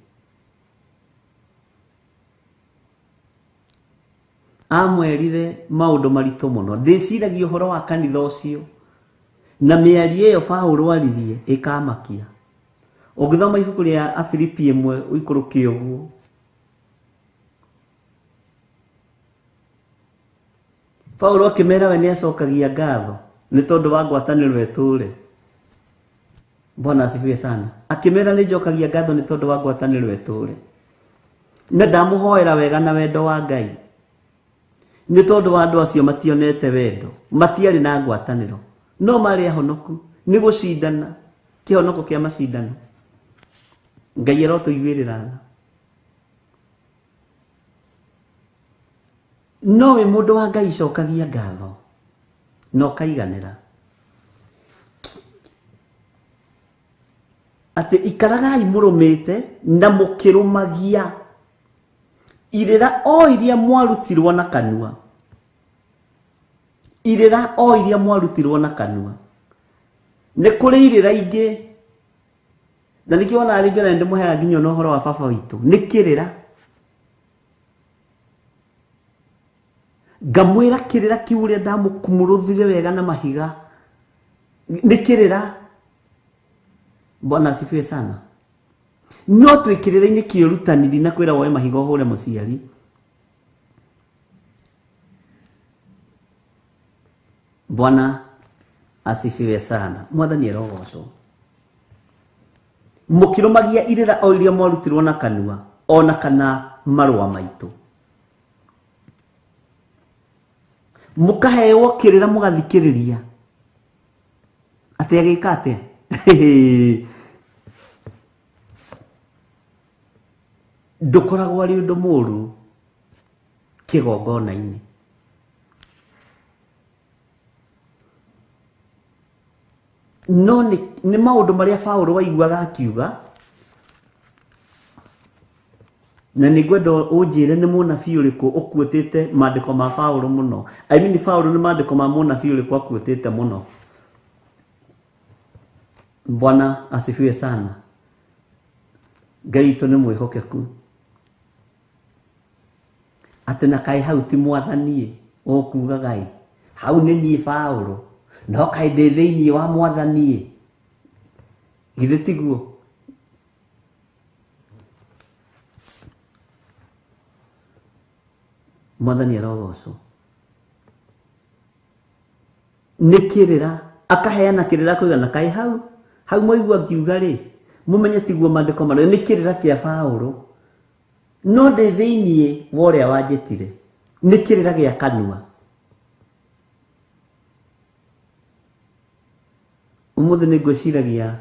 amwerire maũndũ maritũ mũno. Ndĩciragia ũhoro wa kanitha ũcio na mĩario ĩyo Paulo aririe ĩkamakia. Ũngĩthoma ibuku rĩa Afilipi 1 ũikũrũke ũguo, Paulo akĩmera we nĩacokagia ngatho nĩ tondũ wa ngwatanĩro ĩtũre. Bwana asifiwe sana. Akĩmera nĩ njokagia ngatho nĩ tondũ wa ngwatanĩro ĩtũre, na ndamũhoera wega na wendo wa Ngai nĩ tondũ wa andũ acio mationete wendo, matiarĩ na ngwatanĩro, no marĩ ahonoku nĩ gũcindana, kĩhonoko kĩa macindano. Ngai arotũiguĩrĩra tha. No wĩ mũndũ wa Ngai cokagia ngatho na ũkaiganĩra atĩ ikaragai mũrũmĩte na mũkĩrũmagia irĩra o iria mwarutirwo na kanua, irĩra o iria mwarutirwo na kanua. Nĩ kũrĩ irĩra ingĩ, na nĩkĩo wonaga rĩngĩ ona nĩndĩmũheaga nginya ona ũhoro wa baba witũ, nĩ kĩrĩra. Ngamwĩra kĩrĩra kĩu ũrĩa ndamũkumũrũthire wega na mahiga, nĩ kĩrĩra. Bwana asifiwe sana. No twĩ kĩrĩra-inĩ kĩa ũrutani, ndinakwĩra woe mahiga ũhũre mũciari. Bwana asifiwe sana. Mwathani arogocwo. Mũkĩrũmagia irĩra o iria mwarutirwo na kanua, ona kana marũa maitũ. Mũkaheo kĩrĩra mũgathikĩrĩria. Atĩ agĩka atĩa? Ndũkoragwo arĩ ũndũ mũũru kĩgongona-inĩ. No nĩ maũndũ marĩa Paũlũ aiguaga akiuga, na nĩ ngwenda ũnjĩre nĩ mũnabii ũrĩkũ ũkuĩtĩte maandĩko ma Paũlũ mũno. I mean Paũlũ nĩ maandĩko ma mũnabii ũrĩkũ akuĩtĩte mũno. Bwana asifiwe sana. Ngai witũ nĩ mwĩhokeku. Atĩ na kaĩ hau ti mwathani ũkugaga ĩ, hau nĩ niĩ Paũlũ, no kaĩ ndĩ thĩinĩ wa mwathani ĩ. Githĩ tiguo? Mwathani arogocwo. Nĩ kĩrĩra, akaheana kĩrĩra kũiga na kaĩ hau, hau mwaigua ngiuga rĩ, mũmenye tiguo maandĩko marĩa, nĩ kĩrĩra kĩa Paũlũ. No ndĩ thĩinĩ wa ũrĩa wanjĩtire, nĩ kĩrĩra gĩa kanua. Ũmũthĩ nĩ ngwĩciragia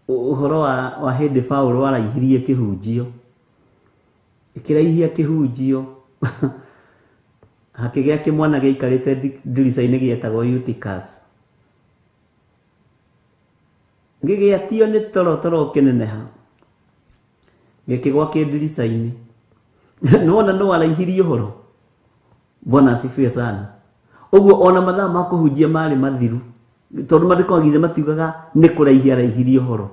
ũhoro wa hĩndĩ Paũlũ araihirie kĩhunjio. Ĩkĩraihia kĩhunjio, hakĩgĩa kĩmwana gĩaikarĩte ndirica-inĩ gĩetagwo Eutychus. Gĩgĩatio nĩ toro, toro ũkĩneneha, gĩkĩgwa kĩ ndirica-inĩ. Nĩwona no araihirie ũhoro. Bwana asifiwe sana. Ũguo ona mathaa ma kũhunjia marĩ mathiru, tondũ maandĩko githĩ matiugaga nĩ kũraihia araihirie ũhoro.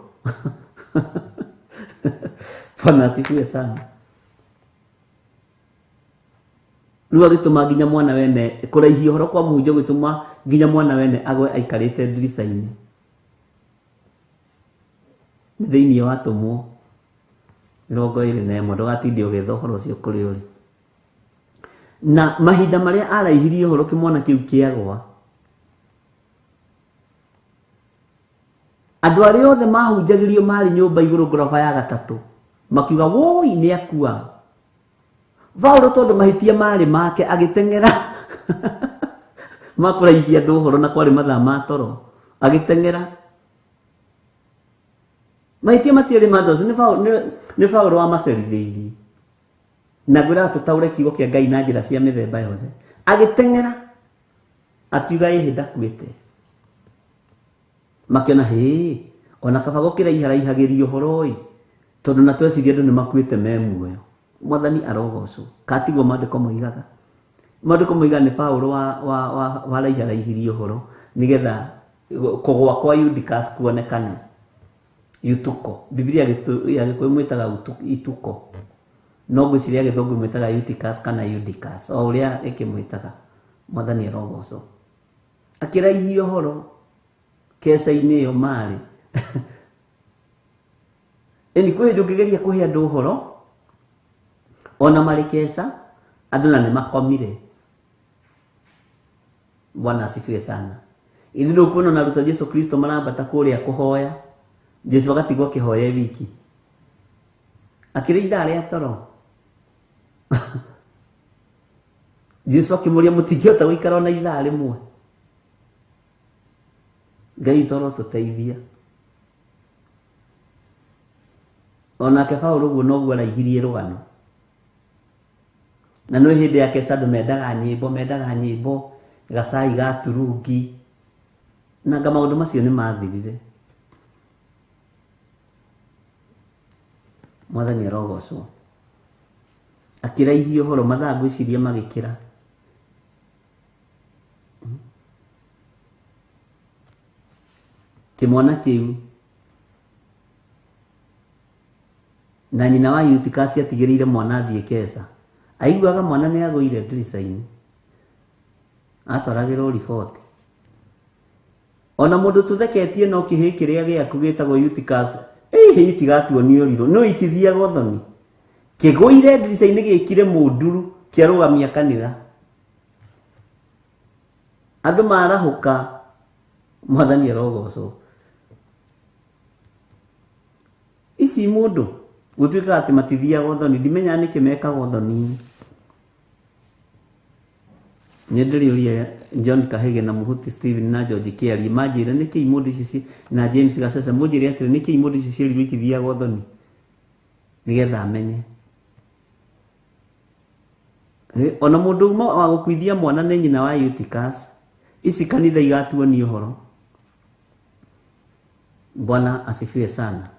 Bwana asifiwe sana. Rĩu agĩtũma nginya mwana wene kũraihia ũhoro kwa mũhunjia gũgĩtũma nginya mwana wene agwe aikarĩte ndirica-inĩ. Nĩ thĩinĩ wa atũmwo 21, ndũgatinde ũgĩetha ũhoro ũcio kũrĩ ũrĩ. Na mahinda marĩa araihirie ũhoro kĩmwana kĩu kĩagwa, andũ arĩa othe mahunjagĩrio marĩ nyũmba igũrũ ngoroba ya gatatũ makiuga woi nĩ akua. Paũlũ tondũ mahĩtia marĩ make agĩteng'era makũraihia andũ ũhoro na kwarĩ mathaa ma toro, agĩteng'era. Mahĩtia matiarĩ ma andũ acio, nĩ Paũlũ wamacerithĩirie. Na ngwĩraga tũtaũre kiugo kĩa Ngai na njĩra cia mĩthemba yothe. Agĩteng'era akiuga ĩhĩ ndakuĩte. Makĩona hĩ, ona kaba gũkĩraiharaihagĩria ũhoro ĩ, tondũ na tweciria andũ nĩ makuĩte me muoyo. Mwathani arogocwo. Katiguo maandĩko moigaga. Maandĩko moigaga nĩ Paũlũ waraiharaihirie ũhoro nĩgetha kũgwa kwa Eutychus kuonekane. Yutuko. Bibilia ya Gĩkũyũ mwĩtaga Ituko. No ngwĩciria Gĩthũngũ mwĩtaga Eutychus kana Eutychus, o ũrĩa ĩkĩmwĩtaga. Mwathani arogocwo. Akĩraihia ũhoro keca-inĩ ĩyo marĩ. Ĩni kwĩ hĩndĩ ũngĩgeria kũhe andũ ũhoro ona marĩ keca, andũ na nĩ makomire. Bwana asifiwe sana. Ithuĩ ndũkuona ona arutwo a Jesu Kristo marambata kũrĩa kũhoya, Jesu agatigwo akĩhoya e wiki. Akĩrĩ ithaa rĩa toro. Jesu akĩmũria mũtingĩhota gũikara ona ithaa rĩmwe. Ngai witũ arotũteithia. Onake Paũlũ ũguo noguo araihirie rũgano. Na nĩ hĩndĩ ya keca andũ mendaga nyĩmbo, mendaga nyĩmbo, gacai ga turungi. Na anga maũndũ macio nĩ mathirire. Mwathani arogocwo. Akĩraihia ũhoro mathaa ngwĩciria magĩkĩra. Kĩmwana kĩu na nyina wa Eutychus atigĩrĩire mwana athiĩ keca. Aiguaga mwana nĩ agũire ndirica-inĩ. Atwaragĩrwo riboti. Ona mũndũ tũtheketie no kĩhĩ kĩrĩa gĩaku gĩtagwo Eutychus, ĩhĩ itigatuonio ũrirũ, no itithiaga ũthoni. Kĩgũire ndirica-inĩ gĩkire mũnduru kĩarũgamia kanitha. Andũ marahũka, Mwathani arogocwo. Ici mũndũ gũtuĩkaga atĩ matithiaga ũthoni, ndimenyaga nĩkĩ mekaga ũthoni-inĩ. Nĩ ndĩrĩũria John Kahige na Mũhuti Steven na George Kĩarie manjĩre nĩkĩ imũndũ ici na James Gacece mũnjĩre atĩrĩ nĩkĩ imũndũ ici cierirwo itithiaga ũthoni nĩgetha menye. Ona mũndũ uma wa gũkuithia mwana nĩ nyina wa Eutychus, ici kanitha igatuonia ũhoro. Bwana asifiwe sana.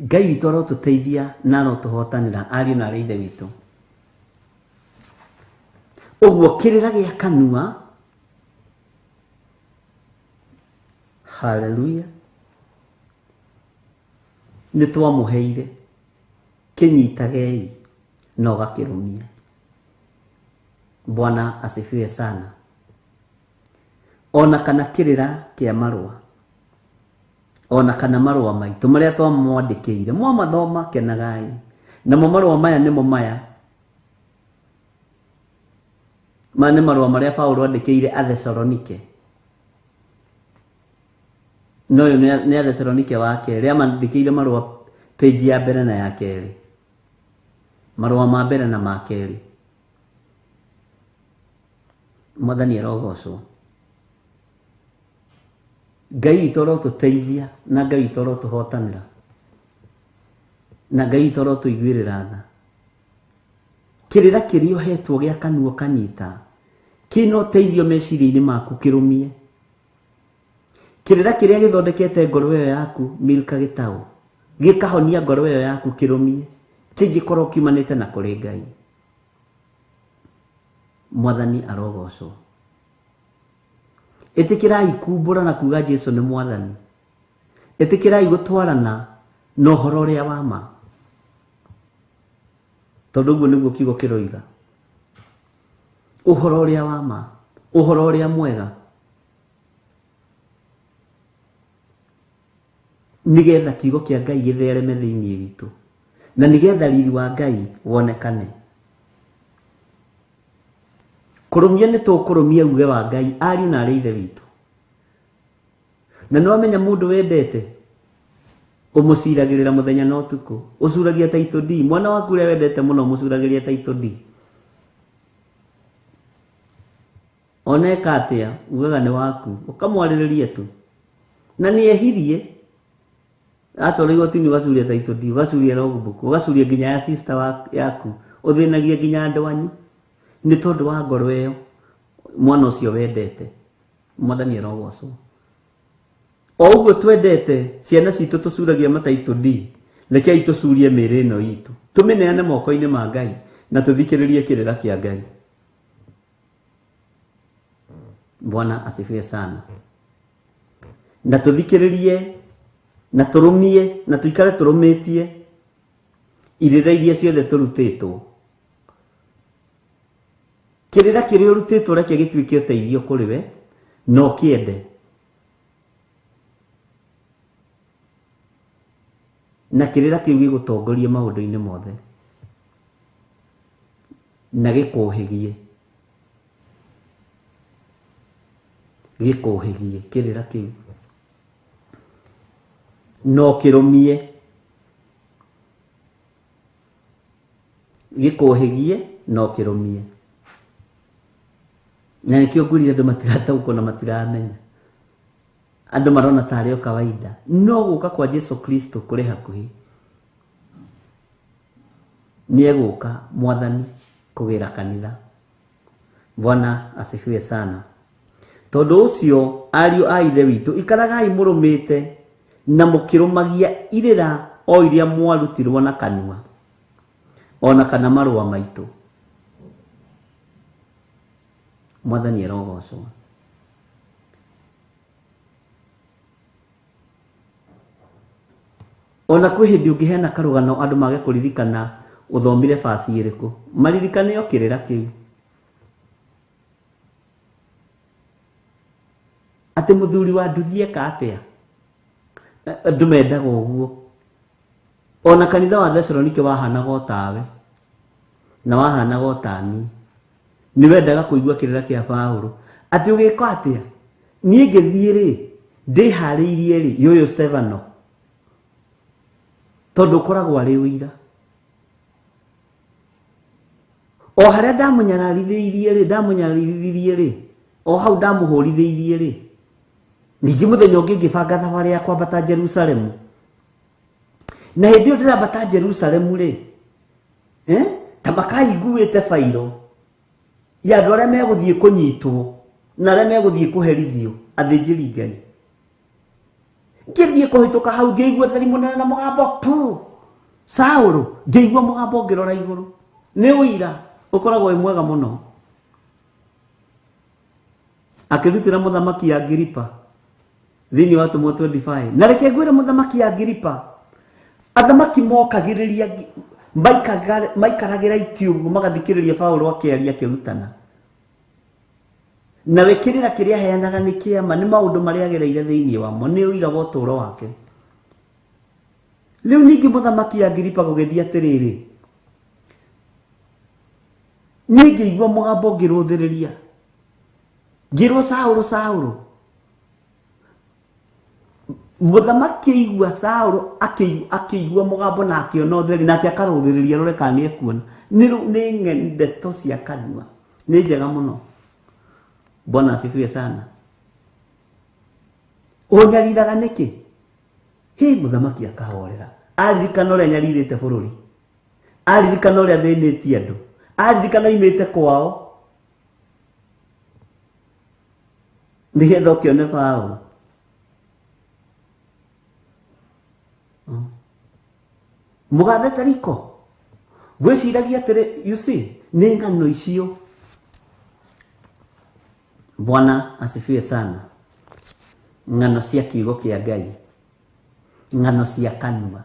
Ngai witũ arotũteithia na arotũhotanĩra ariũ na arĩ ithe witũ. Ũguo kĩrĩra gĩa kanua, haleluya, nĩ twamũheire, kĩnyitagei na ũgakĩrũmia. Bwana asifiwe sana. Ona kana kĩrĩra kĩa marũa, ona kana marũa maitũ marĩa twamwandĩkĩire, mwamathoma kenagai. Namo marũa maya nĩmo maya. Maya nĩ marũa marĩa Paũlũ andĩkĩire Athesalonike. No ũyũ nĩ Athesalonike wa kerĩ, amandĩkĩire marũa page ya mbere na ya kerĩ. Marũa ma mbere na ma kerĩ. Mwathani arogocwo. Ngai witũ arotũteithia na Ngai witũ arotũhotanĩra. Na Ngai witũ arotũiguĩrĩra tha. Kĩrĩra kĩrĩa ũhetwo gĩa kanua ũkanyita, kĩna ũteithio meciria-inĩ maku kĩrũmie. Kĩrĩra kĩrĩa gĩthondekete ngoro ĩyo yaku Milka Gĩtaũ, gĩkahonia ngoro ĩyo yaku kĩrũmie, kĩngĩkorwo kiumanĩte na kũrĩ Ngai. Mwathani arogocwo. Ĩtĩkĩrai kumbũra na kuga Jesu nĩ Mwathani. Ĩtĩkĩrai gũtwarana na ũhoro ũrĩa wa ma. Tondũ ũguo nĩguo kiugo kĩroiga. Ũhoro ũrĩa wa ma, ũhoro ũrĩa mwega. Nĩgetha kiugo kĩa Ngai gĩthereme thĩinĩ witũ. Na nĩgetha riri wa Ngai wonekane. Kũrũmia nĩ tũkũrũmia uge wa Ngai, ariũ na arĩ ithe witũ. Na nĩ wamenya mũndũ wendete, ũmũciragĩrĩra mũthenya na ũtukũ. Ũcuragia title deed. Mwana waku ũrĩa wendete mũno ũmũcuragĩria title deed. Ona eka atĩa, ugaga nĩ waku. Ũkamwarĩrĩria tu. Na nĩ ehirie. Atwarwo igoti-inĩ ũgacuria title deed, ũgacuria logbook, ũgacuria nginya ya sister yaku. Ũthĩnagia nginya andũ anyu. Nĩ tondũ wa ngoro ĩyo, mwana ũcio wendete. Mwathani arogocwo. O ũguo twendete ciana citũ tũcuragia mataitũ D, rekei tũcurie mĩĩrĩ ĩno itũ, tũmĩneane moko-inĩ ma Ngai na tũthikĩrĩrie kĩrĩra kĩa Ngai. Bwana asifiwe sana. Na tũthikĩrĩrie na tũrũmie na tũikare tũrũmĩtie irĩra iria ciothe tũrutĩtwo. Kĩrĩra kĩrĩa ũrutĩtwo reke gĩtuĩke ũteithio kũrĩ we na ũkĩende. Na kĩrĩra kĩu gĩgũtongorie maũndũ-inĩ mothe na gĩkũhĩgie, gĩkũhĩgie kĩrĩra kĩu na ũkĩrũmie, gĩkũhĩgie na ũkĩrũmie. Na nĩkĩo ngwĩrire andũ matirataũkwo na matiramenya, andũ marona tarĩ o kawaida, no gũka kwa Jesu Kristo kũrĩ hakuhĩ. Nĩ egũka Mwathani kũgĩra kanitha. Bwana asifiwe sana. Tondũ ũcio ariũ a Ithe witũ, ikaragai mũrũmĩte na mũkĩrũmagia irĩra o iria mwarutirwo na kanua ona kana marũa maitũ. Mwathani arogocwo. Ona kwĩ hĩndĩ ũngĩheana karũgano andũ mage kũririkana ũthomire baci ĩrĩkũ, maririkane o kĩrĩra kĩu. Atĩ mũthuri wa nduthi eka atĩa? Andũ mendaga ũguo. Ona kanitha wa Thesalonike wahanaga o tawe na wahanaga o tani. Nĩ wendaga kũigua kĩrĩra kĩa Paũlũ atĩ ũgĩka atĩa? Niĩ ngĩthiĩ rĩ, ndĩharĩirie rĩ, yũyũ Stefano, tondũ ũkoragwo arĩ ũira. O harĩa ndamũnyararithĩirie rĩ, ndamũnyararithirie rĩ, o hau ndamũhũrithĩirie rĩ, ningĩ mũthenya ũngĩ ngĩbanga thabarĩ ya kwambata Jerusalemu. Na hĩndĩ ĩyo ndĩrambata Jerusalemu rĩ, ta makaiguĩte bairo ya andũ arĩa megũthiĩ kũnyitwo na arĩa megũthiĩ kũherithio athĩnjĩri Ngai. Ngĩthiĩ kũhĩtũka hau ngĩigua theri mũnene na mũgambo pu Saũlũ, ngĩigua mũgambo ngĩrora igũrũ. Nĩ ũira ũkoragwo wĩ mwega mũno. Akĩrutĩra mũthamaki Agiripa thĩinĩ wa Atũmwo 25. Na reke ngwĩre mũthamaki Agiripa, athamaki mokagĩrĩria maikaragĩra itĩ ũguo magathikĩrĩria Paũlũ akĩaria akĩrutana. Nawe kĩrĩra kĩrĩa aheanaga nĩ kĩama, nĩ maũndũ marĩa agereire thĩinĩ wamo, nĩ ũira wa ũtũũro wake. Rĩu ningĩ mũthamaki Agiripa gũgĩthiĩ atĩrĩrĩ, niĩ ngĩigua mũgambo ngĩrũthĩrĩria, ngĩrwo Saũlũ, Saũlũ. Mũthamaki aigua Saũlũ akĩigua mũgambo na akĩona ũtheri, nake akarũthĩrĩria rore kana nĩ ekuona. Nĩ ndeto cia kanua, nĩ njega mũno. Bwana asifiwe sana. Ũnyariraga nĩkĩ? Hĩ, mũthamaki akahorera. Aririkana ũrĩa nyarirĩte bũrũri, aririkana ũrĩa thĩnĩtie andũ, aririkana oimĩte kwao nĩgetha ũkĩone Paũlũ. Mũgathe Tariko, ngwĩciragia atĩrĩ, you see, nĩ ng'ano icio. Bwana asifiwe sana. Ng'ano cia kiugo kĩa Ngai, ng'ano cia kanua,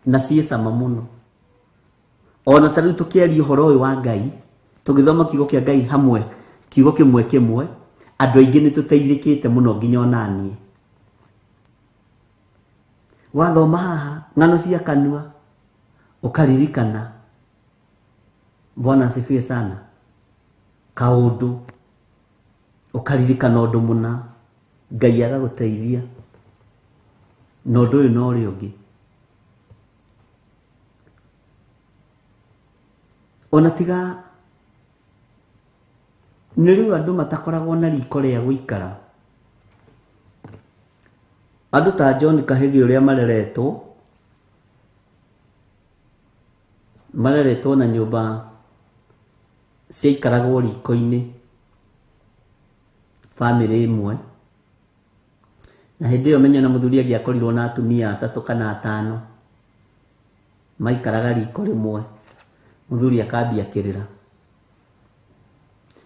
na ciĩ cama mũno. Ona ta rĩu tũkĩaria ũhoro ũyũ wa Ngai, tũgĩthoma kiugo kĩa Ngai hamwe, kiugo kĩmwe kĩmwe, andũ aingĩ nĩ tũteithĩkĩte mũno nginya ona niĩ. Wathoma haha ng'ano cia kanua ũkaririkana. Bwana asifiwe sana. Kaũndũ ũkaririkana ũndũ mũna, Ngai agagũteithia na ũndũ ũyũ na ũrĩa ũngĩ. Ona tiga nĩ rĩu andũ matakoragwo na riko rĩa gũikara. Andũ ta John Kahĩgi ũrĩa mareretwo, mareretwo na nyũmba ciaikaragwo riko-inĩ. Bamĩrĩ ĩmwe. Na hĩndĩ ĩyo menyo na mũthuri angĩakorirwo na atumia atatũ kana atano maikaraga riko rĩmwe, mũthuri akambia kĩrĩra.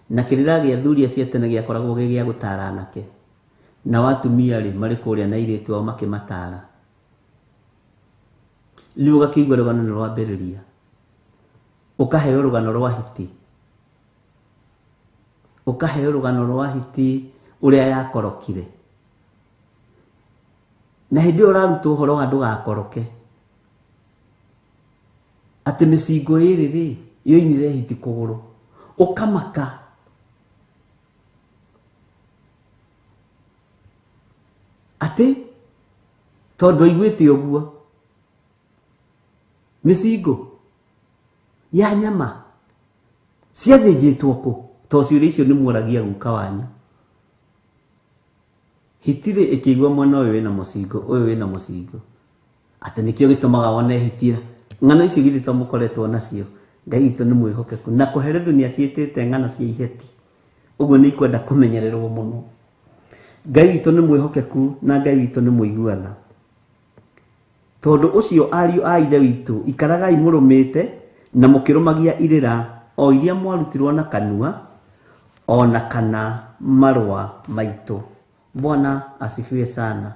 Na kĩrĩra gĩa athuri acio a tene gĩakoragwo gĩ gĩa gũtara anake, nao atumia rĩ marĩ kũrĩa na airĩtu ao makĩmatara. Rĩu ũgakĩigua rũgano nĩ rwambĩrĩria, ũkaheo rũgano rwa hiti, ũkaheo rũgano rwa hiti ũrĩa yakorokire. Na hĩndĩ ĩyo ũrarutwo ũhoro wa ndũgakoroke, atĩ mĩcingo ĩrĩ rĩ yoinire hiti kũgũrũ, ũkamaka. Atĩ tondũ aiguĩte ũguo mĩcingo ya nyama ciathĩnjĩtwo kũ? To ciũria icio nĩ muoragia guka wanyu. Hiti rĩ ĩkĩigua mwena ũyũ wĩna mũcingo, ũyũ wĩna mũcingo, atĩ nĩkĩo gĩtũmaga wone hiti. Ng'ano icio githĩ to mũkoretwo nacio? Ngai witũ nĩ mwĩhokeku, na kũherethu nĩ aciĩtĩte ng'ano cia iheti, ũguo nĩ ikwenda kũmenyererwo mũno. Ngai witũ nĩ mwĩhokeku na Ngai witũ nĩ mũigua tha. Tondũ ũcio ariũ a Ithe witũ, ikaragai mũrũmĩte na mũkĩrũmagia irĩra o iria mwarutirwo na kanua o na kana marũa maitũ. Bwana asifiwe sana.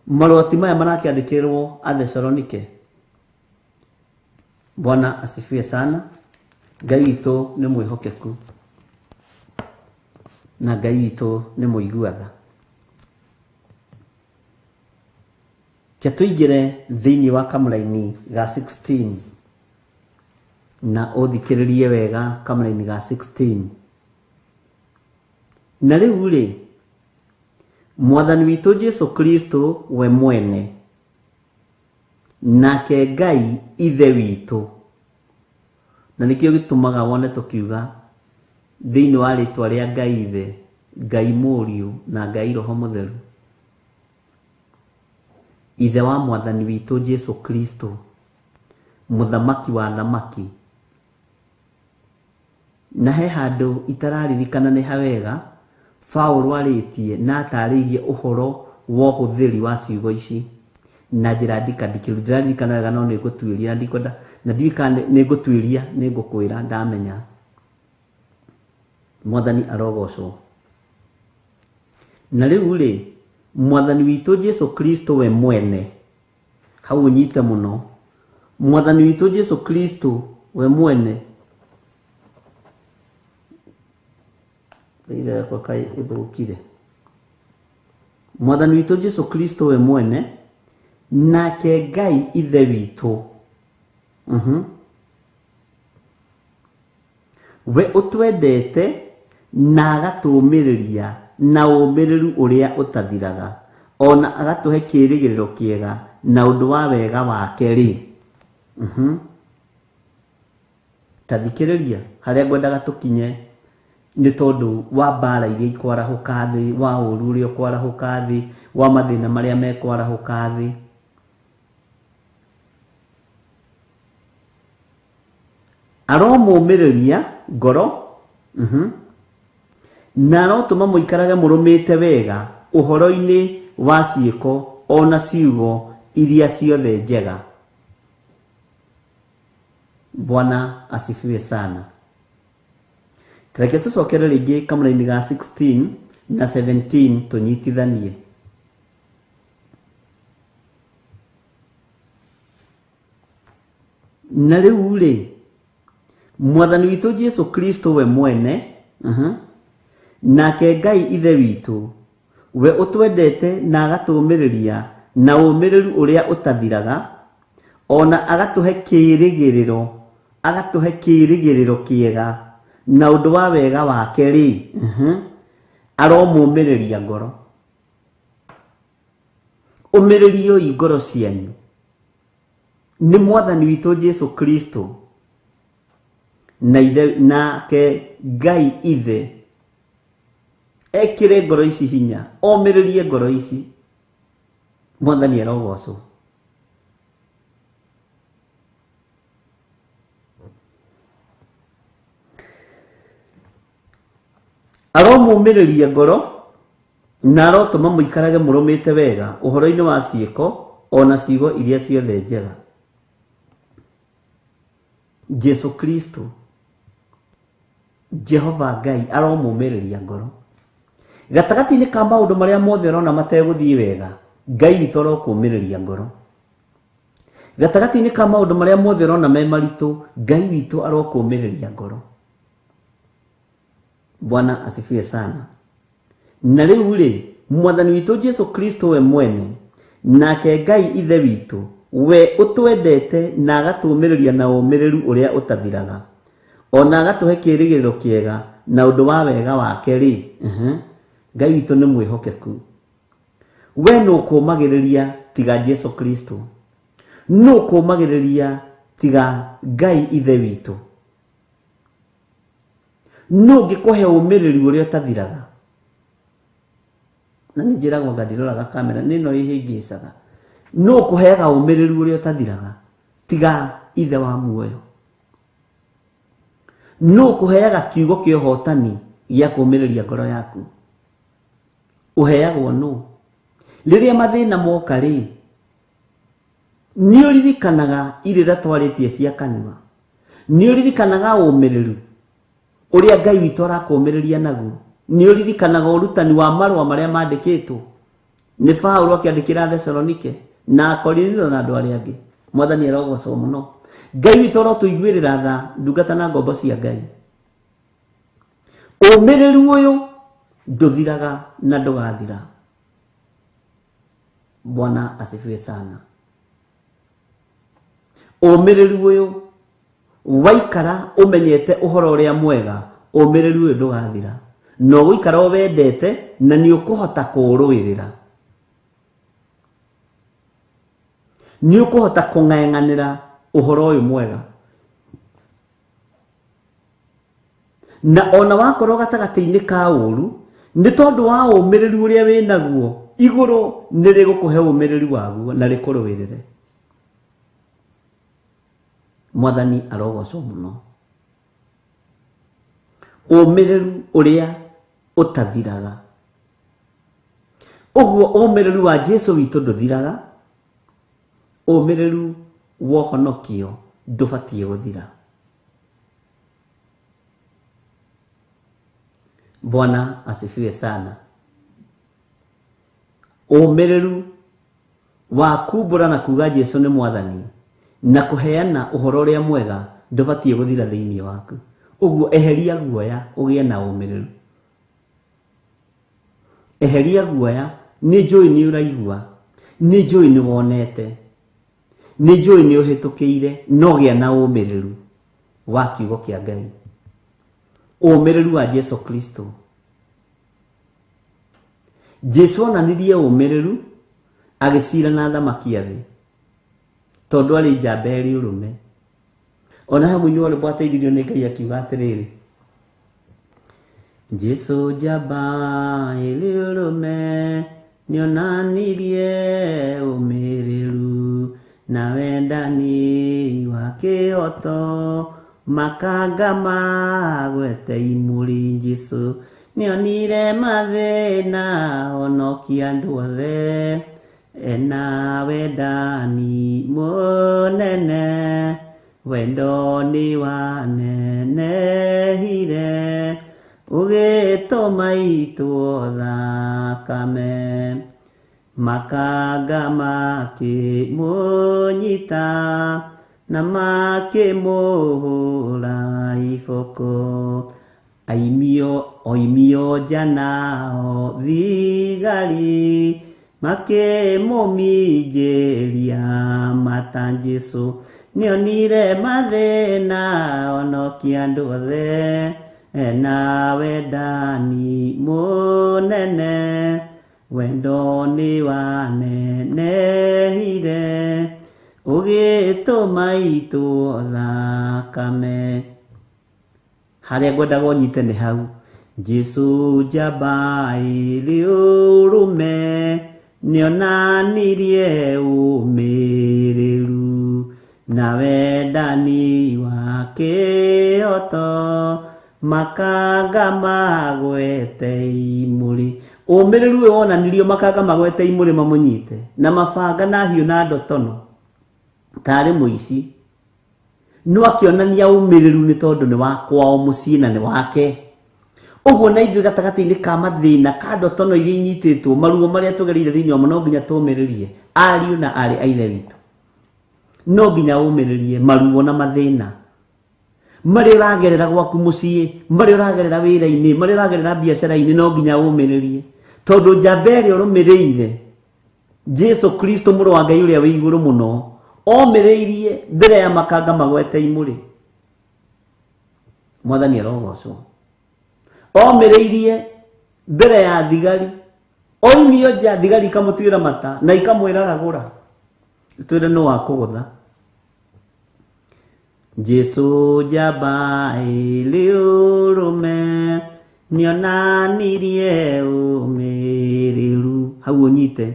Marũa ti maya marakĩandĩkĩrwo Athesalonike. Bwana asifiwe sana. Ngai witũ nĩ mwĩhokeku na Ngai witũ nĩ mũigua tha. Ke tũingĩre thĩinĩ wa kamũraini ga 16 na ũthikĩrĩrie wega kamũraini ga 16. Na rĩu rĩ, Mwathani witũ Jesu Kristo we mwene nake Ngai Ithe witũ, na nĩkĩo gĩtũmaga wone tũkiuga thĩinĩ wa rĩtwa rĩa Ngai Ithe, Ngai Mũriũ na Ngai Roho Mũtheru, Ithe wa Mwathani witũ Jesu Kristo, Mũthamaki wa thamaki. Na he handũ itararirikana nĩ hawega Paũlũ arĩtie na atarĩirie ũhoro wa ũhũthĩri wa ciugo ici na njĩra ndikandikĩru. Ndiraririkana wega no nĩ ngũtuĩria, na ndikwenda na ndiũĩ kana nĩ ngũtuĩria, nĩ ngũkwĩra ndamenya. Mwathani arogocwo. Na rĩu rĩ, Mwathani witũ Jesu Kristo we mwene, hau ũnyite mũno, Mwathani witũ Jesu Kristo we mwene, ĩra yakwa kaĩ ĩthũkire. Mwathani witũ Jesu Kristo we mwene nake Ngai Ithe witũ, we ũtwendete na agatũũmĩrĩria na ũũmĩrĩru ũrĩa ũtathiraga, ona agatũhe kĩĩrĩgĩrĩro kĩega na ũndũ wa wega wake rĩ. Ta thikĩrĩria harĩa ngwendaga tũkinye nĩ tondũ wa mbara iria ikwarahũka thĩ, wa ũru ũrĩa ũkwarahũka thĩ, wa mathĩna marĩa mekwarahũka thĩ. Aromũmĩrĩria ngoro, na arotũma mũikarage mũrũmĩte wega ũhoro-inĩ wa ciĩko ona ciugo iria ciothe njega. Bwana asifiwe sana. Reke tũcokere rĩngĩ kamũraini ga 16 na 17 tũnyitithanie. Na rĩu rĩ, Mwathani witũ Jesu Kristo we mwene, nake Ngai Ithe witũ, we ũtwendete na agatũũmĩrĩria na ũũmĩrĩru ũrĩa ũtathiraga, ona agatũhe kĩĩrĩgĩrĩro, agatũhe kĩĩrĩgĩrĩro kĩega na ũndũ wa wega wake rĩ, aromũũmĩrĩria ngoro. Ũmĩrĩrioi ngoro cianyu nĩ Mwathani witũ Jesu Kristo na ithe nake Ngai Ithe ekĩre ngoro ici hinya, omĩrĩrie ngoro ici. Mwathani arogocwo. Aromũmĩrĩria ngoro na arotũma mũikarage mũrũmĩte wega ũhoro-inĩ wa ciĩko ona ciugo iria ciothe njega. Jesu Kristo Jehova Ngai aromũmĩrĩria ngoro gatagatĩ-inĩ ka maũndũ marĩa mothe ũrona mategũthiĩ wega. Ngai witũ arokũmĩrĩria ngoro gatagatĩ-inĩ ka maũndũ marĩa mothe ũrona me maritũ. Ngai witũ arokũmĩrĩria ngoro. Bwana asifiwe sana. Na rĩu rĩ, Mwathani witũ Jesu Kristo we mwene nake Ngai Ithe witũ we ũtwendete na agatũũmĩrĩria na ũmĩrĩru ũrĩa ũtathiraga ona agatũhe kĩĩrĩgĩrĩro kĩega na ũndũ wa wega wake rĩ, Ngai witũ nĩ mwĩhokeku. We nũkũũmagĩrĩria tiga Jesu Kristo, nũkũũmagĩrĩria tiga Ngai Ithe witũ, nũ ũngĩkũhe ũmĩrĩru ũrĩa ũtathiraga. Na nĩ njĩragwo anga ndiroraga kamera nĩ ĩno ĩhĩngĩcaga. Nũ ũkũheaga ũmĩrĩru ũrĩa ũtathiraga tiga Ithe wa muoyo? Nũ ũkũheaga kiugo kĩa ũhotani gĩa kũũmĩrĩria ngoro yaku? Ũheagwo nũ? Rĩrĩa mathĩna moka rĩ, nĩ ũririkanaga irĩra twarĩtie cia kanua? Nĩ ũririkanaga ũmĩrĩru ũrĩa Ngai witũ arakũũmĩrĩria naguo? Nĩ ũririkanaga ũrutani wa marũa marĩa mandĩkĩtwo nĩ Paulo akĩandĩkĩra Thesalonike na Akorinitho na andũ arĩa angĩ? Mwathani arogocwo mũno. Ngai witũ arotũiguĩrĩra tha, ndungata na ngombo cia Ngai. Ũmĩrĩru ũyũ ndũthiraga na ndũgathira. Bwana asifiwe sana. Ũmĩrĩru ũyũ waikara ũmenyete ũhoro ũrĩa mwega, ũmĩrĩru ũyũ ndũgathira, na ũgũikara ũwendete na nĩ ũkũhota kũũrũĩrĩra, nĩ ũkũhota kũng'eng'anĩra ũhoro ũyũ mwega. Na ona wakorwo gatagatĩ-inĩ ka ũru, nĩ tondũ wa ũmĩrĩru ũrĩa wĩ naguo, igũrũ nĩ rĩgũkũhe ũmĩrĩru waguo na rĩkũrũĩrĩre. Mwathani arogocwo mũno. Ũmĩrĩru ũrĩa ũtathiraga. Ũguo ũmĩrĩru wa Jesu witũ ndũthiraga, ũmĩrĩru wa ũhonokio ndũbatiĩ gũthira. Bwana asifiwe sana. Ũmĩrĩru wa kumbũra na kuga Jesu nĩ Mwathani na kũheana ũhoro ũrĩa mwega ndũbatiĩ gũthira thĩinĩ waku. Ũguo eheria guoya ũgĩe na ũmĩrĩru. Eheria guoya, nĩ njũĩ nĩ ũraigua, nĩ njũĩ nĩ wonete, nĩ njũĩ nĩ ũhĩtũkĩire, no gĩa na ũmĩrĩru wa kiugo kĩa Ngai, ũmĩrĩru wa Jesu Kristo. Jesu onanirie ũmĩrĩru agĩcira na athamaki a thĩ, tondũ arĩ njamba ĩrĩ ũrũme. Ona he mũini wa rwĩmbo ateithirio nĩ Ngai akiuga atĩrĩrĩ, Jesu njamba ĩrĩ ũrũme nĩonanirie ũmĩrĩru na wendani wa kĩhoto, makanga magwete imũrĩ. Jesu nĩonire mathĩna honokia andũ othe, ena wendani mũnene, wendo nĩ wanenehire ũgĩtũma itwo thakame. Makanga makĩmũnyita na makĩmũhũra iboko, aimio oimio nja nao thigari makĩmũminjĩria mata. Jesu nĩonire mathĩna honokia andũ othe, ena wendani mũnene, wendo nĩ wanenehire ũgĩtũma itwo thakame. Harĩa ngwendaga ũnyite nĩ hau. Jesu njamba ĩrĩ ũrũme nĩonanirie ũmĩrĩru na wendani wa kĩhoto, Makanga magwete imũrĩ. Ũmĩrĩru ũyũ wonanirio makanga magwete imũrĩ mamũnyite na mabanga na hiũ na ndotono tarĩ mũici. No akĩonania ũmĩrĩru nĩ tondũ nĩ wa kwao mũciĩ na nĩ wake. Ũguo na ithuĩ gatagatĩ-inĩ ka mathĩna ka ndotono iria inyitĩtwo maruo marĩa tũgereire thĩinĩ wamo no nginya tũmĩrĩrie ariũ na aarĩ a Ithe witũ. No nginya ũmĩrĩrie maruo na mathĩna marĩa ũragerera gwaku mũciĩ, marĩa ũragerera wĩra-inĩ, marĩa ũragerera biacara-inĩ, no nginya ũmĩrĩrie tondũ njamba ĩrĩa ũrũmĩrĩire Jesu Kristo mũrũ wa Ngai ũrĩa wĩ igũrũ mũno omĩrĩirie mbere ya makanga magwete imũrĩ. Mwathani arogocwo. Omĩrĩirie mbere ya thigari, oimio nja thigari ikamũtuĩra mata na ikamwĩra ragũra, twĩre nũ wakũgũtha. Jesu njamba ĩrĩ ũrũme nĩonanirie ũmĩrĩru. Hau ũnyite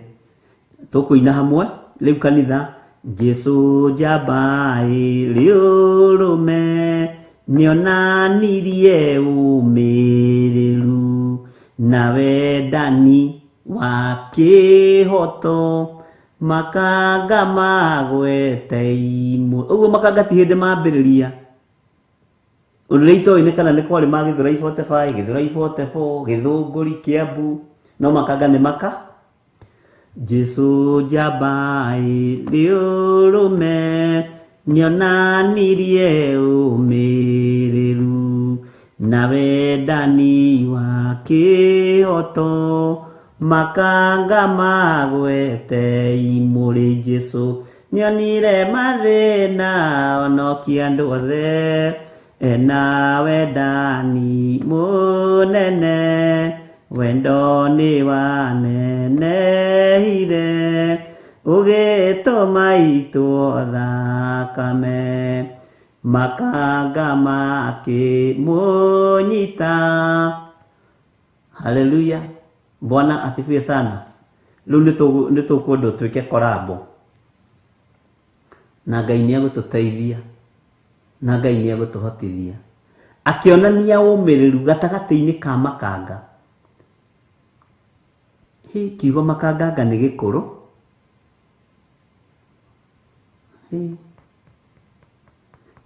tũkũina hamwe rĩu kanitha. Jesu njamba ĩrĩ ũrũme nĩonanirie ũmĩrĩru na wendani wa kĩhoto makanga magwete imwe. Ũguo makanga ti hĩndĩ mambĩrĩria. Ũndũ ũrĩa itoĩ nĩ kana nĩ kwarĩ ma Gĩthũrai 45, Gĩthũrai 44, Gĩthũngũri, Kĩambu, no makanga nĩ maka. Jesu njamba ĩrĩ ũrũme nĩonanirie ũmĩrĩru na wendani wa kĩhoto makanga magwete imũrĩ. Jesu nĩonire mathĩna onokia andũ othe ena wendani mũnene wendo nĩ wanenehire ũgĩtũma itwo thakame makanga makĩmũnyita. Haleluya, Bwana asifiwe sana. Rĩu nĩ tũkwenda ũtuĩke korambo na Ngai nĩ egũtũteithia na Ngai nĩ egũtũhotithia. Akĩonania ũmĩrĩru gatagatĩ-inĩ ka makanga. Hĩ, kiugo makanganga nĩ gĩkũrũ. Hĩ,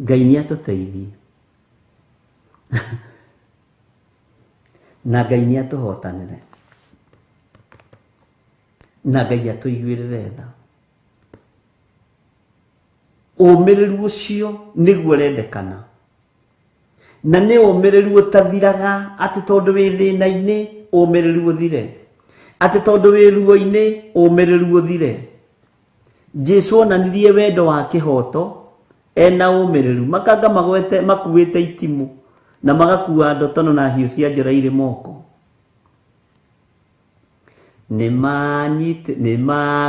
Ngai nĩ atũteithie na Ngai nĩ atũhotanĩre na Ngai atũiguĩrĩre tha. Ũmĩrĩru ũcio nĩguo ũrendekana, na nĩ ũmĩrĩru ũtathiraga atĩ tondũ wĩ thĩna-inĩ ũmĩrĩru ũthire, atĩ tondũ wĩ ruo-inĩ ũmĩrĩru ũthire. Jesu onanirie wendo wa kĩhoto ena ũmĩrĩru. Makanga magwete makuĩte itimũ na magakua ndotono na hiũ cia njora irĩ moko.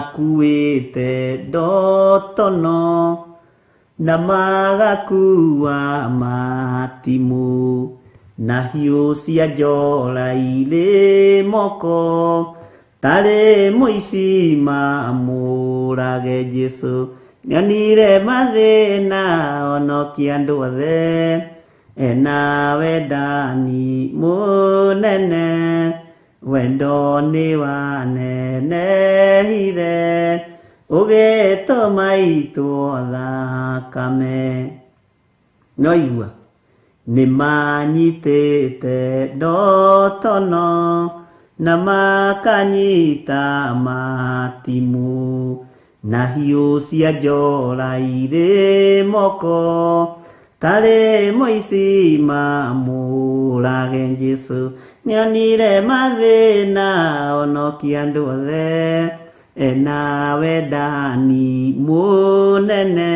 Nĩmakuĩte ndotono na magakua matimũ na hiũ cia njora irĩ moko tarĩ mũici mamũrage. Jesu nĩonire mathĩna onokia andũ othe ena wendani mũnene wendo nĩ wanenehire ũgĩtũma itwo thakame. No igua nĩmanyitĩte ndotono na makanyita matimũ na hiũ cia njora irĩ moko tarĩ mũici mamũrage. Jesu nĩonire mathĩna onokia andũ othe ena wendani mũnene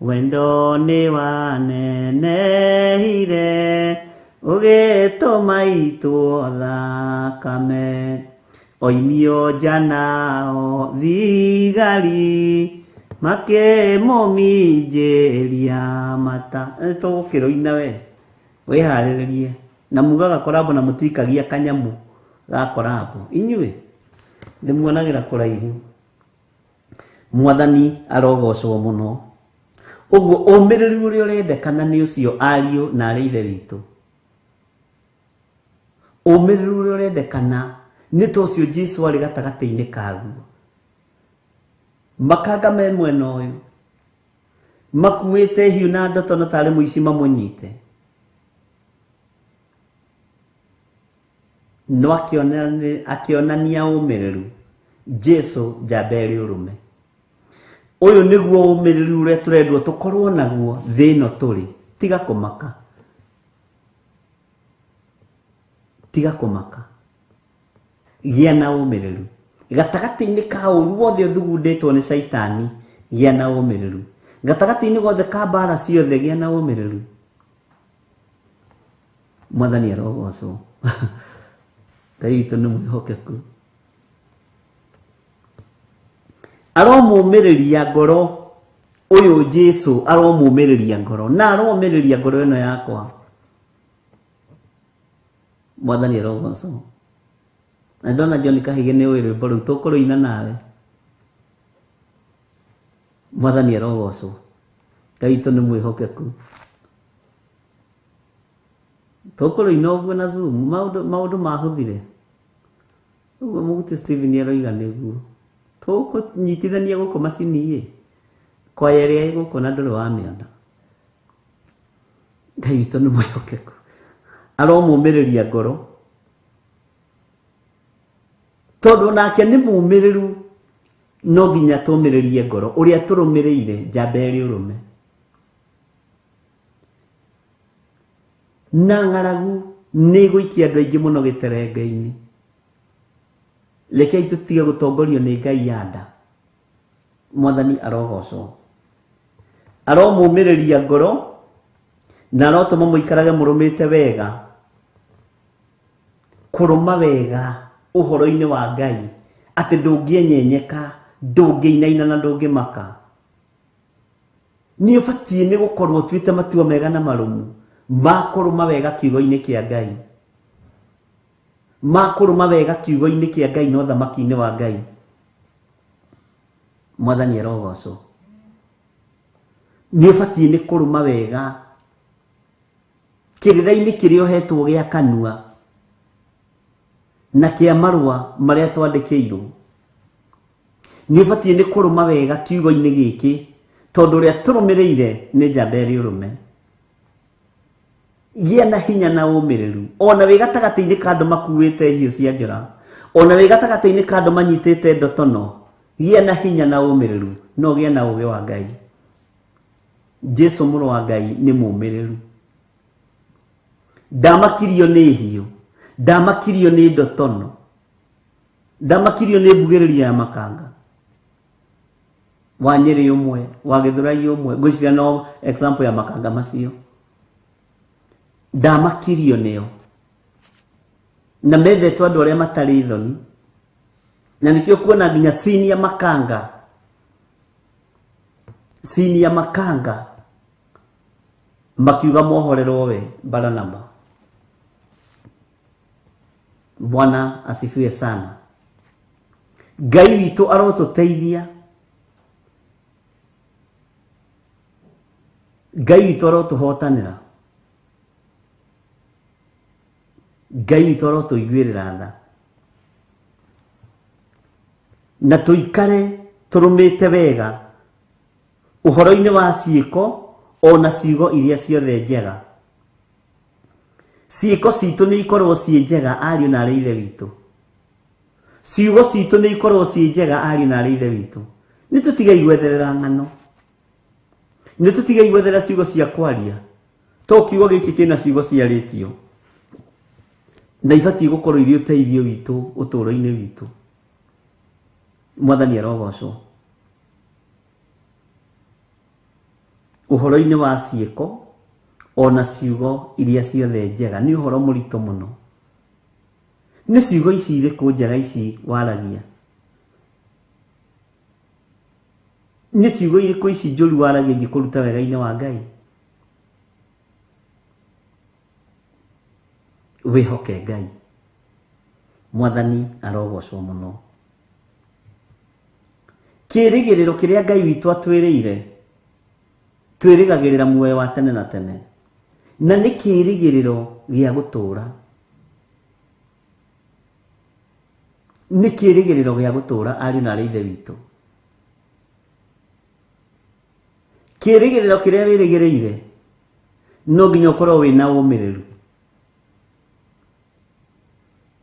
wendo nĩ wanenehire ũgĩtũma itwo thakame. Oimio nja nao thigari makĩmũminjĩria mata. Tũgũkĩrũina we wĩharĩrĩrie na mugaga korambo na mũtikagia kanyamũ ga korambo. Inyuĩ ndĩmuonagĩra kũraihu. Mwathani arogocwo mũno. Ũguo ũmĩrĩru ũrĩa ũrendekana nĩ ũcio ariũ na arĩ ithe witũ. Ũmĩrĩru ũrĩa ũrendekana nĩ ta ũcio Jesu arĩ gatagatĩ-inĩ kaguo. Makanga me mwena ũyũ makuĩte hiũ na ndotono tarĩ mũici mamũnyite, no akĩonania ũmĩrĩru. Jesu njamba ĩrĩ ũrũme. Ũyũ nĩguo ũmĩrĩru ũrĩa tũrendwo tũkorwo naguo thĩ ĩno tũrĩ. Tiga kũmaka, tiga kũmaka, gĩa na ũmĩrĩru gatagatĩ-inĩ ka ũru wothe ũthugundĩtwo nĩ caitani. Gĩa na ũmĩrĩru gatagatĩ-inĩ gothe ka mbara ciothe, gĩa na ũmĩrĩru. Mwathani arogocwo. Ngai witũ nĩ mwĩhokeku, aromũmĩrĩria ngoro ũyũ. Jesu aromũmĩrĩria ngoro na aromĩrĩria ngoro ĩno yakwa. Mwathani arogocwo. Na ndona John Kahige nĩ ũĩ rwĩmbo rũu, tũkũrũina nawe. Mwathani arogocwo. Ngai witũ nĩ mwĩhokeku, tũkũrũina ũguo na Zoom. Maũndũ mahũthire ũguo. Mũguti Steven aroiga nĩguo tũkũnyitithania gũkũ macini ĩ kwaya ĩrĩa ĩ gũkũ na ndũrĩ wamĩona. Ngai witũ nĩ mwĩhokeku, aromũmĩrĩria ngoro tondũ nake nĩ mũmĩrĩru. No nginya tũmĩrĩrie ngoro ũrĩa tũrũmĩrĩire njamba ĩrĩ ũrũme. Na ng'aragu nĩ ĩgũikia andũ aingĩ mũno gĩterenge-inĩ. Rekei tũtige gũtongorio nĩ Ngai ya nda. Mwathani arogocwo, aromũmĩrĩria ngoro na arotũma mũikarage mũrũmĩte wega, kũrũma wega ũhoro-inĩ wa Ngai, atĩ ndũngĩenyenyeka, ndũngĩinaina na ndũngĩmaka. Nĩ ũbatiĩ nĩ gũkorwo ũtuĩte matua mega na marũmu ma kũrũma wega kiugo-inĩ kĩa Ngai, ma kũrũma wega kiugo-inĩ kĩa Ngai na ũthamaki-inĩ wa Ngai. Mwathani arogocwo. Nĩ ũbatiĩ nĩ kũrũma wega kĩrĩra-inĩ kĩrĩa ũhetwo gĩa kanua na kĩa marũa marĩa twandĩkĩirwo. Nĩ ũbatiĩ nĩ kũrũma wega kiugo-inĩ gĩkĩ tondũ ũrĩa tũrũmĩrĩire nĩ njamba ĩrĩ ũrũme. Gĩa na hinya na ũmĩrĩru ona wĩ gatagatĩ-inĩ ka andũ makuĩte hiũ cia njora, ona wĩ gatagatĩ-inĩ ka andũ manyitĩte ndotono. Gĩa na hinya na ũmĩrĩru no gĩa na ũgĩ wa Ngai. Jesu mũrũ wa Ngai nĩ mũmĩrĩru, ndamakirio nĩ hiũ, ndamakirio nĩ ndotono, ndamakirio nĩ mbugĩrĩrio ya makanga wa Nyĩrĩ ũmwe, wa Gĩthũrai ũmwe. Ngwĩciria no example ya makanga macio, ndamakirio nĩo na mendetwo andũ arĩa matarĩ thoni, na nĩkĩo kuona nginya senior makanga, senior makanga makiuga mohorerwo we Baranaba. Bwana asifiwe sana. Ngai witũ arotũteithia, Ngai witũ arotũhotanĩra, Ngai witũ arotũiguĩrĩra tha na tũikare tũrũmĩte wega ũhoro-inĩ wa ciĩko ona ciugo iria ciothe njega. Ciĩko citũ nĩ ikorwo ciĩ njega, ariũ na arĩ ithe witũ. Ciugo citũ nĩ ikorwo ciĩ njega, ariũ na arĩ ithe witũ. Nĩ tũtigei gwetherera ng'ano, nĩ tũtigei gwetherera ciugo cia kwaria, to kiugo gĩkĩ kĩna ciugo ciarĩtio na ibatiĩ gũkorwo irĩ ũteithio witũ ũtũũro-inĩ witũ. Mwathani arogocwo. Ũhoro-inĩ wa ciĩko ona ciugo iria ciothe njega nĩ ũhoro mũritũ mũno. Nĩ ciugo ici irĩkũ njega ici waragia? Nĩ ciugo irĩkũ ici njũru waragia ingĩkũruta wega-inĩ wa Ngai? Wĩhoke Ngai. Mwathani arogocwo mũno. Kĩĩrĩgĩrĩro kĩrĩa Ngai witũ atwĩrĩire, twĩrĩgagĩrĩra muoyo wa tene na tene, na nĩ kĩĩrĩgĩrĩro gĩa gũtũũra. Nĩ kĩrĩgĩrĩro gĩa gũtũũra ariũ na arĩ ithe witũ. Kĩrĩgĩrĩro kĩrĩa wĩrĩgĩrĩire no nginya ũkorwo wĩna ũmĩrĩru.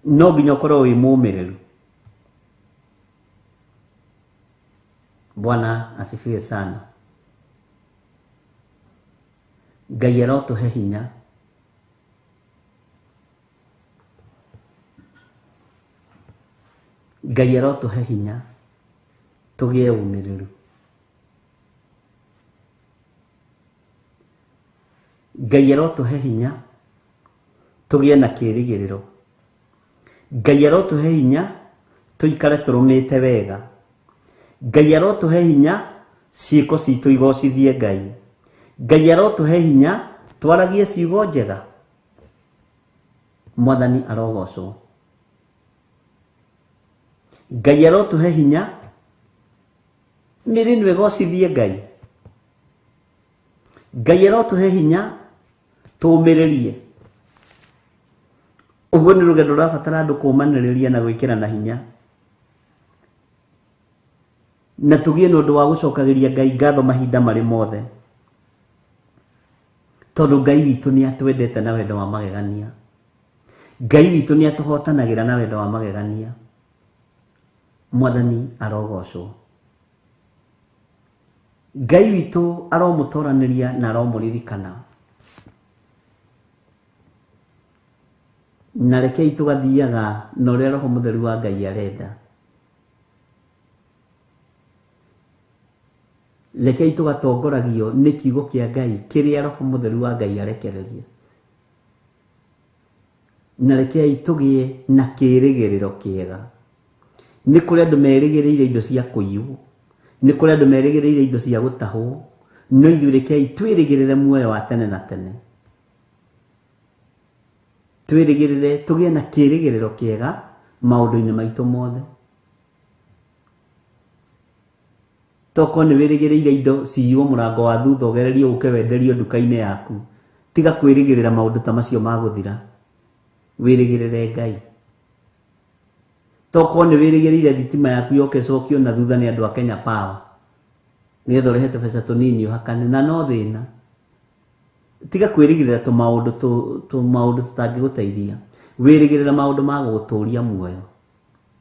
No nginya ũkorwo wĩ mũmĩrĩru. Bwana asifiwe sana. Ngai arotũhe hinya. Ngai arotũhe hinya tũgĩe ũmĩrĩru. Ngai arotũhe hinya tũgĩe na kĩrĩgĩrĩro. Ngai arotũhe hinya tũikare tũrũmĩte wega. Ngai arotũhe hinya ciĩko citũ igocithie Ngai. Ngai arotũhe hinya twaragie ciugo njega. Mwathani arogocwo. Ngai arotũhe hinya mĩĩrĩ ĩno ĩgocithie Ngai. Ngai arotũhe hinya tũũmĩrĩrie. Ũguo nĩ rũgendo rũrabatara andũ kũũmanĩrĩria na gwĩkĩrana hinya. Na tũgĩe na ũndũ wa gũcokagĩria Ngai ngatho mahinda marĩ mothe. Tondũ Ngai witũ nĩ atwendete na wendo wa magegania. Ngai witũ nĩ atũhotanagĩra na wendo wa magegania. Mwathani arogocwo. Ngai witũ aromũtoranĩria na aromũririkana. Na rekei tũgathiaga na ũrĩa Roho Mũtheru wa Ngai arenda. Rekei tũgatongoragio nĩ kiugo kĩa Ngai kĩrĩa Roho Mũtheru wa Ngai arekereria. Na rekei tũgĩe na kĩĩrĩgĩrĩro kĩega. Nĩ kũrĩ andũ merĩgĩrĩire indo cia kũiywo, nĩ kũrĩ andũ merĩgĩrĩire indo cia gũtahwo, no ithuĩ rekei twĩrĩgĩrĩre muoyo wa tene na tene. Twĩrĩgĩrĩre tũgĩe na kĩĩrĩgĩrĩro kĩega maũndũ-inĩ maitũ mothe. Tokorwo nĩ wĩrĩgĩrĩire indo ciywo mũrango wa thutha ũgererio ũke wenderio nduka-inĩ yaku, tiga kwĩrĩgĩrĩra maũndũ ta macio ma gũthira. Wĩrĩgĩrĩre Ngai. Tokorwo nĩ wĩrĩgĩrĩire thitima yaku yoke ĩcokio na thutha nĩ andũ a Kenya Power nĩgetha ũrĩhe tũbeca tũnini ũhakane na no thĩna. Tiga kwĩrĩgĩrĩra tũmaũndũ tũmaũndũ tũtangĩgũteithia. Wĩrĩgĩrĩre maũndũ ma gũgũtũria muoyo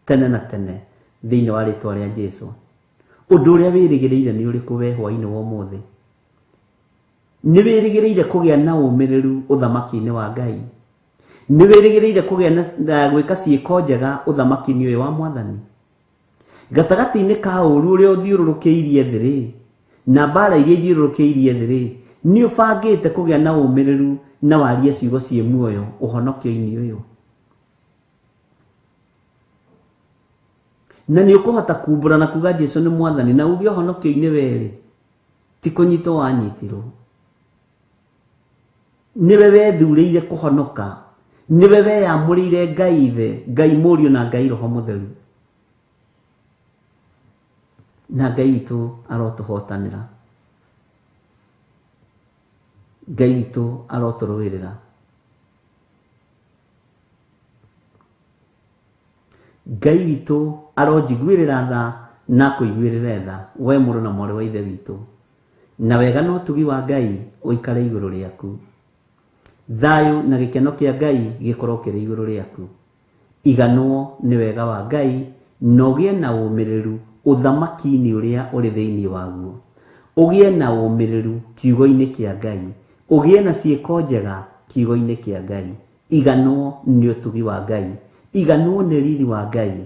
tene na tene thĩinĩ wa rĩtwa rĩa Jesu. Ũndũ ũrĩa wĩrĩgĩrĩire nĩ ũrĩkũ we hwainĩ wa ũmũthĩ? Nĩ wĩrĩgĩrĩire kũgĩa na ũmĩrĩru ũthamaki-inĩ wa Ngai? Nĩ wĩrĩgĩrĩire kũgĩa na gwĩka ciĩko njega ũthamaki-inĩ ũyũ wa Mwathani? Gatagatĩ-inĩ ka ũũru ũrĩa ũthiũrũrũkĩirie thĩ-rĩ, na mbaara iria ithiũrũrũkĩirie thĩ-rĩ, nĩ ũbangĩte kũgĩa na ũmĩrĩru na warie ciugo ciĩ muoyo ũhonokio-inĩ ũyũ? Na nĩ ũkũhota kumbũra na kuga Jesu nĩ Mwathani na uge ũhonokio-inĩ werĩ ti kũnyitwo wanyitirwo. Nĩwe wethurĩire kũhonoka, nĩwe weyamũrĩire Ngai Ithe, Ngai Mũriũ na Ngai Roho Mũtheru. Na Ngai witũ arotũhotanĩra. Ngai witũ arotũrũĩrĩra. Ngai witũ aronjiguĩrĩra tha na akũiguĩrĩre tha, we mũrũ na mwarĩ wa Ithe witũ. Na wega na ũtugi wa Ngai ũikare igũrũ rĩaku. Thayũ na gĩkeno kĩa Ngai gĩkorwo kĩrĩ igũrũ rĩaku. Iganwo nĩ wega wa Ngai na ũgĩe na ũmĩrĩru ũthamaki-inĩ ũrĩa ũrĩ thĩinĩ waguo. Ũgĩe na ũmĩrĩru kiugo-inĩ kĩa Ngai. Ũgĩe na ciĩko njega kiugo-inĩ kĩa Ngai. Iganwo nĩ ũtugi wa Ngai. Iganwo nĩ riri wa Ngai.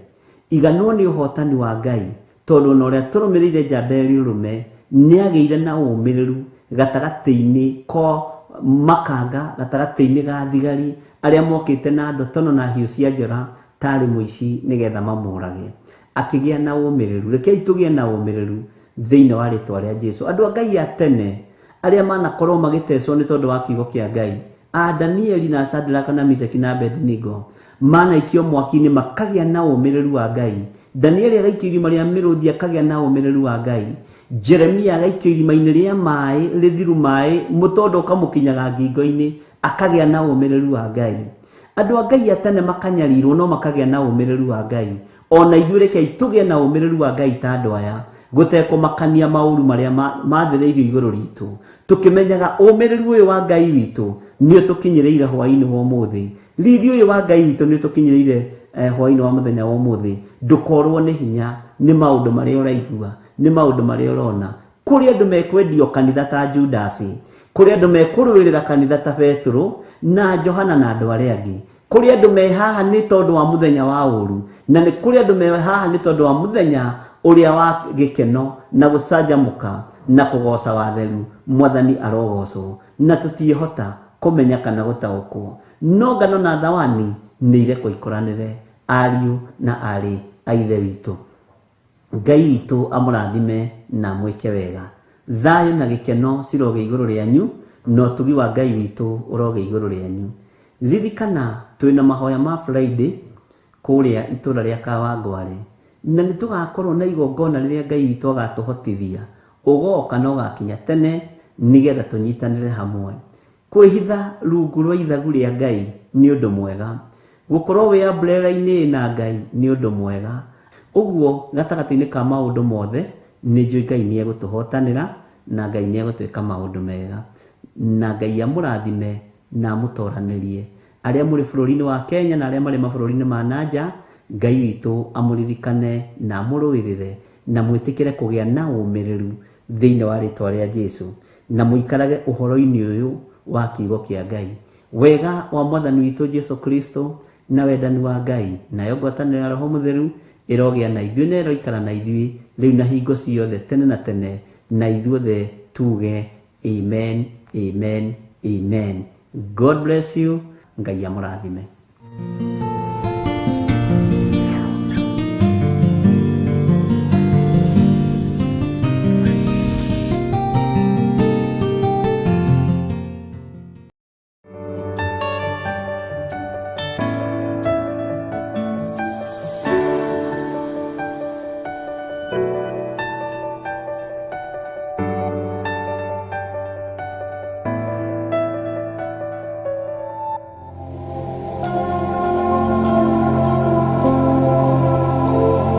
Iganwo nĩ ũhotani wa Ngai, tondũ ona ũrĩa tũrũmĩrĩire njamba ĩrĩ ũrũme nĩ agĩire na ũmĩrĩru gatagatĩ-inĩ ko makanga, gatagatĩ-inĩ ga thigari arĩa mokĩte na ndotono na hiũ cia njora tarĩ mũici nĩgetha mamũrage. Akĩgĩa na ũmĩrĩru. Rekei tũgĩe na ũmĩrĩru thĩinĩ wa rĩtwa rĩa Jesu. Andũ a Ngai a tene arĩa manakorwo magĩtecwo nĩ tondũ wa kiugo kĩa Ngai, a Danieli na Shadraka na Meshaki na Abednego manaikio mwaki-inĩ makagĩa na ũmĩrĩru wa Ngai. Danieli agaikio irima rĩa mĩrũthi akagĩa na ũmĩrĩru wa Ngai. Jeremia agaikio irima-inĩ rĩa maĩ rĩthiru maĩ mũtondo ũkamũkinyaga ngingo-inĩ akagĩa na ũmĩrĩru wa Ngai. Andũ a Ngai a tene makanyarirwo no makagĩa na ũmĩrĩru wa Ngai. Ona ithuĩ rekei tũgĩe na ũmĩrĩru wa Ngai ta andũ aya, gũtekũmakania maũru marĩa mathĩrĩirio igũrũ ritũ, tũkĩmenyaga ũmĩrĩru ũyũ wa Ngai witũ nĩ ũtũkinyĩrĩire hwaĩ-inĩ wa ũmũthĩ. Riri ũyũ wa Ngai witũ nĩ ũtũkinyĩrĩire hwaĩ-inĩ wa mũthenya wa ũmũthĩ. Ndũkorwo nĩ hinya nĩ maũndũ marĩa ũraigua, nĩ maũndũ marĩa ũrona. Kũrĩ andũ mekwendio kanitha ta Judasi, kũrĩ andũ mekũrũĩrĩra kanitha ta Petero na Johana na andũ arĩa angĩ. Kũrĩ andũ me haha nĩ tondũ wa mũthenya wa ũru, na nĩ kũrĩ andũ me haha nĩ tondũ wa mũthenya ũrĩa wa gĩkeno na gũcanjamũka na kũgoca watheru. Mwathani arogocwo. Na tũtiĩhota kũmenya kana gũtaũkwo, no ngano na thawani nĩ irekwo ikũranĩre, ariũ na aarĩ a Ithe witũ. Ngai witũ amũrathime na amwĩke wega. Thayũ na gĩkeno cirogĩa igũrũ rĩanyu, na ũtugi wa Ngai witũ ũrogĩa igũrũ rĩanyu. Ririkana twĩna mahoya ma Friday kũrĩa itũra rĩa Kawangware, na nĩ tũgakorwo na igongona rĩrĩa Ngai witũ agatũhotithia. Ũgoka na ũgakinya tene nĩgetha tũnyitanĩre hamwe. Kwĩhitha rungu rwa ithagu rĩa Ngai nĩ ũndũ mwega. Gũkorwo wĩ umbrella-inĩ na Ngai nĩ ũndũ mwega. Ũguo gatagatĩ-inĩ ka maũndũ mothe nĩ njũĩ Ngai nĩ egũtũhotanĩra na Ngai nĩ egũtwĩka maũndũ mega. Na Ngai amũrathime na amũtoranĩrie. Arĩa mũrĩ bũrũri-inĩ wa Kenya na arĩa marĩ mabũrũri-inĩ ma nanja, Ngai witũ amũririkane na amũrũĩrĩre na mwĩtĩkĩre kũgĩa na ũmĩrĩru thĩinĩ wa rĩtwa rĩa Jesu, na mũikarage ũhoro-inĩ ũyũ wa kiugo kĩa Ngai. Wega wa Mwathani witũ Jesu Kristo na wendani wa Ngai nayo ngwatanĩro ya Roho Mũtheru ĩrogĩa na ithuĩ na ĩroikara na ithuĩ rĩu na hingo ciothe tene na tene, na ithuothe tuge amen, amen, amen. God bless you. Ngai amũrathime.